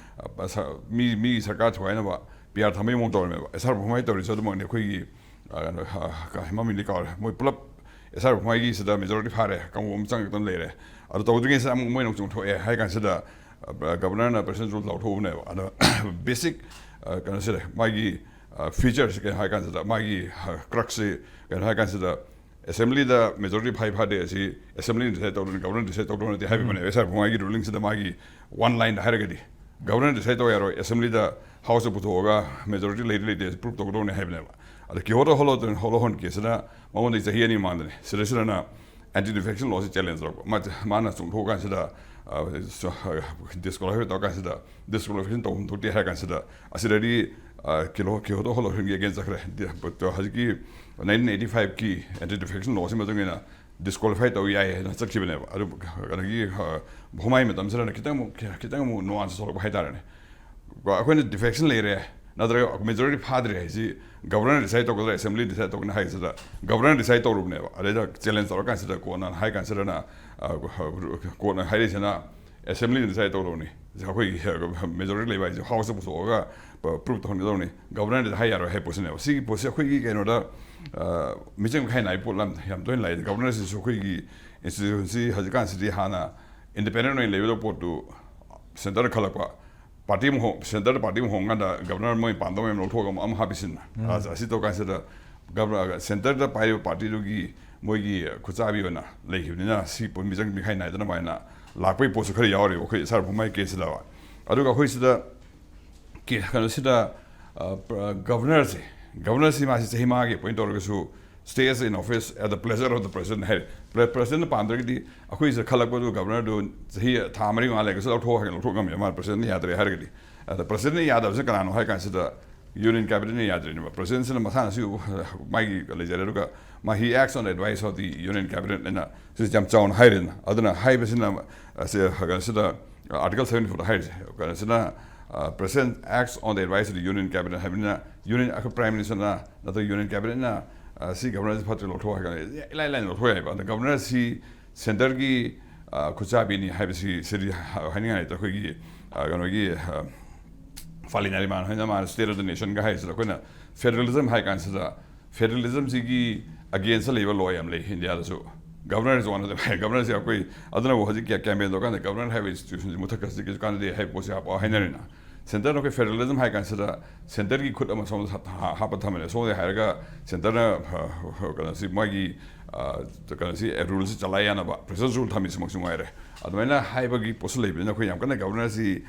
ꯑ, ꯁ-, ꯃꯤ, ꯃꯤꯒꯤ ꯁꯔꯀꯥꯔ ꯊꯨꯒꯥꯏꯅꯕ ꯄꯤ ꯑꯥꯔ ꯊꯝꯕꯒꯤ ꯃꯑꯣꯡ ꯇꯧꯔꯝꯃꯦꯕ꯫ ꯑꯦꯁ ꯑꯥꯔ ꯕꯣꯝꯃꯥꯏ ꯇꯧꯔꯤꯁꯨ ꯑꯗꯨꯃꯛꯅꯤ꯫ ꯑꯩꯈꯣꯏꯒꯤ, ꯑ, ꯀꯩꯅꯣ, ꯍ-, ꯀ-, ꯃꯃꯤꯡꯗꯤ ꯀꯥꯎꯔꯦ꯫ ꯃꯣꯏ ꯄꯨꯂꯞ ꯑꯦꯁ ꯑꯥꯔ ꯕꯣꯝꯃꯥꯏꯒꯤꯁꯤꯗ ꯃꯦꯖꯣꯔꯤꯇꯤ ꯐꯥꯔꯦ, ꯀꯥꯡꯕꯨ ꯑꯃ ꯆꯪꯉꯛꯇꯅ ꯂꯩꯔꯦ꯫ ꯑꯗꯨ ꯇꯧꯗ꯭ꯔꯤꯉꯩꯁꯤꯗ ꯑꯃꯨꯛ ꯃꯣꯏꯅ ꯑꯃꯨꯛ ꯆꯣꯡꯊꯣꯛꯑꯦ ꯍꯥꯏ ꯀꯥꯟꯁꯤꯗ, ꯑ, ꯒꯕꯔꯅꯔꯅ ꯄ꯭ꯔꯁꯤꯗꯦꯟ ꯔꯨꯜ ꯂꯥꯎꯊꯣꯛꯎꯕꯅꯦꯕ꯫ ꯑꯗꯣ ꯕꯦꯁꯤꯛ, ꯑ, ꯀꯩꯅꯣꯁꯤꯗ ꯃꯥꯒꯤ, ꯑ, ꯐꯤꯆꯔꯁꯦ ꯀꯩꯅꯣ ꯍꯥꯏ ꯀꯥꯟꯁꯤꯗ, ꯃꯥꯒꯤ, ꯑ, ꯀ꯭ꯔꯛꯁꯁꯤ ꯀꯩꯅꯣ ꯍꯥꯏ ꯀꯥꯟꯁꯤꯗ, ꯑꯦꯁꯦꯝꯕ꯭ꯂꯤꯗ ꯃꯦꯖꯣꯔꯤꯇꯤ ꯐꯥꯏ ꯐꯥꯗꯦ ꯑꯁꯤ ꯑꯦꯁꯦꯝꯕ꯭ꯂꯤꯅ ꯗꯤꯁꯥꯏꯠ ꯇꯧꯗꯣꯏꯅꯤ, ꯒꯕꯔꯅꯔ ꯗꯤꯁꯥꯏꯠ ꯇꯧꯗꯧ ꯅꯠꯇꯦ ꯍꯥꯏꯕꯤꯕꯅꯦꯕ꯫ ꯑꯦꯁ ꯑꯥꯔ ꯕꯣꯝꯃꯥꯏꯒꯤ ꯔꯨꯂꯤꯡꯁꯤꯗ ꯃꯥꯒꯤ ꯋꯥꯟ ꯂꯥꯏꯟꯗ ꯍꯥꯏꯔꯒꯗꯤ, ꯒꯕꯔꯅꯔ ꯗꯤꯁꯥꯏꯠ ꯇꯧ ꯌꯥꯔꯣꯏ, ꯑꯦꯁꯦꯝꯕ꯭ꯂꯤꯗ ꯍꯥꯎꯁꯇ ꯄꯨꯊꯣꯛꯑꯒ ꯃꯦꯖꯣꯔꯤꯇꯤ ꯂꯩꯔꯤ ꯂꯩꯇꯦ ꯄ꯭ꯔꯨꯞ ꯇꯧꯒꯗꯧꯅꯤ ꯍꯥꯏꯕꯅꯦꯕ꯫ ꯑꯗ ꯀꯤꯍꯣꯇꯣ ꯍꯣꯂꯣ-, ꯍꯣꯂꯣꯍꯣꯟ ꯀꯦꯁꯁꯤꯅ ꯃꯉꯣꯟꯗꯒꯤ ꯆꯍꯤ ꯑꯅꯤ ꯃꯃꯥꯡꯗꯅꯦ꯫ ꯁꯤꯗꯩꯁꯤꯗꯅ ꯑꯦꯟꯇꯤ ꯗꯤꯐꯦꯛꯁꯟ ꯂꯣꯁꯤ ꯆꯦꯂꯦꯟꯖ ꯇꯧꯔꯛꯄ꯫ ꯃꯥ-, ꯃꯥꯅ ꯆꯣꯡꯊꯣꯛꯑꯀꯥꯟꯁꯤꯗ, ꯑ, ꯁ-, ꯑ, ꯗꯤꯁꯀ꯭ꯋꯥꯂꯤꯐꯥꯏ ꯇꯧꯔꯀꯥꯟꯁꯤꯗ, ꯗꯤꯁꯀ꯭ꯋꯥꯂꯤꯐꯤꯀꯦꯁꯟ ꯇꯧꯐꯝ ꯊꯣꯛꯇꯦ ꯍꯥꯏꯔ ꯀꯥꯟꯁꯤꯗ, ꯑꯁꯤꯗꯗꯤ, ꯑ, ꯀꯤꯂꯣ-, ꯀꯤꯍꯣꯇꯣ ꯍꯣꯂꯣꯍꯣꯟꯒꯤ ꯑꯦꯒꯦꯟꯁ ꯆꯠꯈ꯭ꯔꯦ꯫ ꯗꯤ-, ꯍꯧꯖꯤꯛꯀꯤ ꯅꯥꯏꯟꯇꯤꯟ ꯑꯩꯠꯇꯤ ꯐꯥꯏꯚꯀꯤ ꯑꯦꯟꯇꯤ ꯗꯤꯐꯦꯛꯁꯟ ꯂꯣꯁꯤ ꯃꯇꯨꯡ ꯏꯟꯅ ꯗꯤꯁꯀ꯭ꯋꯥꯂꯤꯐꯥꯏ ꯇꯧ ꯌꯥꯏ ꯍꯥꯏꯅ ꯆꯠꯈꯤꯕꯅꯦꯕ꯫ ꯑꯗꯨ ꯀꯩꯅꯣꯒꯤ, ꯑ, ꯕꯣꯝꯃꯥꯏ ꯃꯇꯝꯁꯤꯗꯅ ꯈꯤꯇꯪ ꯑꯃꯨꯛ, ꯈꯤꯇꯪ ꯑꯃꯨꯛ ꯅꯨꯋꯥꯟꯁ ꯊꯣꯛꯂꯛꯄ ꯍꯥꯏꯇꯥꯔꯦꯅꯦ꯫ ꯀꯣ, ꯑꯩꯈꯣꯏꯅ ꯗꯤꯐꯦꯛꯁꯟ ꯂꯩꯔꯦ, ꯅꯠꯇ꯭ꯔꯒ ꯃꯦꯖꯣꯔꯤꯇꯤ ꯐꯥꯗ꯭ꯔꯦ ꯍꯥꯏꯁꯤ ꯒꯕꯔꯅꯔ ꯗꯤꯁꯥꯏꯠ ꯇꯧꯒꯗ꯭ꯔꯥ, ꯑꯦꯁꯦꯝꯕ꯭ꯂꯤ ꯗꯤꯁꯥꯏꯠ ꯇꯧꯒꯅꯤ ꯍꯥꯏꯁꯤꯗ ꯒꯕꯔꯅꯔ ꯗꯤꯁꯥꯏꯠ ꯇꯧꯔꯨꯕꯅꯦꯕ꯫ ꯑꯗꯩꯗ ꯆꯦꯂꯦꯟꯖ ꯇꯧꯔꯀꯥꯟꯁꯤꯗ ꯀꯣꯟꯅ ꯍꯥꯏ ꯀꯥꯟꯁꯤꯗꯅ, ꯑ, ꯀꯣꯟꯅ ꯍꯥꯏꯔꯛꯏꯁꯤꯅ ꯑꯦꯁꯦꯝꯕ꯭ꯂꯤꯅ ꯗꯤꯁꯥꯏꯠ ꯇꯧꯗꯧꯅꯤ꯫ ꯑꯩꯈꯣꯏꯒꯤ ꯃꯦꯖꯣꯔꯤꯇꯤ ꯂꯩꯕ ꯍꯥꯏꯁꯦ ꯍꯥꯎꯁꯇ ꯄꯨꯊꯣꯛꯑꯒ ꯄ꯭ꯔꯨꯞ ꯇꯧꯍꯟꯒꯗꯧꯅꯤ, ꯒꯕꯔꯅꯔꯗ ꯍꯥꯏ ꯌꯥꯔꯣꯏ ꯍꯥꯏ ꯄꯣꯠꯁꯤꯅꯦꯕ꯫ ꯁꯤꯒꯤ ꯄꯣꯠꯁꯦ ꯑꯩꯈꯣꯏꯒꯤ ꯀꯩꯅꯣꯗ, ꯑ, ꯃꯤꯆꯪ ꯃꯤꯈꯥꯏ ꯅꯥꯏꯕ ꯄꯣꯠ ꯂꯝ ꯌꯥꯝ ꯇꯣꯏꯅ ꯂꯥꯛꯏ꯫ ꯒꯕꯔꯅꯔꯁꯤꯁꯨ ꯑꯩꯈꯣꯏꯒꯤ ꯏꯟꯁꯇꯤꯇ꯭ꯌꯨꯁꯟꯁꯤ ꯍꯧꯖꯤꯛꯀꯥꯟꯁꯤꯗꯤ ꯍꯥꯟꯅ ꯏꯟꯗꯤꯄꯦꯟꯗꯦꯟ ꯑꯣꯏꯅ ꯂꯩꯒꯗꯕ ꯄꯣꯠꯇꯨ ꯁꯦꯟꯇꯔꯗ ꯈꯜꯂꯛꯄ, ꯄꯥꯔꯇꯤ ꯑꯃ ꯍꯣꯡ-, ꯁꯦꯟꯇꯔꯗ ꯄꯥꯔꯇꯤ ꯑꯃ ꯍꯣꯡꯉꯀꯥꯟꯗ ꯒꯕꯔꯅꯔ ꯃꯣꯏ ꯄꯥꯝꯗꯕ ꯃꯌꯥꯝ ꯂꯧꯊꯣꯛꯑꯒ ꯑꯃ, ꯑꯃ ꯍꯥꯞꯄꯤꯁꯤꯟꯅ꯫ ꯑꯁ, ꯑꯁꯤ ꯇꯧꯀꯥꯟꯁꯤꯗ ꯒꯕꯔꯅꯔ, ꯁꯦꯟꯇꯔꯗ ꯄꯥꯏꯔꯤꯕ ꯄꯥꯔꯇꯤꯗꯨꯒꯤ ꯃꯣꯏꯒꯤ ꯈꯨꯠꯆꯥꯕꯤ ꯑꯣꯏꯅ ꯂꯩꯈꯤꯕꯅꯤꯅ ꯁꯤ ꯄꯣꯠ ꯃꯤꯆꯪ ꯃꯤꯈꯥꯏ ꯅꯥꯏꯗꯅꯕ ꯍꯥꯏꯅ ꯂꯥꯛꯄꯒꯤ ꯄꯣꯠꯁꯨ ꯈꯔ ꯌꯥꯎꯔꯦꯕ ꯑꯩꯈꯣꯏ ꯁꯥꯔ ꯕꯣꯝꯃꯥꯏ ꯀꯦꯁꯁꯤꯗ꯫ ꯑꯗꯨꯒ ꯑꯩꯈꯣꯏ ꯁꯤꯗ ꯀꯦ-, ꯀꯩꯅꯣꯁꯤꯗ, ꯑ, ꯄ꯭ꯔ-, ꯒꯕꯔꯅꯔꯁꯦ, Governorꯁꯤ ꯃꯥꯁꯤ ꯆꯍꯤ ꯃꯉꯥꯒꯤ appoint ꯇꯧꯔꯒꯁꯨ stays in office at the pleasure of the president ꯍꯥꯏꯔꯦ꯫ Pre- presidentꯅ ꯄꯥꯝꯗ꯭ꯔꯒꯗꯤ ꯑꯩꯈꯣꯏꯁꯤꯗ ꯈꯜꯂꯛꯄꯗꯨ governorꯗꯨ ꯆꯍꯤ ꯊꯥ ꯃꯔꯤ ꯃꯉꯥ ꯂꯩꯔꯒꯁꯨ ꯂꯧꯊꯣꯛ ꯍꯥꯏꯔꯒ ꯂꯧꯊꯣꯛ ꯉꯝꯃꯦ꯫ ꯃꯥ presidentꯅ ꯌꯥꯗ꯭ꯔꯦ ꯍꯥꯏꯔꯒꯗꯤ꯫ ꯑꯗ presidentꯅ ꯌꯥꯗꯕꯁꯤꯅ ꯀꯅꯥꯅꯣ ꯍꯥꯏ ꯀꯥꯟꯁꯤꯗ union cabinetꯅ ꯌꯥꯗ꯭ꯔꯤꯅꯦꯕ꯫ Presidentꯁꯤꯅ ꯃꯁꯥꯅꯁꯨ ꯃꯥꯒꯤ ꯂꯩꯖꯔꯦ꯫ ꯑꯗꯨꯒ ꯃꯥ he acts on the advice of the union cabinet ꯍꯥꯏꯅ ꯁꯤꯁꯦ ꯌꯥꯝ ꯆꯥꯎꯅ ꯍꯥꯏꯔꯦꯗꯅ꯫ ꯑꯗꯨꯅ ꯍꯥꯏꯕꯁꯤꯅ ꯑꯁꯤ ꯀꯩꯅꯣꯁꯤꯗ Article seventy fourꯗ ꯍꯥꯏꯔꯤꯁꯦ ꯀꯩꯅꯣꯁꯤꯅ, president acts on the advice of the union cabinet ꯍꯥꯏꯕꯅꯤꯅ, union ꯑꯩꯈꯣꯏ prime ministerꯅ ꯅꯠꯇ꯭ꯔꯒ union cabinetꯅ ꯁꯤ governorꯁꯤ ꯐꯠꯇ꯭ꯔꯦ ꯂꯧꯊꯣꯛꯑꯣ ꯍꯥꯏꯔꯒꯅ ꯏꯂꯥꯏ ꯂꯥꯏꯅ ꯂꯧꯊꯣꯛ ꯌꯥꯏꯕ꯫ ꯑꯗ governorꯁꯤ centreꯒꯤ ꯈꯨꯠꯆꯥꯕꯤꯅꯤ ꯍꯥꯏꯕꯁꯤ ꯁꯤꯗꯤ ꯍꯥꯏꯅꯤꯡꯉꯥꯏ ꯂꯩꯇꯦ꯫ ꯑꯩꯈꯣꯏꯒꯤ ꯀꯩꯅꯣꯒꯤ Fali Nariman ꯍꯣꯏꯅ ꯃꯥꯅ State of the Nationꯒ ꯍꯥꯏꯔꯤꯁꯤꯗ ꯑꯩꯈꯣꯏꯅ federalism ꯍꯥꯏ ꯀꯥꯟꯁꯤꯗ federalismꯁꯤꯒꯤ againstꯇ ꯂꯩꯕ law ꯌꯥꯝ ꯂꯩ ꯏꯟꯗꯤꯌꯥꯗꯁꯨ꯫ Governor is one of the governorꯁꯦ ꯑꯩꯈꯣꯏ ꯑꯗꯨꯅꯕꯨ ꯍꯧꯖꯤꯛ campaign ꯇꯧꯔꯀꯥꯟꯗ governor ꯍꯥꯏꯕ institutionꯁꯤ ꯃꯨꯊꯠꯈ꯭ꯔꯁꯤ ꯀꯩꯁꯨ ꯀꯥꯟꯅꯗꯦ ꯍꯥꯏꯕ ꯄꯣꯠꯁꯦ ꯍꯥꯞꯄ ꯍꯥꯏꯅꯔꯤꯅ꯫ Centreꯅ ꯑꯩꯈꯣꯏ federalism ꯍꯥꯏ ꯀꯥꯟꯁꯤꯗ centreꯒꯤ ꯈꯨꯠ ꯑꯃ ꯁꯣꯝꯗ ꯍꯥꯞꯄ ꯊꯝꯃꯦ꯫ ꯁꯣꯝꯗ ꯍꯥꯏꯔꯒ centreꯅ ꯀꯩꯅꯣꯁꯤ ꯃꯣꯏꯒꯤ ꯀꯩꯅꯣꯁꯤ ruleꯁꯤ ꯆꯂꯥꯏ ꯌꯥꯅꯕ president's rule ꯊꯝꯃꯤꯁꯤꯃꯛꯁꯨ ꯉꯥꯏꯔꯦ꯫ ꯑꯗꯨꯃꯥꯏꯅ ꯍꯥꯏꯕꯒꯤ ꯄꯣꯠꯁꯨ ꯂꯩꯕꯅꯤꯅ ꯑꯩꯈꯣꯏ ꯌꯥꯝ ꯀꯟꯅ governorꯁꯤ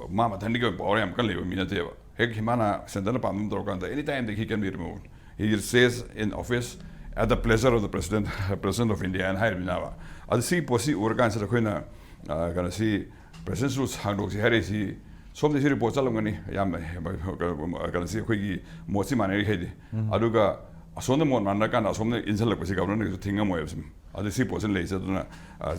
ꯃꯥ ꯃꯊꯟꯗꯒꯤ ꯑꯣꯏꯕ power ꯌꯥꯝ ꯀꯟꯅ ꯂꯩꯕ ꯃꯤ ꯅꯠꯇꯦꯕ꯫ ꯍꯦꯛ ꯃꯥꯅ centreꯅ ꯄꯥꯝꯕ ꯑꯃ ꯇꯧꯔꯀꯥꯟꯗ any time he can be removed. He stays in office at the pleasure of the president, president of India ꯍꯥꯏꯅ ꯍꯥꯏꯔꯤꯕꯅꯤꯅꯕ꯫ ꯑꯗꯨ ꯁꯤꯒꯤ ꯄꯣꯠꯁꯤ ꯎꯔꯀꯥꯟꯁꯤꯗ ꯑꯩꯈꯣꯏꯅ ꯀꯩꯅꯣꯁꯤ president's rule ꯁꯥꯡꯗꯣꯛꯁꯤ ꯍꯥꯏꯔꯛꯏꯁꯤ ꯁꯣꯝꯗ ꯁꯤ report ꯆꯠꯂꯝꯒꯅꯤ꯫ ꯌꯥꯝꯅ ꯀꯩꯅꯣꯁꯤ ꯑꯩꯈꯣꯏꯒꯤ ꯃꯣꯠꯁꯤ ꯃꯥꯟꯅꯔꯤ ꯍꯥꯏꯗꯤ꯫ ꯑꯗꯨꯒ ꯑꯁꯣꯝꯗ ꯃꯣꯠ ꯃꯥꯟꯅꯔꯀꯥꯟꯗ ꯑꯁꯣꯝꯗ ꯏꯟꯁꯤꯜꯂꯛꯄꯁꯤ governorꯅꯁꯨ ꯊꯤꯡꯉꯝꯃꯣꯏꯕ ꯁꯨꯝ꯫ ꯑꯗꯨ ꯁꯤ ꯄꯣꯠꯁꯤꯅ ꯂꯩꯔꯤꯁꯦ꯫ ꯑꯗꯨꯅ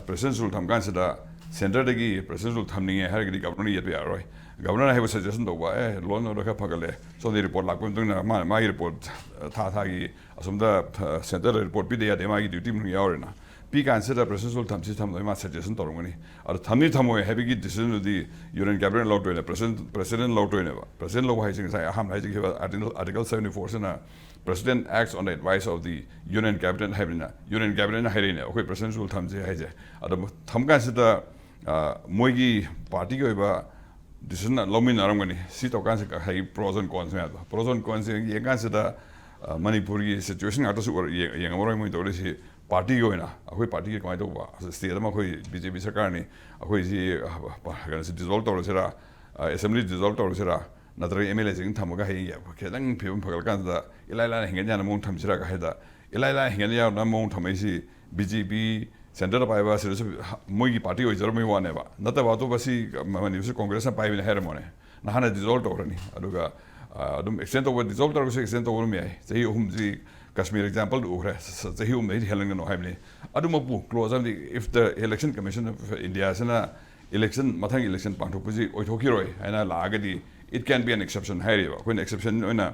president's rule ꯊꯝ ꯀꯥꯟꯁꯤꯗ centreꯗꯒꯤ president's rule ꯊꯝꯅꯤꯡꯉꯦ ꯍꯥꯏꯔꯒꯗꯤ governorꯅ ꯌꯦꯠꯄ ꯌꯥꯔꯣꯏ꯫ Governor ꯍꯥꯏꯕ suggestion ꯇꯧꯕ ꯑꯦ law and order ꯈꯔ ꯐꯒꯠꯂꯦ, ꯁꯣꯝꯗ report ꯂꯥꯛꯄ ꯃꯇꯨꯡꯗ ꯃꯥꯅ ꯃꯥꯒꯤ report ꯊꯥ ꯊꯥꯒꯤ ꯑꯁꯣꯝꯗ centreꯗ report ꯄꯤꯗ ꯌꯥꯗꯦ, ꯃꯥꯒꯤ duty ꯃꯅꯨꯡ ꯌꯥꯎꯔꯦꯅ꯫ ꯄꯤ ꯀꯥꯟꯁꯤꯗ president's rule ꯊꯝꯁꯤ ꯊꯝꯗꯣꯏ ꯃꯥ suggestion ꯇꯧꯔꯝꯒꯅꯤ꯫ ꯑꯗꯣ ꯊꯝꯅꯤ ꯊꯝꯃꯣꯏ ꯍꯥꯏꯕꯒꯤ decisionꯗꯨꯗꯤ union cabinet ꯂꯧꯗꯣꯏꯅꯦ꯫ President president ꯂꯧꯗꯣꯏꯅꯦꯕ꯫ President ꯂꯧꯕ ꯍꯥꯏꯁꯦ ꯉꯁꯥꯏ ꯑꯍꯥꯟꯕ ꯍꯥꯏꯖꯈꯤꯕ article article seventy fourꯁꯤꯅ president acts on the advice of the union cabinet ꯍꯥꯏꯕꯅꯤꯅ union cabinetꯅ ꯍꯥꯏꯔꯛꯏꯅꯦ ꯑꯩꯈꯣꯏ president's rule ꯊꯝꯁꯦ ꯍꯥꯏꯁꯦ꯫ ꯑꯗꯣ ꯊꯝ ꯀꯥꯟꯁꯤꯗ ꯃꯣꯏꯒꯤ partyꯒꯤ ꯑꯣꯏꯕ decision ꯂꯧꯃꯤꯟꯅꯔꯝꯒꯅꯤ꯫ ꯁꯤ ꯇꯧꯀꯥꯟꯁꯤꯗ ꯉꯁꯥꯏꯒꯤ pros and cons ꯃꯌꯥꯝꯗꯣ pros and consꯁꯦ ꯌꯦꯡꯀꯥꯟꯁꯤꯗ ꯃꯅꯤꯄꯨꯔꯒꯤ situation ꯉꯥꯛꯇꯁꯨ ꯌꯦꯡꯉꯝꯃꯔꯣꯏ ꯃꯣꯏ ꯇꯧꯔꯤꯁꯤ꯫ Partyꯒꯤ ꯑꯣꯏꯅ ꯑꯩꯈꯣꯏ partyꯒꯤ ꯀꯃꯥꯏꯅ ꯇꯧꯕ state ꯑꯃ ꯑꯩꯈꯣꯏ BJP ꯁꯔꯀꯥꯔꯅꯤ, ꯑꯩꯈꯣꯏꯁꯤ ꯀꯩꯅꯣꯁꯤ dissolve ꯇꯧꯔꯁꯤꯔꯥ, assembly dissolve ꯇꯧꯔꯁꯤꯔꯥ, ꯅꯠꯇ꯭ꯔꯒ ꯑꯦꯝ ꯑꯦꯜ ꯑꯦꯁꯤꯡ ꯊꯝꯃꯒ ꯍꯌꯦꯡ ꯈꯤꯇꯪ ꯐꯤꯕꯝ ꯐꯒꯠꯂꯀꯥꯟꯗ ꯏꯂꯥꯏ ꯂꯥꯏꯅ ꯍꯦꯟꯒꯠ ꯌꯥꯅ ꯃꯑꯣꯡ ꯊꯝꯁꯤꯔꯒ ꯍꯥꯏꯗ, ꯏꯂꯥꯏ ꯂꯥꯏꯅ ꯍꯦꯟꯒꯠ ꯌꯥꯅ ꯃꯑꯣꯡ ꯊꯝꯃꯛꯏꯁꯤ ꯕꯤ ꯖꯦ ꯄꯤ ꯁꯦꯟꯇꯔꯗ ꯄꯥꯏꯕ ꯁꯤꯗꯁꯨ ꯃꯣꯏꯒꯤ ꯄꯥꯔꯇꯤ ꯑꯣꯏꯖꯔꯝꯕꯒꯤ ꯋꯥꯅꯦꯕ꯫ ꯅꯠꯇꯕ ꯑꯇꯣꯞꯄ ꯁꯤ ꯃꯅꯤꯄꯨꯔꯁꯤ ꯀꯣꯡꯒ꯭ꯔꯦꯁꯅ ꯄꯥꯏꯕꯅꯤ ꯍꯥꯏꯔꯝꯃꯣꯅꯦ, ꯅꯍꯥꯟꯅ ꯗꯤꯖꯣꯜꯕ ꯇꯧꯈ꯭ꯔꯅꯤ꯫ ꯑꯗꯨꯒ ꯑ, ꯑꯗꯨꯝ ꯑꯦꯛꯁꯇꯦꯟ ꯇꯧꯕ, ꯗꯤꯖꯣꯜꯕ ꯇꯧꯔꯒꯁꯨ ꯑꯦꯛꯁꯇꯦꯟ ꯇꯧꯕ ꯑꯗꯨꯝ ꯌꯥꯏ꯫ ꯆꯍꯤ ꯑꯍꯨꯝꯁꯤ ꯀꯥꯁꯃꯤꯔ ꯑꯦꯛꯖꯥꯝꯄꯜꯗ ꯎꯈ꯭ꯔꯦ꯫ ꯆ-, ꯆ-, ꯆꯍꯤ ꯑꯍꯨꯝꯗꯒꯤ ꯍꯦꯜꯍꯟꯒꯅꯨ ꯍꯥꯏꯕꯅꯤ꯫ ꯑꯗꯨꯃꯛꯄꯨ ꯀ꯭ꯂꯣꯖ ꯑꯃꯗꯤ, if the election commission of India ꯁꯤꯅ election, ꯃꯊꯪ election ꯄꯥꯡꯊꯣꯛꯄꯁꯤ ꯑꯣꯏꯊꯣꯛꯈꯤꯔꯣꯏ ꯍꯥꯏꯅ ꯂꯥꯛꯑꯒꯗꯤ, it can be an exception ꯍꯥꯏꯔꯤꯕ꯫ ꯑꯩꯈꯣꯏꯅ exception ꯑꯣꯏꯅ,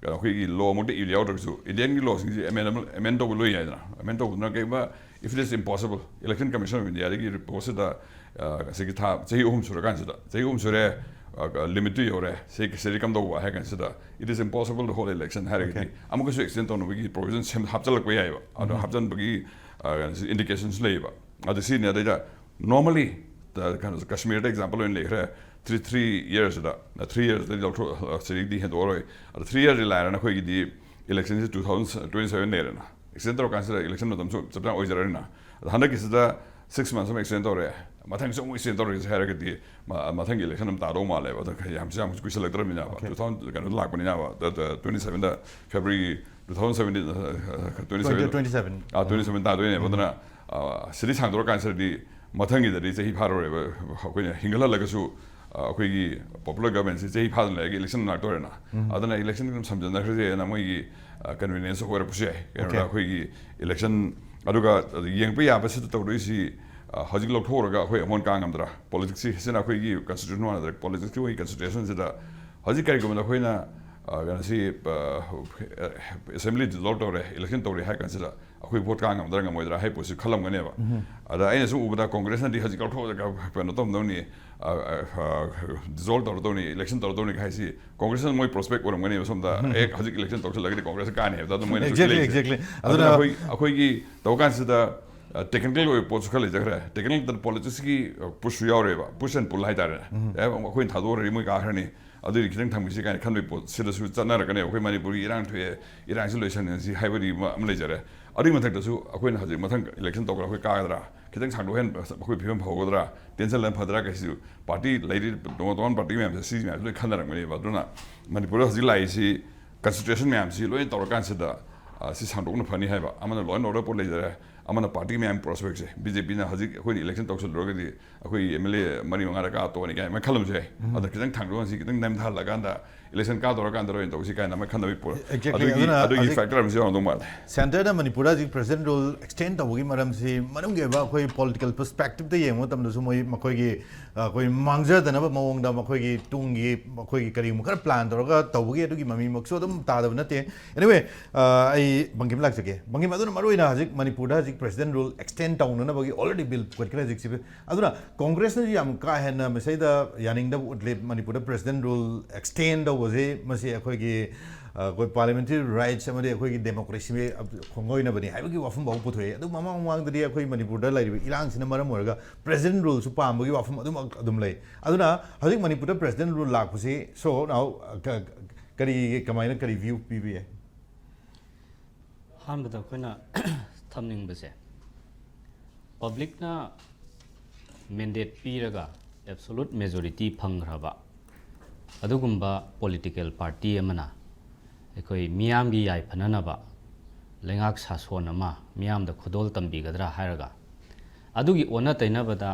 ꯑ, ꯑꯩꯈꯣꯏꯒꯤ ꯂꯣ ꯃꯛꯇ ꯏꯕ ꯌꯥꯎꯗ꯭ꯔꯒꯁꯨ, ꯏꯟꯗꯤꯌꯟꯒꯤ ꯂꯣꯁꯤꯡꯁꯤ ꯑꯦꯃꯦꯟ, ꯑꯦꯃꯦꯟ ꯇꯧꯕ ꯂꯣꯏ ꯌꯥꯏꯗꯅ꯫ ꯑꯦꯃꯦꯟ ꯇꯧꯕꯗꯨꯅ ꯀꯩꯒꯨꯝꯕ, if it is impossible, election commission of India ꯗꯒꯤ ꯔꯤꯄꯣꯔꯠꯁꯤꯗ, ꯑ, ꯉꯁꯤꯒꯤ ꯊꯥ, ꯆꯍꯤ ꯑꯍꯨꯝ ꯁꯨꯔꯀꯥꯟꯁꯤꯗ, ꯆꯍꯤ ꯑꯍꯨꯝ ꯁꯨꯔꯦ, ꯑ, ꯂꯤꯃꯤꯠꯇꯨ ꯌꯧꯔꯦ, ꯁꯤ, ꯁꯤꯗꯤ ꯀꯝꯗꯧꯕ ꯍꯥꯏ ꯀꯥꯟꯁꯤꯗ, it is impossible to hold election ꯍꯥꯏꯔꯒꯗꯤ, Okay. ꯑꯃꯨꯛꯀꯁꯨ ꯑꯦꯛꯁꯇꯦꯟ ꯇꯧꯅꯕꯒꯤ ꯄ꯭ꯔꯣꯕꯤꯖꯟ ꯁꯦꯝ, ꯍꯥꯞꯆꯤꯜꯂꯛꯄ ꯌꯥꯏꯑꯕ꯫ ꯑꯗꯣ ꯍꯥꯞꯆꯤꯟꯕꯒꯤ, ꯑ, ꯀꯩꯅꯣꯁꯤ, ꯏꯟꯗꯤꯀꯦꯁꯟꯁ ꯂꯩꯌꯦꯕ꯫ ꯑꯗꯣ ꯁꯤꯅꯤ꯫ ꯑꯗꯩꯗ normally, ꯀꯩꯅꯣ, ꯀꯥꯁꯃꯤꯔꯗ ꯑꯦꯛꯖꯥꯝꯄꯜ ꯑꯣꯏꯅ ꯂꯩꯈ꯭ꯔꯦ꯫ Three, three years ꯗ, three years ꯗꯗꯤ ꯂꯧꯊꯣꯛ, ꯑ, ꯁꯤꯗꯩꯗꯤ ꯍꯦꯟꯗꯣꯛꯑꯔꯣꯏ꯫ ꯑꯗꯣ three years ꯗꯤ ꯂꯥꯏꯔꯅ ꯑꯩꯈꯣꯏꯒꯤꯗꯤ election ꯁꯤ two thousand twenty seven ꯂꯩꯔꯦꯅ꯫ ꯑꯦꯛꯁꯇꯦꯟ ꯇꯧꯔꯀꯥꯟꯁꯤꯗ election ꯃꯇꯝꯁꯨ ꯆꯞ ꯆꯥꯅ ꯑꯣꯏꯖꯔꯅꯤꯅ꯫ ꯑꯗꯣ ꯍꯟꯗꯛꯀꯤꯁꯤꯗ six months ꯑꯃ ꯑꯦꯛꯁꯇꯦꯟ ꯇꯧꯔꯦ, ꯃꯊꯪꯁꯨ ꯑꯃꯨꯛ ꯑꯦꯛꯁꯇꯦꯟ ꯇꯧꯔꯛꯏꯁꯦ ꯍꯥꯏꯔꯒꯗꯤ, ꯃ-, ꯃꯊꯪꯒꯤ election ꯑꯃ ꯇꯥꯗꯧ ꯃꯥꯜꯂꯦꯕ꯫ ꯑꯗꯣ ꯌꯥꯝꯁꯨ, ꯌꯥꯝ ꯀꯨꯏꯁꯜꯂꯛꯇ꯭ꯔꯕꯅꯤꯅ, Okay. two thousand ꯀꯩꯅꯣ ꯂꯥꯛꯄꯅꯤꯅ, twenty seven ꯗ, February two thousand seventeen, twenty seven, twenty seven. ꯑꯥ, twenty seven ꯇꯥꯗꯣꯏꯅꯦꯕ꯫ ꯑꯗꯨꯅ, ꯑ, ꯁꯤꯗꯤ ꯁꯥꯡꯗꯣꯔꯀꯥꯟꯁꯤꯗꯗꯤ ꯃꯊꯪꯒꯤꯗꯗꯤ ꯆꯍꯤ ꯐꯥꯔꯔꯣꯏꯕ꯫ ꯑꯩꯈꯣꯏꯅ ꯍꯤꯡꯒꯠꯍꯜꯂꯒꯁꯨ, ꯑ, ꯑꯩꯈꯣꯏꯒꯤ popular government ꯁꯤ ꯆꯍꯤ ꯐꯥꯗꯅ ꯂꯩꯔꯒ election ꯂꯥꯛꯇꯣꯔꯦꯅ꯫ ꯑꯗꯨꯅ election ꯑꯗꯨꯝ ꯁꯝꯖꯟꯅꯈ꯭ꯔꯁꯦꯅ ꯃꯣꯏꯒꯤ, ꯑ, convenience ꯑꯣꯏꯔꯛꯄꯁꯨ ꯌꯥꯏ꯫ ꯀꯩꯅꯣꯗ Okay. ꯑꯩꯈꯣꯏꯒꯤ election, ꯑꯗꯨꯒ ꯌꯦꯡꯕ ꯌꯥꯕꯁꯤꯗ ꯇꯧꯗꯣꯏꯁꯤ, ꯑ, ꯍꯧꯖꯤꯛ ꯂꯧꯊꯣꯛꯎꯔꯒ ꯑꯩꯈꯣꯏ ꯑꯃꯣꯟ ꯀꯥ ꯉꯝꯗ꯭ꯔꯥ? Politics ꯁꯤ, ꯁꯤꯅ ꯑꯩꯈꯣꯏꯒꯤ constitution ꯃꯥꯟꯅꯗ꯭ꯔꯦ꯫ Politics ꯀꯤ ꯑꯩꯈꯣꯏꯒꯤ constitution ꯁꯤꯗ ꯍꯧꯖꯤꯛ ꯀꯔꯤꯒꯨꯝꯕꯗ ꯑꯩꯈꯣꯏꯅ, ꯑ, ꯀꯩꯅꯣꯁꯤ, ꯑ, assembly dissolve ꯇꯧꯔꯦ, election ꯇꯧꯔꯦ ꯍꯥꯏ ꯀꯥꯟꯁꯤꯗ ꯑꯩꯈꯣꯏ vote ꯀꯥ ꯉꯝꯗ꯭ꯔꯥ ꯉꯝꯃꯣꯏꯗ꯭ꯔꯥ ꯍꯥꯏ ꯄꯣꯠꯁꯤ ꯈꯜꯂꯝꯒꯅꯦꯕ꯫ ꯑꯗ ꯑꯩꯅ ꯁꯨꯝ ꯎꯕꯗ ꯀꯣꯡꯒ꯭ꯔꯦꯁꯅꯗꯤ ꯍꯧꯖꯤꯛ ꯂꯧꯊꯣꯛꯑꯒ ꯀꯩꯅꯣ ꯇꯧꯗꯧꯅꯤ, ꯑ, ꯑ, ꯑ, dissolve ꯇꯧꯔꯗꯧꯅꯤ, election ꯇꯧꯔꯗꯧꯅꯤ ꯍꯥꯏꯁꯤ ꯀꯣꯡꯒ꯭ꯔꯦꯁꯅ ꯃꯣꯏ prospect ꯑꯣꯏꯔꯝꯒꯅꯦꯕ꯫ ꯁꯣꯝꯗ ꯍꯦꯛ ꯍꯧꯖꯤꯛ election ꯇꯧꯁꯤꯜꯂꯒꯗꯤ ꯀꯣꯡꯒ꯭ꯔꯦꯁ ꯀꯥꯅꯤ ꯍꯥꯏꯕꯗ ꯑꯗꯨꯝ ꯃꯣꯏꯅ Exactly, ꯂꯩꯁꯦ꯫ exactly. ꯑꯗꯨꯅ ꯑꯗꯨꯅ ꯑꯩꯈꯣꯏ, ꯑꯩꯈꯣꯏꯒꯤ ꯇꯧ ꯀꯥꯟꯁꯤꯗ, ꯑ, technical ꯑꯣꯏꯕ ꯄꯣꯠꯁꯨ ꯈꯔ ꯂꯩꯖꯈ꯭ꯔꯦ꯫ Technical politics ꯀꯤ, ꯑ, push ꯁꯨ ꯌꯥꯎꯔꯦꯕ, push and pull ꯍꯥꯏꯇꯥꯔꯦꯅꯦ꯫ ꯑꯦ, ꯑꯩꯈꯣꯏꯅ ꯊꯥꯗꯣꯛꯈ꯭ꯔꯗꯤ ꯃꯣꯏ ꯀꯥꯈ꯭ꯔꯅꯤ, ꯑꯗꯨꯗꯤ ꯈꯤꯇꯪ ꯊꯝꯈꯤꯁꯤ ꯀꯥꯏꯅ ꯈꯟꯕꯒꯤ ꯄꯣꯠ ꯁꯤꯗꯁꯨ ꯆꯠꯅꯔꯛꯀꯅꯦꯕ꯫ ꯑꯩꯈꯣꯏ ꯃꯅꯤꯄꯨꯔꯒꯤ ꯏꯔꯥꯡ ꯊꯣꯛꯑꯦ, ꯏꯔꯥꯡꯁꯤ ꯂꯣꯏꯁꯟꯅꯁꯤ ꯍꯥꯏꯕꯗꯤ ꯑꯃ, ꯑꯃ ꯂꯩꯖꯔꯦ꯫ ꯑꯗꯨꯒꯤ ꯃꯊꯛꯇꯁꯨ ꯑꯩꯈꯣꯏꯅ ꯍꯧꯖꯤꯛ ꯃꯊꯪ election ꯇꯧꯈ꯭ꯔ ꯑꯩꯈꯣꯏ ꯀꯥꯒꯗ꯭ꯔꯥ? ꯈꯤꯇꯪ ꯁꯥꯡꯗꯣꯛꯍꯟꯕ ꯑꯩꯈꯣꯏ ꯐꯤꯕꯝ ꯐꯒꯗ꯭ꯔꯥ, ꯇꯦꯟꯁꯟ ꯂꯩꯍꯟ ꯐꯗ꯭ꯔꯥ ꯀꯩꯁꯤꯁꯨ ꯄꯥꯔꯇꯤ ꯂꯩꯔꯤ, ꯇꯣꯉꯥꯟ ꯇꯣꯉꯥꯟꯕ ꯄꯥꯔꯇꯤ ꯃꯌꯥꯝꯁꯦ, ꯁꯤ ꯃꯌꯥꯝꯁꯦ ꯂꯣꯏ ꯈꯟꯅꯔꯝꯒꯅꯦꯕ꯫ ꯑꯗꯨꯅ ꯃꯅꯤꯄꯨꯔꯗ ꯍꯧꯖꯤꯛ ꯂꯥꯛꯏꯁꯤ ꯀꯟꯁꯤꯗ꯭ꯔꯦꯁꯟ ꯃꯌꯥꯝꯁꯤ ꯂꯣꯏꯅ ꯇꯧꯔꯀꯥꯟꯁꯤꯗ, ꯑ, ꯁꯤ ꯁꯥꯡꯗꯣꯛꯅ ꯐꯅꯤ ꯍꯥꯏꯕ, ꯑꯃꯅ ꯂꯣ ꯑꯦꯟ ꯑꯣꯔꯗꯔ ꯄꯣꯠ ꯂꯩꯖꯔꯦ, ꯑꯃꯅ ꯄꯥꯔꯇꯤ ꯃꯌꯥꯝ ꯄ꯭ꯔꯣꯁꯄꯦꯛꯁꯦ, ꯕꯤ ꯖꯦ ꯄꯤꯅ ꯍꯧꯖꯤꯛ ꯑꯩꯈꯣꯏꯅ ꯏꯂꯦꯛꯁꯟ ꯇꯧꯁꯤꯜꯂꯨꯔꯒꯗꯤ ꯑꯩꯈꯣꯏ ꯑꯦꯝ ꯑꯦꯜ ꯑꯦ ꯃꯔꯤ ꯃꯉꯥ ꯗꯔꯀꯥꯔ ꯇꯣꯛꯑꯅꯤ ꯀꯥꯏꯅ ꯈꯜꯂꯝꯁꯦ꯫ ꯑꯗ ꯈꯤꯇꯪ ꯊꯥꯡꯗꯣꯛꯍꯟꯁꯤ, ꯈꯤꯇꯪ ꯅꯦꯝꯊꯍꯜꯂꯀꯥꯟꯗ ꯏꯂꯦꯛꯁꯟ ꯀꯥꯗꯧꯔꯀꯥꯟꯗ ꯑꯣꯏꯅ ꯇꯧꯁꯤ ꯀꯥꯏꯅ ꯑꯃ ꯈꯟꯅꯕꯒꯤ ꯄꯣꯠ꯫ Exactly. ꯑꯗꯨꯒꯤ, ꯑꯗꯨꯅ ꯑꯗꯨꯒꯤ ꯍꯧꯖꯤꯛ ꯐꯦꯛꯇꯔ ꯑꯃꯁꯨ ꯌꯥꯎꯔꯝꯗꯧ ꯃꯥꯜꯂꯦ꯫ ꯁꯦꯟꯇꯔꯅ ꯃꯅꯤꯄꯨꯔꯗ ꯍꯧꯖꯤꯛ ꯄ꯭ꯔꯦꯁꯤꯗꯦꯟ ꯔꯨꯜ ꯑꯦꯛꯁꯇꯦꯟ ꯇꯧꯕꯒꯤ ꯃꯔꯝꯁꯤ ꯃꯅꯨꯡꯒꯤ ꯑꯣꯏꯕ ꯑꯩꯈꯣꯏ ꯄꯣꯂꯤꯇꯤꯀꯦꯜ ꯄꯔꯁꯄꯦꯛꯇꯤꯞꯇ ꯌꯦꯡꯕ ꯃꯇꯝꯗꯁꯨ ꯃꯣꯏ, ꯃꯈꯣꯏꯒꯤ, ꯑ, ꯑꯩꯈꯣꯏ ꯃꯥꯡꯖꯗꯅꯕ ꯃꯑꯣꯡꯗ ꯃꯈꯣꯏꯒꯤ ꯇꯨꯡꯒꯤ, ꯃꯈꯣꯏꯒꯤ ꯀꯔꯤꯒꯨꯝꯕ ꯈꯔ ꯄ꯭ꯂꯥꯟ ꯇꯧꯔꯒ ꯇꯧꯕꯒꯤ ꯑꯗꯨꯒꯤ ꯃꯃꯤꯃꯛꯁꯨ ꯑꯗꯨꯝ ꯇꯥꯗꯕ ꯅꯠꯇꯦ꯫ Anyway, ꯑ, ꯑꯩ ꯕꯪꯒꯤꯝ ꯂꯥꯛꯆꯒꯦ꯫ ꯕꯪꯒꯤꯝ, ꯑꯗꯨꯅ ꯃꯔꯨꯑꯣꯏꯅ ꯍꯧꯖꯤꯛ ꯃꯅꯤꯄꯨꯔꯗ ꯍꯧꯖꯤꯛ ꯄ꯭ꯔꯦꯁꯤꯗꯦꯟ ꯔꯨꯜ ꯑꯦꯛꯁꯇꯦꯟ ꯇꯧꯅꯅꯕꯒꯤ already ꯕꯤꯜ ꯄꯨꯈꯠꯈ꯭ꯔꯦ ꯍꯧꯖꯤꯛꯁꯤ꯫ ꯑꯗꯨꯅ ꯀꯣꯡꯒ꯭ꯔꯦꯁꯅꯁꯨ ꯌꯥꯝ ꯀꯥ ꯍꯦꯟꯅ ꯃꯁꯤꯗ ꯌꯥꯅꯤꯡꯗꯕ ꯎꯠꯂꯤ꯫ ꯃꯅꯤꯄꯨꯔꯗ ꯄ꯭ꯔꯦꯁꯤꯗꯦꯟ ꯔꯨꯜ ꯑꯦꯛꯁꯇꯦꯟ ꯇꯧꯕꯁꯤ ꯃꯁꯤ ꯑꯩꯈꯣꯏꯒꯤ, ꯑ, ꯑꯩꯈꯣꯏ ꯄꯥꯔꯂꯤꯌꯥꯃꯦꯟꯇꯔꯤ ꯔꯥꯏꯠꯁ ꯑꯃꯗꯤ ꯑꯩꯈꯣꯏꯒꯤ ꯗꯦꯃꯣꯀ꯭ꯔꯦꯁꯤ ꯈꯣꯡꯂꯣꯏꯅꯕꯅꯤ ꯍꯥꯏꯕꯒꯤ ꯋꯥꯐꯝ ꯐꯥꯎ ꯄꯨꯊꯣꯛꯑꯦ꯫ ꯑꯗꯨ ꯃꯃꯥꯡ ꯃꯃꯥꯡꯗꯗꯤ ꯑꯩꯈꯣꯏ ꯃꯅꯤꯄꯨꯔꯗ ꯂꯩꯔꯤꯕ ꯏꯔꯥꯡꯁꯤꯅ ꯃꯔꯝ ꯑꯣꯏꯔꯒ ꯄ꯭ꯔꯦꯁꯤꯗꯦꯟ ꯔꯨꯜꯁꯨ ꯄꯥꯝꯕꯒꯤ ꯋꯥꯐꯝ ꯑꯗꯨꯝ, ꯑꯗꯨꯝ ꯂꯩ꯫ ꯑꯗꯨꯅ ꯍꯧꯖꯤꯛ ꯃꯅꯤꯄꯨꯔꯗ ꯄ꯭ꯔꯦꯁꯤꯗꯦꯟ ꯔꯨꯜ ꯂꯥꯛꯄꯁꯤ, so now, ꯑ, ꯀ-, ꯀꯔꯤ, ꯀꯃꯥꯏꯅ, ꯀꯔꯤ ꯚ꯭ꯌꯨ ꯄꯤꯕ ꯌꯥꯏ? ꯑꯍꯥꯟꯕꯗ ꯑꯩꯈꯣꯏꯅ ꯊꯝꯅꯤꯡꯕꯁꯦ, ꯄꯕ꯭ꯂꯤꯛꯅ ꯃꯦꯟꯗꯦꯠ ꯄꯤꯔꯒ ꯑꯦꯕꯁꯣꯂꯨꯠ ꯃꯦꯖꯣꯔꯤꯇꯤ ꯐꯪꯈ꯭ꯔꯕ ꯑꯗꯨꯒꯨꯝꯕ ꯄꯣꯂꯤꯇꯤꯀꯦꯜ ꯄꯥꯔꯇꯤ ꯑꯃꯅ ꯑꯩꯈꯣꯏ ꯃꯤꯌꯥꯝꯒꯤ ꯌꯥꯏꯐꯅꯅꯕ ꯂꯩꯉꯥꯛ ꯁꯥꯁꯣꯟ ꯑꯃ ꯃꯤꯌꯥꯝꯗ ꯈꯨꯗꯣꯜ ꯇꯝꯕꯤꯒꯗ꯭ꯔꯥ ꯍꯥꯏꯔꯒ, ꯑꯗꯨꯒꯤ ꯑꯣꯟꯅ ꯇꯩꯅꯕꯗ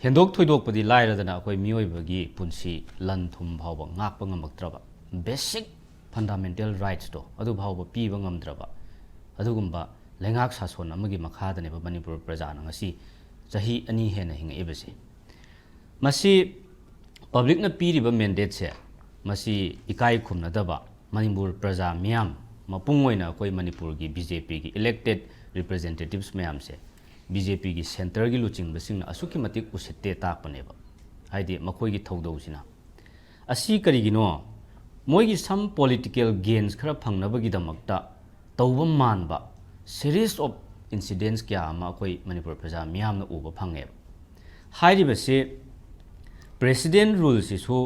ꯍꯦꯟꯗꯣꯛ ꯊꯣꯏꯗꯣꯛꯄꯗꯤ ꯂꯥꯏꯔꯗꯅ ꯑꯩꯈꯣꯏ ꯃꯤꯑꯣꯏꯕꯒꯤ ꯄꯨꯟꯁꯤ, ꯂꯟ ꯊꯨꯝ ꯐꯥꯎꯕ ꯉꯥꯛꯄ ꯉꯝꯃꯛꯇ꯭ꯔꯕ, ꯕꯦꯁꯤꯛ ꯐꯟꯗꯥꯃꯦꯟꯇꯦꯜ ꯔꯥꯏꯠꯁꯇꯣ ꯑꯗꯨ ꯐꯥꯎꯕ ꯄꯤꯕ ꯉꯝꯗ꯭ꯔꯕ ꯑꯗꯨꯒꯨꯝꯕ ꯂꯩꯉꯥꯛ ꯁꯥꯁꯣꯟ ꯑꯃꯒꯤ ꯃꯈꯥꯗꯅꯦꯕ ꯃꯅꯤꯄꯨꯔ ꯄ꯭ꯔꯖꯥꯅ ꯉꯁꯤ ꯆꯍꯤ ꯑꯅꯤ ꯍꯦꯟꯅ ꯍꯤꯡꯉꯛꯏꯕꯁꯦ꯫ ꯃꯁꯤ ꯄꯕ꯭ꯂꯤꯛꯅ ꯄꯤꯔꯤꯕ ꯃꯦꯟꯗꯦꯠꯁꯦ, ꯃꯁꯤ ꯏꯀꯥꯏ ꯈꯨꯝꯅꯗꯕ, ꯃꯅꯤꯄꯨꯔ ꯄ꯭ꯔꯖꯥ ꯃꯤꯌꯥꯝ ꯃꯄꯨꯡ ꯑꯣꯏꯅ ꯑꯩꯈꯣꯏ ꯃꯅꯤꯄꯨꯔꯒꯤ ꯕꯤ ꯖꯦ ꯄꯤꯒꯤ ꯏꯂꯦꯛꯇꯦꯠ ꯔꯤꯄ꯭ꯔꯖꯦꯟꯇꯦꯇꯤꯚꯁ ꯃꯌꯥꯝꯁꯦ ꯕꯤ ꯖꯦ ꯄꯤꯒꯤ ꯁꯦꯟꯇꯔꯒꯤ ꯂꯨꯆꯤꯡꯕꯁꯤꯡꯅ ꯑꯁꯨꯛꯀꯤ ꯃꯇꯤꯛ ꯎꯁꯤꯠꯇꯦ ꯇꯥꯛꯄꯅꯦꯕ꯫ ꯍꯥꯏꯗꯤ ꯃꯈꯣꯏꯒꯤ ꯊꯧꯗꯧꯁꯤꯅ꯫ ꯑꯁꯤ ꯀꯔꯤꯒꯤꯅꯣ? ꯃꯣꯏꯒꯤ some political gains ꯈꯔ ꯐꯪꯅꯕꯒꯤꯗꯃꯛꯇ ꯇꯧꯕ ꯃꯥꯟꯕ series of incidents ꯀꯌꯥ ꯑꯃ ꯑꯩꯈꯣꯏ ꯃꯅꯤꯄꯨꯔ ꯄ꯭ꯔꯖꯥ ꯃꯤꯌꯥꯝꯅ ꯎꯕ ꯐꯪꯉꯦꯕ꯫ ꯍꯥꯏꯔꯤꯕꯁꯤ ꯄ꯭ꯔꯦꯁꯤꯗꯦꯟ ꯔꯨꯜꯁꯤꯁꯨ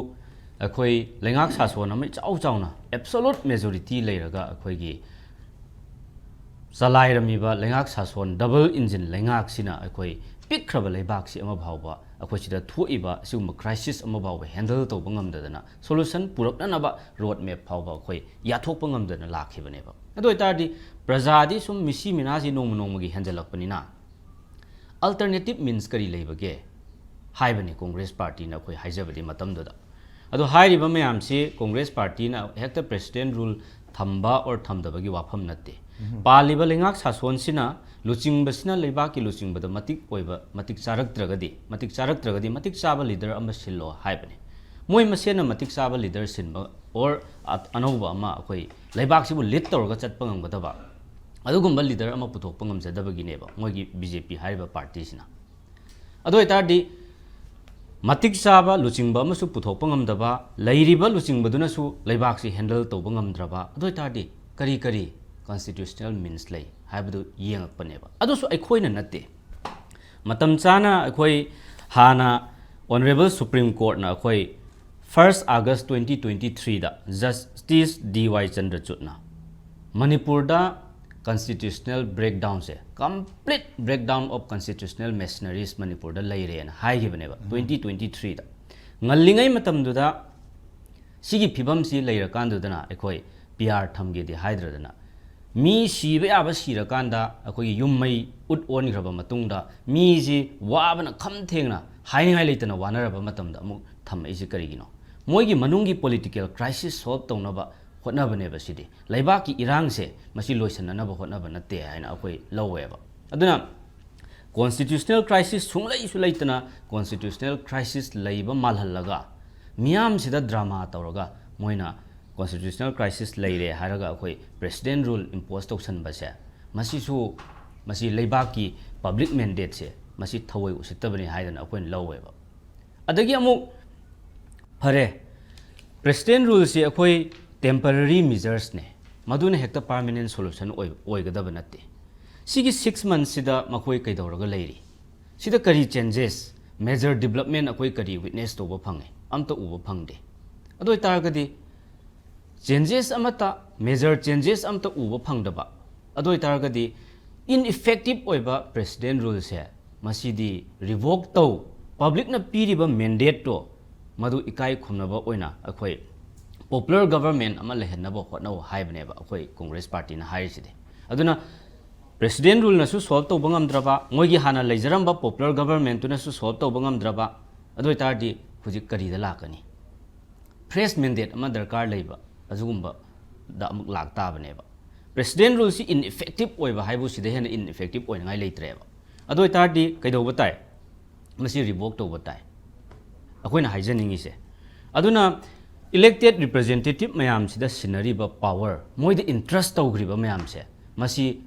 ꯑꯩꯈꯣꯏ ꯂꯩꯉꯥꯛ ꯁꯥꯁꯣꯟ ꯑꯃ ꯏꯆꯥꯎ ꯆꯥꯎꯅ ꯑꯦꯕꯁꯣꯂꯨꯠ ꯃꯦꯖꯣꯔꯤꯇꯤ ꯂꯩꯔꯒ ꯑꯩꯈꯣꯏꯒꯤ ꯆꯂꯥꯏꯔꯝꯃꯤꯕ ꯂꯩꯉꯥꯛ ꯁꯥꯁꯣꯟ double engine ꯂꯩꯉꯥꯛꯁꯤꯅ ꯑꯩꯈꯣꯏ ꯄꯤꯛꯈ꯭ꯔꯕ ꯂꯩꯕꯥꯛꯁꯤ ꯑꯃ ꯐꯥꯎꯕ ꯑꯩꯈꯣꯏ ꯁꯤꯗ ꯊꯣꯛꯏꯕ ꯑꯁꯤꯒꯨꯝꯕ crisis ꯑꯃ ꯐꯥꯎꯕ handle ꯇꯧꯕ ꯉꯝꯗꯗꯅ solution ꯄꯨꯔꯛꯅꯅꯕ road map ꯐꯥꯎꯕ ꯑꯩꯈꯣꯏ ꯌꯥꯊꯣꯛꯄ ꯉꯝꯗꯅ ꯂꯥꯛꯈꯤꯕꯅꯦꯕ꯫ ꯑꯗꯨ ꯑꯣꯏꯇꯥꯔꯗꯤ ꯄ꯭ꯔꯖꯥꯗꯤ ꯁꯨꯝ ꯃꯤꯁꯤ ꯃꯤꯅꯥꯁꯤ ꯅꯣꯡꯃ ꯅꯣꯡꯃꯒꯤ ꯍꯦꯟꯖꯜꯂꯛꯄꯅꯤꯅ alternative means ꯀꯔꯤ ꯂꯩꯕꯒꯦ ꯍꯥꯏꯕꯅꯤ ꯀꯣꯡꯒ꯭ꯔꯦꯁ ꯄꯥꯔꯇꯤꯅ ꯑꯩꯈꯣꯏ ꯍꯥꯏꯖꯕꯗꯤ ꯃꯇꯝꯗꯨꯗ꯫ ꯑꯗꯣ ꯍꯥꯏꯔꯤꯕ ꯃꯌꯥꯝꯁꯤ ꯀꯣꯡꯒ꯭ꯔꯦꯁ ꯄꯥꯔꯇꯤꯅ ꯍꯦꯛꯇ president rule ꯊꯝꯕ or ꯊꯝꯗꯕꯒꯤ ꯋꯥꯐꯝ ꯅꯠꯇꯦ꯫ ꯄꯥꯜꯂꯤꯕ ꯂꯩꯉꯥꯛ ꯁꯥꯁꯣꯟꯁꯤꯅ ꯂꯨꯆꯤꯡꯕꯁꯤꯅ ꯂꯩꯕꯥꯛꯀꯤ ꯂꯨꯆꯤꯡꯕꯗ ꯃꯇꯤꯛ ꯑꯣꯏꯕ, ꯃꯇꯤꯛ ꯆꯥꯔꯛꯇ꯭ꯔꯒꯗꯤ, ꯃꯇꯤꯛ ꯆꯥꯔꯛꯇ꯭ꯔꯒꯗꯤ ꯃꯇꯤꯛ ꯆꯥꯕ leader ꯑꯃ ꯁꯤꯜꯂꯣ ꯍꯥꯏꯕꯅꯤ꯫ ꯃꯣꯏ ꯃꯁꯦꯟꯅ ꯃꯇꯤꯛ ꯆꯥꯕ leader ꯁꯤꯟꯕ or ꯑ-, ꯑꯅꯧꯕ ꯑꯃ ꯑꯩꯈꯣꯏ ꯂꯩꯕꯥꯛꯁꯤꯕꯨ lead ꯇꯧꯔꯒ ꯆꯠꯄ ꯉꯝꯒꯗꯕ ꯑꯗꯨꯒꯨꯝꯕ leader ꯑꯃ ꯄꯨꯊꯣꯛꯄ ꯉꯝꯖꯗꯕꯒꯤꯅꯦꯕ ꯃꯣꯏꯒꯤ B J P ꯍꯥꯏꯔꯤꯕ ꯄꯥꯔꯇꯤꯁꯤꯅ꯫ ꯑꯗꯨ ꯑꯣꯏꯇꯥꯔꯗꯤ ꯃꯇꯤꯛ ꯆꯥꯕ ꯂꯨꯆꯤꯡꯕ ꯑꯃꯁꯨ ꯄꯨꯊꯣꯛꯄ ꯉꯝꯗꯕ, ꯂꯩꯔꯤꯕ ꯂꯨꯆꯤꯡꯕꯗꯨꯅꯁꯨ ꯂꯩꯕꯥꯛꯁꯤ handle ꯇꯧꯕ ꯉꯝꯗ꯭ꯔꯕ, ꯑꯗꯨ ꯑꯣꯏꯇꯥꯔꯗꯤ ꯀꯔꯤ ꯀꯔꯤ constitutional means ꯂꯩ ꯍꯥꯏꯕꯗꯨ ꯌꯦꯡꯉꯛꯄꯅꯦꯕ꯫ ꯑꯗꯨꯁꯨ ꯑꯩꯈꯣꯏꯅ ꯅꯠꯇꯦ꯫ ꯃꯇꯝ ꯆꯥꯅ ꯑꯩꯈꯣꯏ ꯍꯥꯟꯅ Honourable Supreme Courtꯅ ꯑꯩꯈꯣꯏ first August twenty twenty threeꯗ Justice D Y ꯆꯟꯗ꯭ꯔꯆꯨꯗꯅ ꯃꯅꯤꯄꯨꯔꯗ constitutional breakdownꯁꯦ, complete breakdown of constitutional machineries ꯃꯅꯤꯄꯨꯔꯗ ꯂꯩꯔꯦꯅ ꯍꯥꯏꯈꯤꯕꯅꯦꯕ twenty twenty threeꯗ꯫ ꯉꯜꯂꯤꯉꯩ ꯃꯇꯝꯗꯨꯗ ꯁꯤꯒꯤ ꯐꯤꯕꯝꯁꯤ ꯂꯩꯔꯀꯥꯟꯗꯨꯗꯅ ꯑꯩꯈꯣꯏ P R ꯊꯝꯒꯦꯗꯤ ꯍꯥꯏꯗ꯭ꯔꯗꯅ ꯃꯤ ꯁꯤꯕ ꯌꯥꯕ ꯁꯤꯔꯀꯥꯟꯗ ꯑꯩꯈꯣꯏꯒꯤ ꯌꯨꯝ ꯃꯩ ꯎꯠ ꯑꯣꯟꯈ꯭ꯔꯕ ꯃꯇꯨꯡꯗ ꯃꯤꯁꯤ ꯋꯥꯕꯅ ꯈꯝ ꯊꯦꯡꯅ ꯍꯥꯏꯅꯤꯡꯉꯥꯏ ꯂꯩꯇꯅ ꯋꯥꯅꯔꯕ ꯃꯇꯝꯗ ꯑꯃꯨꯛ ꯊꯝꯃꯛꯏꯁꯤ ꯀꯔꯤꯒꯤꯅꯣ? ꯃꯣꯏꯒꯤ ꯃꯅꯨꯡꯒꯤ political crisis solve ꯇꯧꯅꯕ ꯍꯣꯠꯅꯕꯅꯦꯕ ꯁꯤꯗꯤ꯫ ꯂꯩꯕꯥꯛꯀꯤ ꯏꯔꯥꯡꯁꯦ ꯃꯁꯤ ꯂꯣꯏꯁꯤꯟꯅꯅꯕ ꯍꯣꯠꯅꯕ ꯅꯠꯇꯦ ꯍꯥꯏꯅ ꯑꯩꯈꯣꯏ ꯂꯧꯋꯦꯕ꯫ ꯑꯗꯨꯅ constitutional crisis ꯁꯨꯡꯂꯩꯁꯨ ꯂꯩꯇꯅ constitutional crisis ꯂꯩꯕ ꯃꯥꯜꯍꯜꯂꯒ ꯃꯤꯌꯥꯝꯁꯤꯗ drama ꯇꯧꯔꯒ ꯃꯣꯏꯅ constitutional crisis ꯂꯩꯔꯦ ꯍꯥꯏꯔꯒ ꯑꯩꯈꯣꯏ president rule impose ꯇꯧꯁꯟꯕꯁꯦ, ꯃꯁꯤꯁꯨ, ꯃꯁꯤ ꯂꯩꯕꯥꯛꯀꯤ public mandateꯁꯦ ꯃꯁꯤ ꯊꯑꯣꯏ ꯎꯁꯤꯠꯇꯕꯅꯤ ꯍꯥꯏꯗꯅ ꯑꯩꯈꯣꯏꯅ ꯂꯧꯋꯦꯕ꯫ ꯑꯗꯒꯤ ꯑꯃꯨꯛ ꯐꯔꯦ, president ruleꯁꯤ ꯑꯩꯈꯣꯏ temporary measuresꯅꯦ, ꯃꯗꯨꯅ ꯍꯦꯛꯇ permanent solution ꯑꯣꯏ-, ꯑꯣꯏꯒꯗꯕ ꯅꯠꯇꯦ꯫ ꯁꯤꯒꯤ six monthsꯁꯤꯗ ꯃꯈꯣꯏ ꯀꯩꯗꯧꯔꯒ ꯂꯩꯔꯤ? ꯁꯤꯗ ꯀꯔꯤ changes, major development ꯑꯩꯈꯣꯏ ꯀꯔꯤ witness ꯇꯧꯕ ꯐꯪꯉꯦ? ꯑꯝꯇ ꯎꯕ ꯐꯪꯗꯦ꯫ ꯑꯗꯨ ꯑꯣꯏꯇꯥꯔꯒꯗꯤ changes ꯑꯃꯠꯇ, major changes ꯑꯃꯠꯇ ꯎꯕ ꯐꯪꯗꯕ, ꯑꯗꯨ ꯑꯣꯏꯇꯥꯔꯒꯗꯤ ineffective ꯑꯣꯏꯕ president ruleꯁꯦ ꯃꯁꯤꯗꯤ revoke ꯇꯧ, publicꯅ ꯄꯤꯔꯤꯕ mandateꯇꯣ ꯃꯗꯨ ꯏꯀꯥꯏ ꯈꯨꯝꯅꯕ ꯑꯣꯏꯅ ꯑꯩꯈꯣꯏ popular government ꯑꯃ ꯂꯩꯍꯟꯅꯕ ꯍꯣꯠꯅꯧ ꯍꯥꯏꯕꯅꯦꯕ ꯑꯩꯈꯣꯏ Congress partyꯅ ꯍꯥꯏꯔꯤꯁꯤꯗꯤ꯫ ꯑꯗꯨꯅ president ruleꯅꯁꯨ solve ꯇꯧꯕ ꯉꯝꯗ꯭ꯔꯕ, ꯃꯣꯏꯒꯤ ꯍꯥꯟꯅ ꯂꯩꯖꯔꯝꯕ popular governmentꯇꯨꯅꯁꯨ solve ꯇꯧꯕ ꯉꯝꯗ꯭ꯔꯕ, ꯑꯗꯨ ꯑꯣꯏꯇꯥꯔꯗꯤ ꯍꯧꯖꯤꯛ ꯀꯔꯤꯗ ꯂꯥꯛꯀꯅꯤ? Fresh mandate ꯑꯃ ꯗꯔꯀꯥꯔ ꯂꯩꯕ ꯑꯗꯨꯒꯨꯝꯕꯗ ꯑꯃꯨꯛ ꯂꯥꯛꯇꯥꯕꯅꯦꯕ꯫ President ruleꯁꯤ ineffective ꯑꯣꯏꯕ ꯍꯥꯏꯕꯨ ꯁꯤꯗ ꯍꯦꯟꯅ ineffective ꯑꯣꯏꯅꯉꯥꯏ ꯂꯩꯇ꯭ꯔꯦꯕ꯫ ꯑꯗꯨ ꯑꯣꯏꯇꯥꯔꯗꯤ ꯀꯩꯗꯧꯕ ꯇꯥꯏ? ꯃꯁꯤ revoke ꯇꯧꯕ ꯇꯥꯏ, ꯑꯩꯈꯣꯏꯅ ꯍꯥꯏꯖꯅꯤꯡꯉꯤꯁꯦ꯫ ꯑꯗꯨꯅ elected representative ꯃꯌꯥꯝꯁꯤꯗ ꯁꯤꯟꯅꯔꯤꯕ power, ꯃꯣꯏꯗ entrust ꯇꯧꯈ꯭ꯔꯤꯕ ꯃꯌꯥꯝꯁꯦ, ꯃꯁꯤ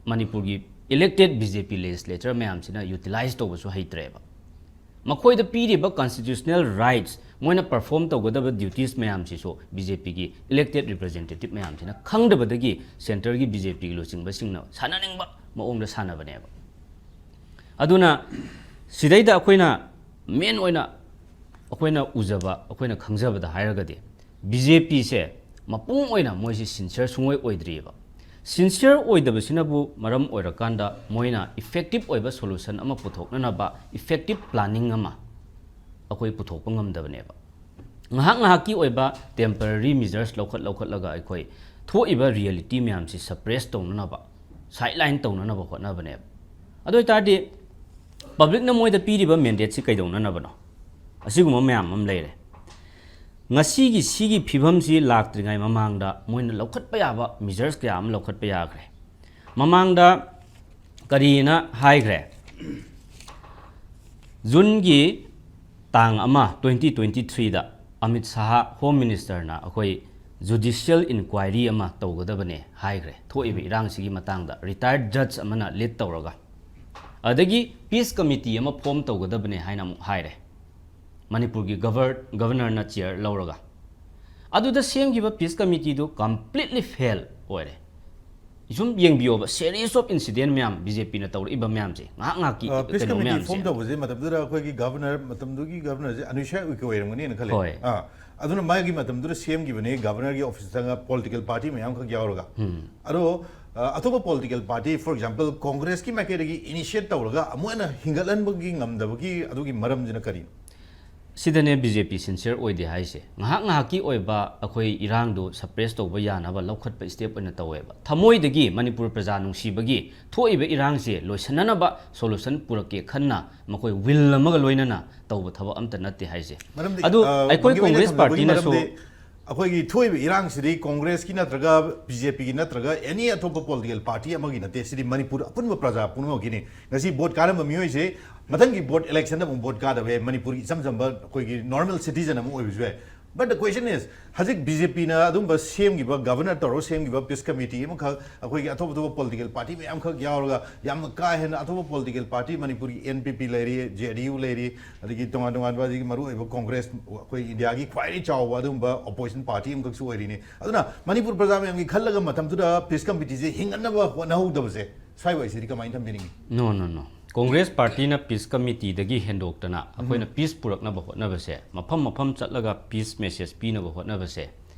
ꯃꯅꯤꯄꯨꯔꯒꯤ elected BJP legislature ꯃꯌꯥꯝꯁꯤꯅ utilize ꯇꯧꯕꯁꯨ ꯍꯩꯇ꯭ꯔꯦꯕ꯫ ꯃꯈꯣꯏꯗ ꯄꯤꯔꯤꯕ constitutional rights, ꯃꯣꯏꯅ perform ꯇꯧꯒꯗꯕ duties ꯃꯌꯥꯝꯁꯤꯁꯨ BJPꯒꯤ elected representative ꯃꯌꯥꯝꯁꯤꯅ ꯈꯪꯗꯕꯗꯒꯤ centreꯒꯤ BJPꯒꯤ ꯂꯨꯆꯤꯡꯕꯁꯤꯡꯅ ꯁꯥꯟꯅꯅꯤꯡꯕ ꯃꯑꯣꯡꯗ ꯁꯥꯟꯅꯕꯅꯦꯕ꯫ ꯑꯗꯨꯅ ꯁꯤꯗꯩꯗ ꯑꯩꯈꯣꯏꯅ main ꯑꯣꯏꯅ ꯑꯩꯈꯣꯏꯅ ꯎꯖꯕ, ꯑꯩꯈꯣꯏꯅ ꯈꯪꯖꯕꯗ ꯍꯥꯏꯔꯒꯗꯤ, BJPꯁꯦ ꯃꯄꯨꯡ ꯑꯣꯏꯅ ꯃꯣꯏꯁꯤ sincere ꯁꯨꯡꯑꯣꯏ ꯑꯣꯏꯗ꯭ꯔꯤꯑꯕ꯫ Sincere ꯑꯣꯏꯗꯕꯁꯤꯅꯕꯨ ꯃꯔꯝ ꯑꯣꯏꯔꯀꯥꯟꯗ ꯃꯣꯏꯅ effective ꯑꯣꯏꯕ solution ꯑꯃ ꯄꯨꯊꯣꯛꯅꯅꯕ effective planning ꯑꯃ ꯑꯩꯈꯣꯏ ꯄꯨꯊꯣꯛꯄ ꯉꯝꯗꯕꯅꯦꯕ꯫ ꯉꯥꯏꯍꯥꯛ ꯉꯥꯏꯍꯥꯛꯀꯤ ꯑꯣꯏꯕ temporary measures ꯂꯧꯈꯠ ꯂꯧꯈꯠꯂꯒ ꯑꯩꯈꯣꯏ ꯊꯣꯛꯏꯕ reality ꯃꯌꯥꯝꯁꯤ suppress ꯇꯧꯅꯅꯕ, sideline ꯇꯧꯅꯅꯕ ꯍꯣꯠꯅꯕꯅꯦꯕ꯫ ꯑꯗꯨ ꯑꯣꯏꯇꯥꯔꯗꯤ publicꯅ ꯃꯣꯏꯗ ꯄꯤꯔꯤꯕ mandateꯁꯤ ꯀꯩꯗꯧꯅꯅꯕꯅꯣ? ꯑꯁꯤꯒꯨꯝꯕ ꯃꯌꯥꯝ ꯑꯃ ꯂꯩꯔꯦ꯫ ꯉꯁꯤꯒꯤ ꯁꯤꯒꯤ ꯐꯤꯕꯝꯁꯤ ꯂꯥꯛꯇ꯭ꯔꯤꯉꯩ ꯃꯃꯥꯡꯗ ꯃꯣꯏꯅ ꯂꯧꯈꯠꯄ ꯌꯥꯕ measures ꯀꯌꯥ ꯑꯃ ꯂꯧꯈꯠꯄ ꯌꯥꯈ꯭ꯔꯦ꯫ ꯃꯃꯥꯡꯗ ꯀꯔꯤꯅ ꯍꯥꯏꯈ꯭ꯔꯦ? ꯖꯨꯟꯒꯤ ꯇꯥꯡ ꯑꯃ, twenty twenty threeꯗ Amit Shah Home Ministerꯅ ꯑꯩꯈꯣꯏ judicial inquiry ꯑꯃ ꯇꯧꯒꯗꯕꯅꯦ ꯍꯥꯏꯈ꯭ꯔꯦ, ꯊꯣꯛꯏꯕ ꯏꯔꯥꯡꯁꯤꯒꯤ ꯃꯇꯥꯡꯗ retired judge ꯑꯃꯅ lead ꯇꯧꯔꯒ꯫ ꯑꯗꯒꯤ peace committee ꯑꯃ form ꯇꯧꯒꯗꯕꯅꯦ ꯍꯥꯏꯅ ꯑꯃꯨꯛ ꯍꯥꯏꯔꯦ, ꯃꯅꯤꯄꯨꯔꯒꯤ governor, governorꯅ chair ꯂꯧꯔꯒ꯫ ꯑꯗꯨꯗ ꯁꯦꯝꯈꯤꯕ peace committeeꯗꯨ completely fail ꯑꯣꯏꯔꯦ꯫ ꯁꯨꯝ ꯌꯦꯡꯕꯤꯌꯣꯕ, series of incident ꯃꯌꯥꯝ BJPꯅ ꯇꯧꯔꯛꯏꯕ ꯃꯌꯥꯝꯁꯦ, ꯉꯥꯏꯍꯥꯛ ꯉꯥꯏꯍꯥꯛꯀꯤ ꯑ, peace ꯀꯩꯅꯣ committee ꯃꯌꯥꯝꯁꯦ꯫ Form ꯇꯧꯕꯁꯦ ꯃꯇꯝꯗꯨꯗ ꯑꯩꯈꯣꯏꯒꯤ governor, ꯃꯇꯝꯗꯨꯒꯤ governorꯁꯦ ꯑꯅꯨꯁ꯭ꯌꯥ ꯎꯏꯀꯦ ꯑꯣꯏꯔꯝꯒꯅꯤꯅ ꯈꯜꯂꯦ꯫ ꯍꯣꯏ꯫ ꯑꯥ, ꯑꯗꯨꯅ ꯃꯥꯒꯤ ꯃꯇꯝꯗꯨꯗ ꯁꯦꯝꯈꯤꯕꯅꯦ, governorꯒꯤ office ꯆꯪꯉ political party ꯃꯌꯥꯝꯈꯛ ꯌꯥꯎꯔꯒ꯫ ꯎꯝ꯫ ꯑꯗꯣ ꯑ, ꯑꯇꯣꯞꯄ ꯄꯣꯂꯤꯇꯤꯀꯦꯜ ꯄꯥꯔꯇꯤ, ꯐꯣꯔ ꯑꯦꯛꯖꯥꯝꯄꯜ, ꯀꯣꯡꯒ꯭ꯔꯦꯁꯀꯤ ꯃꯥꯏꯀꯩꯗꯒꯤ ꯏꯅꯤꯁꯤꯌꯦꯠ ꯇꯧꯔꯒ ꯑꯃꯨꯛ ꯍꯟꯅ ꯍꯤꯡꯒꯠꯍꯟꯕꯒꯤ ꯉꯝꯗꯕꯒꯤ ꯑꯗꯨꯒꯤ ꯃꯔꯝꯁꯤꯅ ꯀꯔꯤꯅꯣ? ꯁꯤꯗꯅꯦ ꯕꯤ ꯖꯦ ꯄꯤ ꯁꯤꯟꯁꯤꯌꯔ ꯑꯣꯏꯗꯦ ꯍꯥꯏꯁꯦ꯫ ꯉꯥꯏꯍꯥꯛ ꯉꯥꯏꯍꯥꯛꯀꯤ ꯑꯣꯏꯕ ꯑꯩꯈꯣꯏ ꯏꯔꯥꯡꯗꯣ ꯁꯄ꯭ꯔꯦꯁ ꯇꯧꯕ ꯌꯥꯅꯕ ꯂꯧꯈꯠꯄ ꯁ꯭ꯇꯦꯞ ꯑꯣꯏꯅ ꯇꯧꯋꯦꯕ꯫ ꯊꯃꯣꯏꯗꯒꯤ ꯃꯅꯤꯄꯨꯔ ꯄ꯭ꯔꯖꯥ ꯅꯨꯡꯁꯤꯕꯒꯤ ꯊꯣꯛꯏꯕ ꯏꯔꯥꯡꯁꯦ ꯂꯣꯏꯁꯤꯟꯅꯅꯕ ꯁꯣꯂꯨꯁꯟ ꯄꯨꯔꯛꯀꯦ ꯈꯟꯅ ꯃꯈꯣꯏ ꯋꯤꯜ ꯑꯃꯒ ꯂꯣꯏꯅꯅ ꯇꯧꯕ ꯊꯕꯛ ꯑꯝꯇ ꯅꯠꯇꯦ ꯍꯥꯏꯁꯦ꯫ ꯃꯔꯝꯗꯤ, ꯑꯗꯨ ꯑ, ꯑꯩꯈꯣꯏ ꯃꯔꯨ ꯑꯣꯏꯅ ꯀꯣꯡꯒ꯭ꯔꯦꯁ ꯊꯝꯖꯕꯒꯤ ꯄꯥꯔꯇꯤꯅꯁꯨ ꯃꯔꯝꯗꯤ ꯑꯩꯈꯣꯏꯒꯤ ꯊꯣꯛꯏꯕ ꯏꯔꯥꯡꯁꯤꯗꯤ ꯀꯣꯡꯒ꯭ꯔꯦꯁꯀꯤ ꯅꯠꯇ꯭ꯔꯒ ꯕꯤ ꯖꯦ ꯄꯤꯒꯤ ꯅꯠꯇ꯭ꯔꯒ ꯑꯦꯅꯤ ꯑꯇꯣꯞꯄ ꯄꯣꯂꯤꯇꯤꯀꯦꯜ ꯄꯥꯔꯇꯤ ꯑꯃꯒꯤ ꯅꯠꯇꯦ, ꯁꯤꯗꯤ ꯃꯅꯤꯄꯨꯔ ꯑꯄꯨꯟꯕ ꯄ꯭ꯔꯖꯥ ꯄꯨꯝꯅꯃꯛꯀꯤꯅꯤ꯫ ꯉꯁꯤ ꯚꯣꯠ ꯀꯥꯔꯝꯕ ꯃꯤꯑꯣꯏꯁꯦ ꯃꯊꯪꯒꯤ ꯚꯣꯠ ꯏꯂꯦꯛꯁꯟꯗ ꯑꯃꯨꯛ ꯚꯣꯠ ꯀꯥꯗꯕ ꯌꯥꯏ, ꯃꯅꯤꯄꯨꯔꯒꯤ ꯏꯆꯝ ꯆꯝꯕ ꯑꯩꯈꯣꯏꯒꯤ ꯅꯣꯔꯃꯦꯜ ꯁꯤꯇꯤꯖꯟ ꯑꯃ ꯑꯣꯏꯕꯁꯨ ꯌꯥꯏ꯫ But the question is, ꯍꯧꯖꯤꯛ ꯕꯤ ꯖꯦ ꯄꯤꯅ ꯑꯗꯨꯝꯕ ꯁꯦꯝꯈꯤꯕ, ꯒꯚꯔꯅꯔ ꯇꯧꯔꯒ ꯁꯦꯝꯈꯤꯕ ꯄꯤꯁ ꯀꯃꯤꯇꯤ ꯑꯃꯈꯛ, ꯑꯩꯈꯣꯏꯒꯤ ꯑꯇꯣꯞ ꯑꯇꯣꯞꯄ ꯄꯣꯂꯤꯇꯤꯀꯦꯜ ꯄꯥꯔꯇꯤ ꯃꯌꯥꯝꯈꯛ ꯌꯥꯎꯔꯒ ꯌꯥꯝꯅ ꯀꯥ ꯍꯦꯟꯅ ꯑꯇꯣꯞꯄ ꯄꯣꯂꯤꯇꯤꯀꯦꯜ ꯄꯥꯔꯇꯤ, ꯃꯅꯤꯄꯨꯔꯒꯤ ꯑꯦꯟ ꯄꯤ ꯄꯤ ꯂꯩꯔꯤ, ꯖꯦ ꯗꯤ ꯌꯨ ꯂꯩꯔꯤ, ꯑꯗꯒꯤ ꯇꯣꯉꯥꯟ ꯇꯣꯉꯥꯟꯕ ꯑꯗꯒꯤ ꯃꯔꯨꯑꯣꯏꯕ ꯀꯣꯡꯒ꯭ꯔꯦꯁ, ꯑꯩꯈꯣꯏ ꯏꯟꯗꯤꯌꯥꯒꯤ ꯈ꯭ꯋꯥꯏꯗꯒꯤ ꯆꯥꯎꯕ ꯑꯗꯨꯒꯨꯝꯕ ꯑꯣꯄꯣꯖꯤꯁꯟ ꯄꯥꯔꯇꯤ ꯑꯃꯈꯛꯁꯨ ꯑꯣꯏꯔꯤꯅꯤ꯫ ꯑꯗꯨꯅ ꯃꯅꯤꯄꯨꯔ ꯄ꯭ꯔꯖꯥ ꯃꯌꯥꯝꯒꯤ ꯈꯜꯂꯒ ꯃꯇꯝꯗꯨꯗ ꯄꯤꯁ ꯀꯃꯤꯇꯤꯁꯦ ꯍꯤꯡꯒꯠꯅꯕ ꯍꯣꯠꯅꯍꯧꯗꯕꯁꯦ ꯁ꯭ꯋꯥꯏ ꯋꯥꯏꯁꯤꯗꯤ ꯀꯃꯥꯏꯅ ꯊꯝꯕꯤꯅꯤꯡꯉꯤ? ꯅꯣ ꯅꯣ ꯅꯣ ꯀꯣꯡꯒ꯭ꯔꯦꯁ ꯄꯥꯔꯇꯤꯅ ꯄꯤꯁ ꯀꯃꯤꯇꯤꯗꯒꯤ ꯍꯦꯟꯗꯣꯛꯇꯅ ꯑꯩꯈꯣꯏꯅ ꯄꯤꯁ ꯄꯨꯔꯛꯅꯕ ꯍꯣꯠꯅꯕꯁꯦ, ꯃꯐꯝ ꯃꯐꯝ ꯆꯠꯂꯒ ꯄꯤꯁ ꯃꯦꯁꯦꯖ ꯄꯤꯅꯕ ꯍꯣꯠꯅꯕꯁꯦ,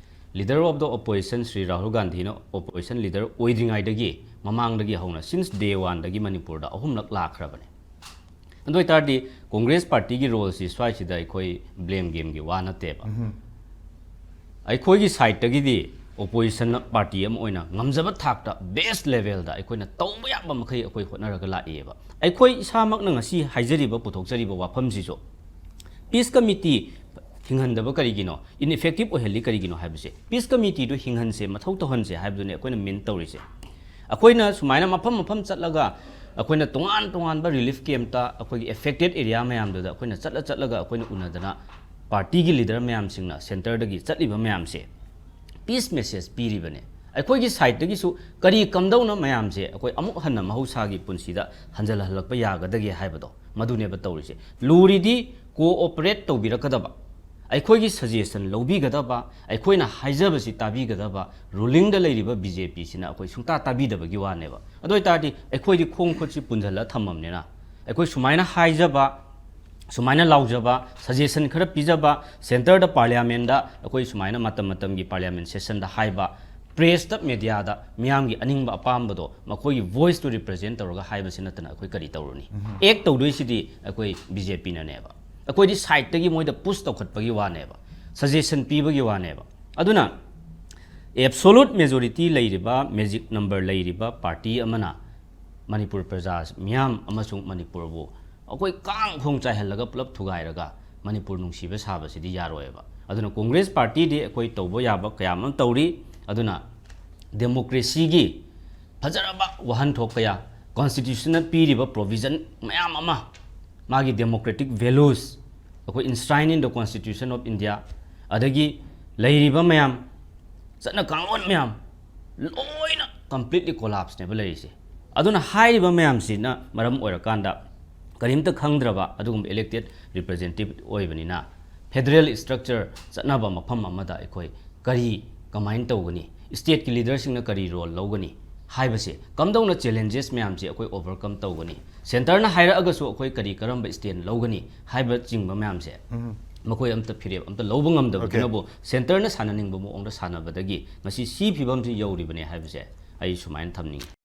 leader of the opposition Shri Rahul ꯒꯥꯟꯙꯤꯅ ꯑꯣꯄꯣꯖꯤꯁꯟ ꯂꯤꯗꯔ ꯑꯣꯏꯗ꯭ꯔꯤꯉꯩꯗꯒꯤ, ꯃꯃꯥꯡꯗꯒꯤ ꯍꯧꯅ, ꯁꯤꯟꯁ ꯗꯦ ꯋꯥꯟꯗꯒꯤ ꯃꯅꯤꯄꯨꯔꯗ ꯑꯍꯨꯝꯂꯛ ꯂꯥꯛꯈ꯭ꯔꯕꯅꯦ꯫ ꯑꯗꯨ ꯑꯣꯏꯇꯥꯔꯗꯤ ꯀꯣꯡꯒ꯭ꯔꯦꯁ ꯄꯥꯔꯇꯤꯒꯤ ꯔꯣꯜꯁꯤ ꯁ꯭ꯋꯥꯏꯁꯤꯗ ꯑꯩꯈꯣꯏ ꯕ꯭ꯂꯦꯝ ꯒꯦꯝꯒꯤ ꯋꯥ ꯅꯠꯇꯦꯕ꯫ ꯑꯩꯈꯣꯏꯒꯤ ꯁꯥꯏꯠꯇꯒꯤꯗꯤ ꯑꯣꯄꯣꯖꯤꯁꯟ ꯄꯥꯔꯇꯤ ꯑꯃ ꯑꯣꯏꯅ ꯉꯝꯖꯕ ꯊꯥꯛꯇ ꯕꯦꯁ ꯂꯦꯚꯦꯜꯗ ꯑꯩꯈꯣꯏꯅ ꯇꯧꯕ ꯌꯥꯕ ꯃꯈꯩ ꯑꯩꯈꯣꯏ ꯍꯣꯠꯅꯔꯒ ꯂꯥꯛꯏꯑꯕ꯫ ꯑꯩꯈꯣꯏ ꯏꯁꯥꯃꯛꯅ ꯉꯁꯤ ꯍꯥꯏꯖꯔꯤꯕ, ꯄꯨꯊꯣꯛꯆꯔꯤꯕ ꯋꯥꯐꯝꯁꯤꯁꯨ ꯄꯤꯁ ꯀꯃꯤꯇꯤ ꯍꯤꯡꯍꯟꯗꯕ ꯀꯔꯤꯒꯤꯅꯣ, ꯏꯟꯏꯐꯦꯛꯇꯤꯞ ꯑꯣꯏꯍꯜꯂꯤ ꯀꯔꯤꯒꯤꯅꯣ ꯍꯥꯏꯕꯁꯦ, ꯄꯤꯁ ꯀꯃꯤꯇꯤꯗꯨ ꯍꯤꯡꯍꯟꯁꯦ, ꯃꯊꯧ ꯇꯧꯍꯟꯁꯦ ꯍꯥꯏꯕꯗꯨꯅꯦ ꯑꯩꯈꯣꯏꯅ ꯃꯤꯟ ꯇꯧꯔꯤꯁꯦ꯫ ꯑꯩꯈꯣꯏꯅ ꯁꯨꯃꯥꯏꯅ ꯃꯐꯝ ꯃꯐꯝ ꯆꯠꯂꯒ ꯑꯩꯈꯣꯏꯅ ꯇꯣꯉꯥꯟ ꯇꯣꯉꯥꯟꯕ ꯔꯤꯂꯤꯐ ꯀꯦꯝꯞꯇ ꯑꯩꯈꯣꯏꯒꯤ ꯑꯦꯐꯦꯛꯇꯦꯠ ꯑꯦꯔꯤꯌꯥ ꯃꯌꯥꯝꯗꯨꯗ ꯑꯩꯈꯣꯏꯅ ꯆꯠꯂ ꯆꯠꯂꯒ ꯑꯩꯈꯣꯏꯅ ꯎꯅꯗꯅ ꯄꯥꯔꯇꯤꯒꯤ ꯂꯤꯗꯔ ꯃꯌꯥꯝꯁꯤꯡꯅ ꯁꯦꯟꯇꯔꯗꯒꯤ ꯆꯠꯂꯤꯕ ꯃꯌꯥꯝꯁꯦ ꯄꯤꯁ ꯃꯦꯁꯦꯖ ꯄꯤꯔꯤꯕꯅꯦ꯫ ꯑꯩꯈꯣꯏꯒꯤ ꯁꯥꯏꯠꯇꯒꯤꯁꯨ ꯀꯔꯤ ꯀꯝꯗꯧꯅ ꯃꯌꯥꯝꯁꯦ ꯑꯩꯈꯣꯏ ꯑꯃꯨꯛ ꯍꯟꯅ ꯃꯍꯧꯁꯥꯒꯤ ꯄꯨꯟꯁꯤꯗ ꯍꯟꯖꯜꯍꯜꯂꯛꯄ ꯌꯥꯒꯗꯒꯦ ꯍꯥꯏꯕꯗꯣ ꯃꯗꯨꯅꯦꯕ ꯇꯧꯔꯤꯁꯦ꯫ ꯂꯨꯔꯤꯗꯤ ꯀꯣꯑꯣꯄꯔꯦꯠ ꯇꯧꯕꯤꯔꯛꯀꯗꯕ, ꯑꯩꯈꯣꯏꯒꯤ ꯁꯖꯦꯁꯟ ꯂꯧꯕꯤꯒꯗꯕ, ꯑꯩꯈꯣꯏꯅ ꯍꯥꯏꯖꯕꯁꯤ ꯇꯥꯕꯤꯒꯗꯕ ꯔꯨꯂꯤꯡꯗ ꯂꯩꯔꯤꯕ ꯕꯤ ꯖꯦ ꯄꯤꯁꯤꯅ ꯑꯩꯈꯣꯏ ꯁꯨꯡꯇꯥ ꯇꯥꯕꯤꯗꯕꯒꯤ ꯋꯥꯅꯦꯕ꯫ ꯑꯗꯨ ꯑꯣꯏꯇꯥꯔꯗꯤ ꯑꯩꯈꯣꯏꯗꯤ ꯈꯣꯡ ꯈꯨꯠꯁꯤ ꯄꯨꯟꯁꯤꯜꯂ ꯊꯝꯃꯕꯅꯤꯅ ꯑꯩꯈꯣꯏ ꯁꯨꯃꯥꯏꯅ ꯍꯥꯏꯖꯕ, ꯁꯨꯃꯥꯏꯅ ꯂꯥꯎꯖꯕ, ꯁꯖꯦꯁꯟ ꯈꯔ ꯄꯤꯖꯕ, ꯁꯦꯟꯇꯔꯗ ꯄꯥꯔꯂꯤꯌꯥꯃꯦꯟꯗ ꯑꯩꯈꯣꯏ ꯁꯨꯃꯥꯏꯅ ꯃꯇꯝ ꯃꯇꯝꯒꯤ ꯄꯥꯔꯂꯤꯌꯥꯃꯦꯟ ꯁꯦꯁꯟꯗ ꯍꯥꯏꯕ, ꯄ꯭ꯔꯦꯁꯇ, ꯃꯦꯗꯤꯌꯥꯗ ꯃꯤꯌꯥꯝꯒꯤ ꯑꯅꯤꯡꯕ ꯑꯄꯥꯝꯕꯗꯣ ꯃꯈꯣꯏꯒꯤ ꯚꯣꯏꯁꯇꯨ ꯔꯤꯄ꯭ꯔꯖꯦꯟ ꯇꯧꯔꯒ ꯍꯥꯏꯕꯁꯤ ꯅꯠꯇꯅ ꯑꯩꯈꯣꯏ ꯀꯔꯤ ꯇꯧꯔꯨꯅꯤ? ꯑꯦꯛ ꯇꯧꯗꯣꯏꯁꯤꯗꯤ ꯑꯩꯈꯣꯏ ꯕꯤ ꯖꯦ ꯄꯤꯅꯅꯦꯕ꯫ ꯑꯩꯈꯣꯏꯗꯤ ꯁꯥꯏꯠꯇꯒꯤ ꯃꯣꯏꯗ ꯄꯨꯁ ꯇꯧꯈꯠꯄꯒꯤ ꯋꯥꯅꯦꯕ, ꯁꯖꯦꯁꯟ ꯄꯤꯕꯒꯤ ꯋꯥꯅꯦꯕ꯫ ꯑꯗꯨꯅ ꯑꯦꯕꯁꯣꯂꯨꯠ ꯃꯦꯖꯣꯔꯤꯇꯤ ꯂꯩꯔꯤꯕ, ꯃꯦꯖꯤꯛ ꯅꯝꯕꯔ ꯂꯩꯔꯤꯕ ꯄꯥꯔꯇꯤ ꯑꯃꯅ ꯃꯅꯤꯄꯨꯔ ꯄ꯭ꯔꯖꯥ ꯃꯤꯌꯥꯝ ꯑꯃꯁꯨꯡ ꯃꯅꯤꯄꯨꯔꯕꯨ ꯑꯩꯈꯣꯏ ꯀꯥꯡ ꯈꯣꯡ ꯆꯥꯏꯍꯜꯂꯒ ꯄꯨꯂꯞ ꯊꯨꯒꯥꯏꯔꯒ ꯃꯅꯤꯄꯨꯔ ꯅꯨꯡꯁꯤꯕ ꯁꯥꯕꯁꯤꯗꯤ ꯌꯥꯔꯣꯏꯕ꯫ ꯑꯗꯨꯅ ꯀꯣꯡꯒ꯭ꯔꯦꯁ ꯄꯥꯔꯇꯤꯗꯤ ꯑꯩꯈꯣꯏ ꯇꯧꯕ ꯌꯥꯕ ꯀꯌꯥ ꯑꯃ ꯇꯧꯔꯤ꯫ ꯑꯗꯨꯅ ꯗꯦꯃꯣꯀ꯭ꯔꯦꯁꯤꯒꯤ ꯐꯖꯔꯕ ꯋꯥꯍꯟꯊꯣꯛ ꯀꯌꯥ, ꯀꯣꯟꯁꯇꯤꯇ꯭ꯌꯨꯁꯟꯅ ꯄꯤꯔꯤꯕ ꯄ꯭ꯔꯣꯚꯤꯖꯟ ꯃꯌꯥꯝ ꯑꯃ, ꯃꯥꯒꯤ ꯗꯦꯃꯣꯀ꯭ꯔꯦꯇꯤꯛ ꯚꯦꯂꯨꯁ, ꯑꯩꯈꯣꯏ enshrined in the Constitution of India, ꯑꯗꯒꯤ ꯂꯩꯔꯤꯕ ꯃꯌꯥꯝ, ꯆꯠꯅ ꯀꯥꯡꯂꯣꯟ ꯃꯌꯥꯝ ꯂꯣꯏꯅ ꯀꯝꯄ꯭ꯂꯤꯠꯂꯤ ꯀꯣꯂꯥꯞꯁꯅꯦꯕ ꯂꯩꯔꯤꯁꯦ꯫ ꯑꯗꯨꯅ ꯍꯥꯏꯔꯤꯕ ꯃꯌꯥꯝꯁꯤꯅ ꯃꯔꯝ ꯑꯣꯏꯔꯀꯥꯟꯗ ꯀꯔꯤꯝꯇ ꯈꯪꯗ꯭ꯔꯕ ꯑꯗꯨꯒꯨꯝꯕ ꯏꯂꯦꯛꯇꯦꯠ ꯔꯤꯄ꯭ꯔꯖꯦꯟꯇꯦꯇꯤꯚ ꯑꯣꯏꯕꯅꯤꯅ, ꯐꯦꯗꯔꯦꯜ ꯏꯁꯇ꯭ꯔꯛꯆꯔ ꯆꯠꯅꯕ ꯃꯐꯝ ꯑꯃꯗ ꯑꯩꯈꯣꯏ ꯀꯔꯤ, ꯀꯃꯥꯏꯅ ꯇꯧꯒꯅꯤ? ꯏꯁꯇꯦꯠꯀꯤ ꯂꯤꯗꯔꯁꯤꯡꯅ ꯀꯔꯤ ꯔꯣꯜ ꯂꯧꯒꯅꯤ ꯍꯥꯏꯕꯁꯦ, ꯀꯝꯗꯧꯅ ꯆꯦꯂꯦꯟꯖꯦꯁ ꯃꯌꯥꯝꯁꯦ ꯑꯩꯈꯣꯏ ꯑꯣꯚꯔꯀꯝ ꯇꯧꯒꯅꯤ? ꯁꯦꯟꯇꯔꯅ ꯍꯥꯏꯔꯛꯑꯒꯁꯨ ꯑꯩꯈꯣꯏ ꯀꯔꯤ, ꯀꯔꯝꯕ ꯁ꯭ꯇꯦꯟ ꯂꯧꯒꯅꯤ ꯍꯥꯏꯕꯆꯤꯡꯕ ꯃꯌꯥꯝꯁꯦ ꯃꯈꯣꯏ ꯑꯝꯇ ꯐꯤꯔꯦꯞ ꯑꯝꯇ ꯂꯧꯕ ꯉꯝꯗꯕꯗꯨꯅꯕꯨ ꯁꯦꯟꯇꯔꯅ ꯁꯥꯟꯅꯅꯤꯡꯕ ꯃꯑꯣꯡꯗ ꯁꯥꯟꯅꯕꯗꯒꯤ ꯉꯁꯤ ꯁꯤ ꯐꯤꯕꯝꯁꯤ ꯌꯧꯔꯤꯕꯅꯦ ꯍꯥꯏꯕꯁꯦ ꯑꯩ ꯁꯨꯃꯥꯏꯅ ꯊꯝꯅꯤꯡꯉꯤ꯫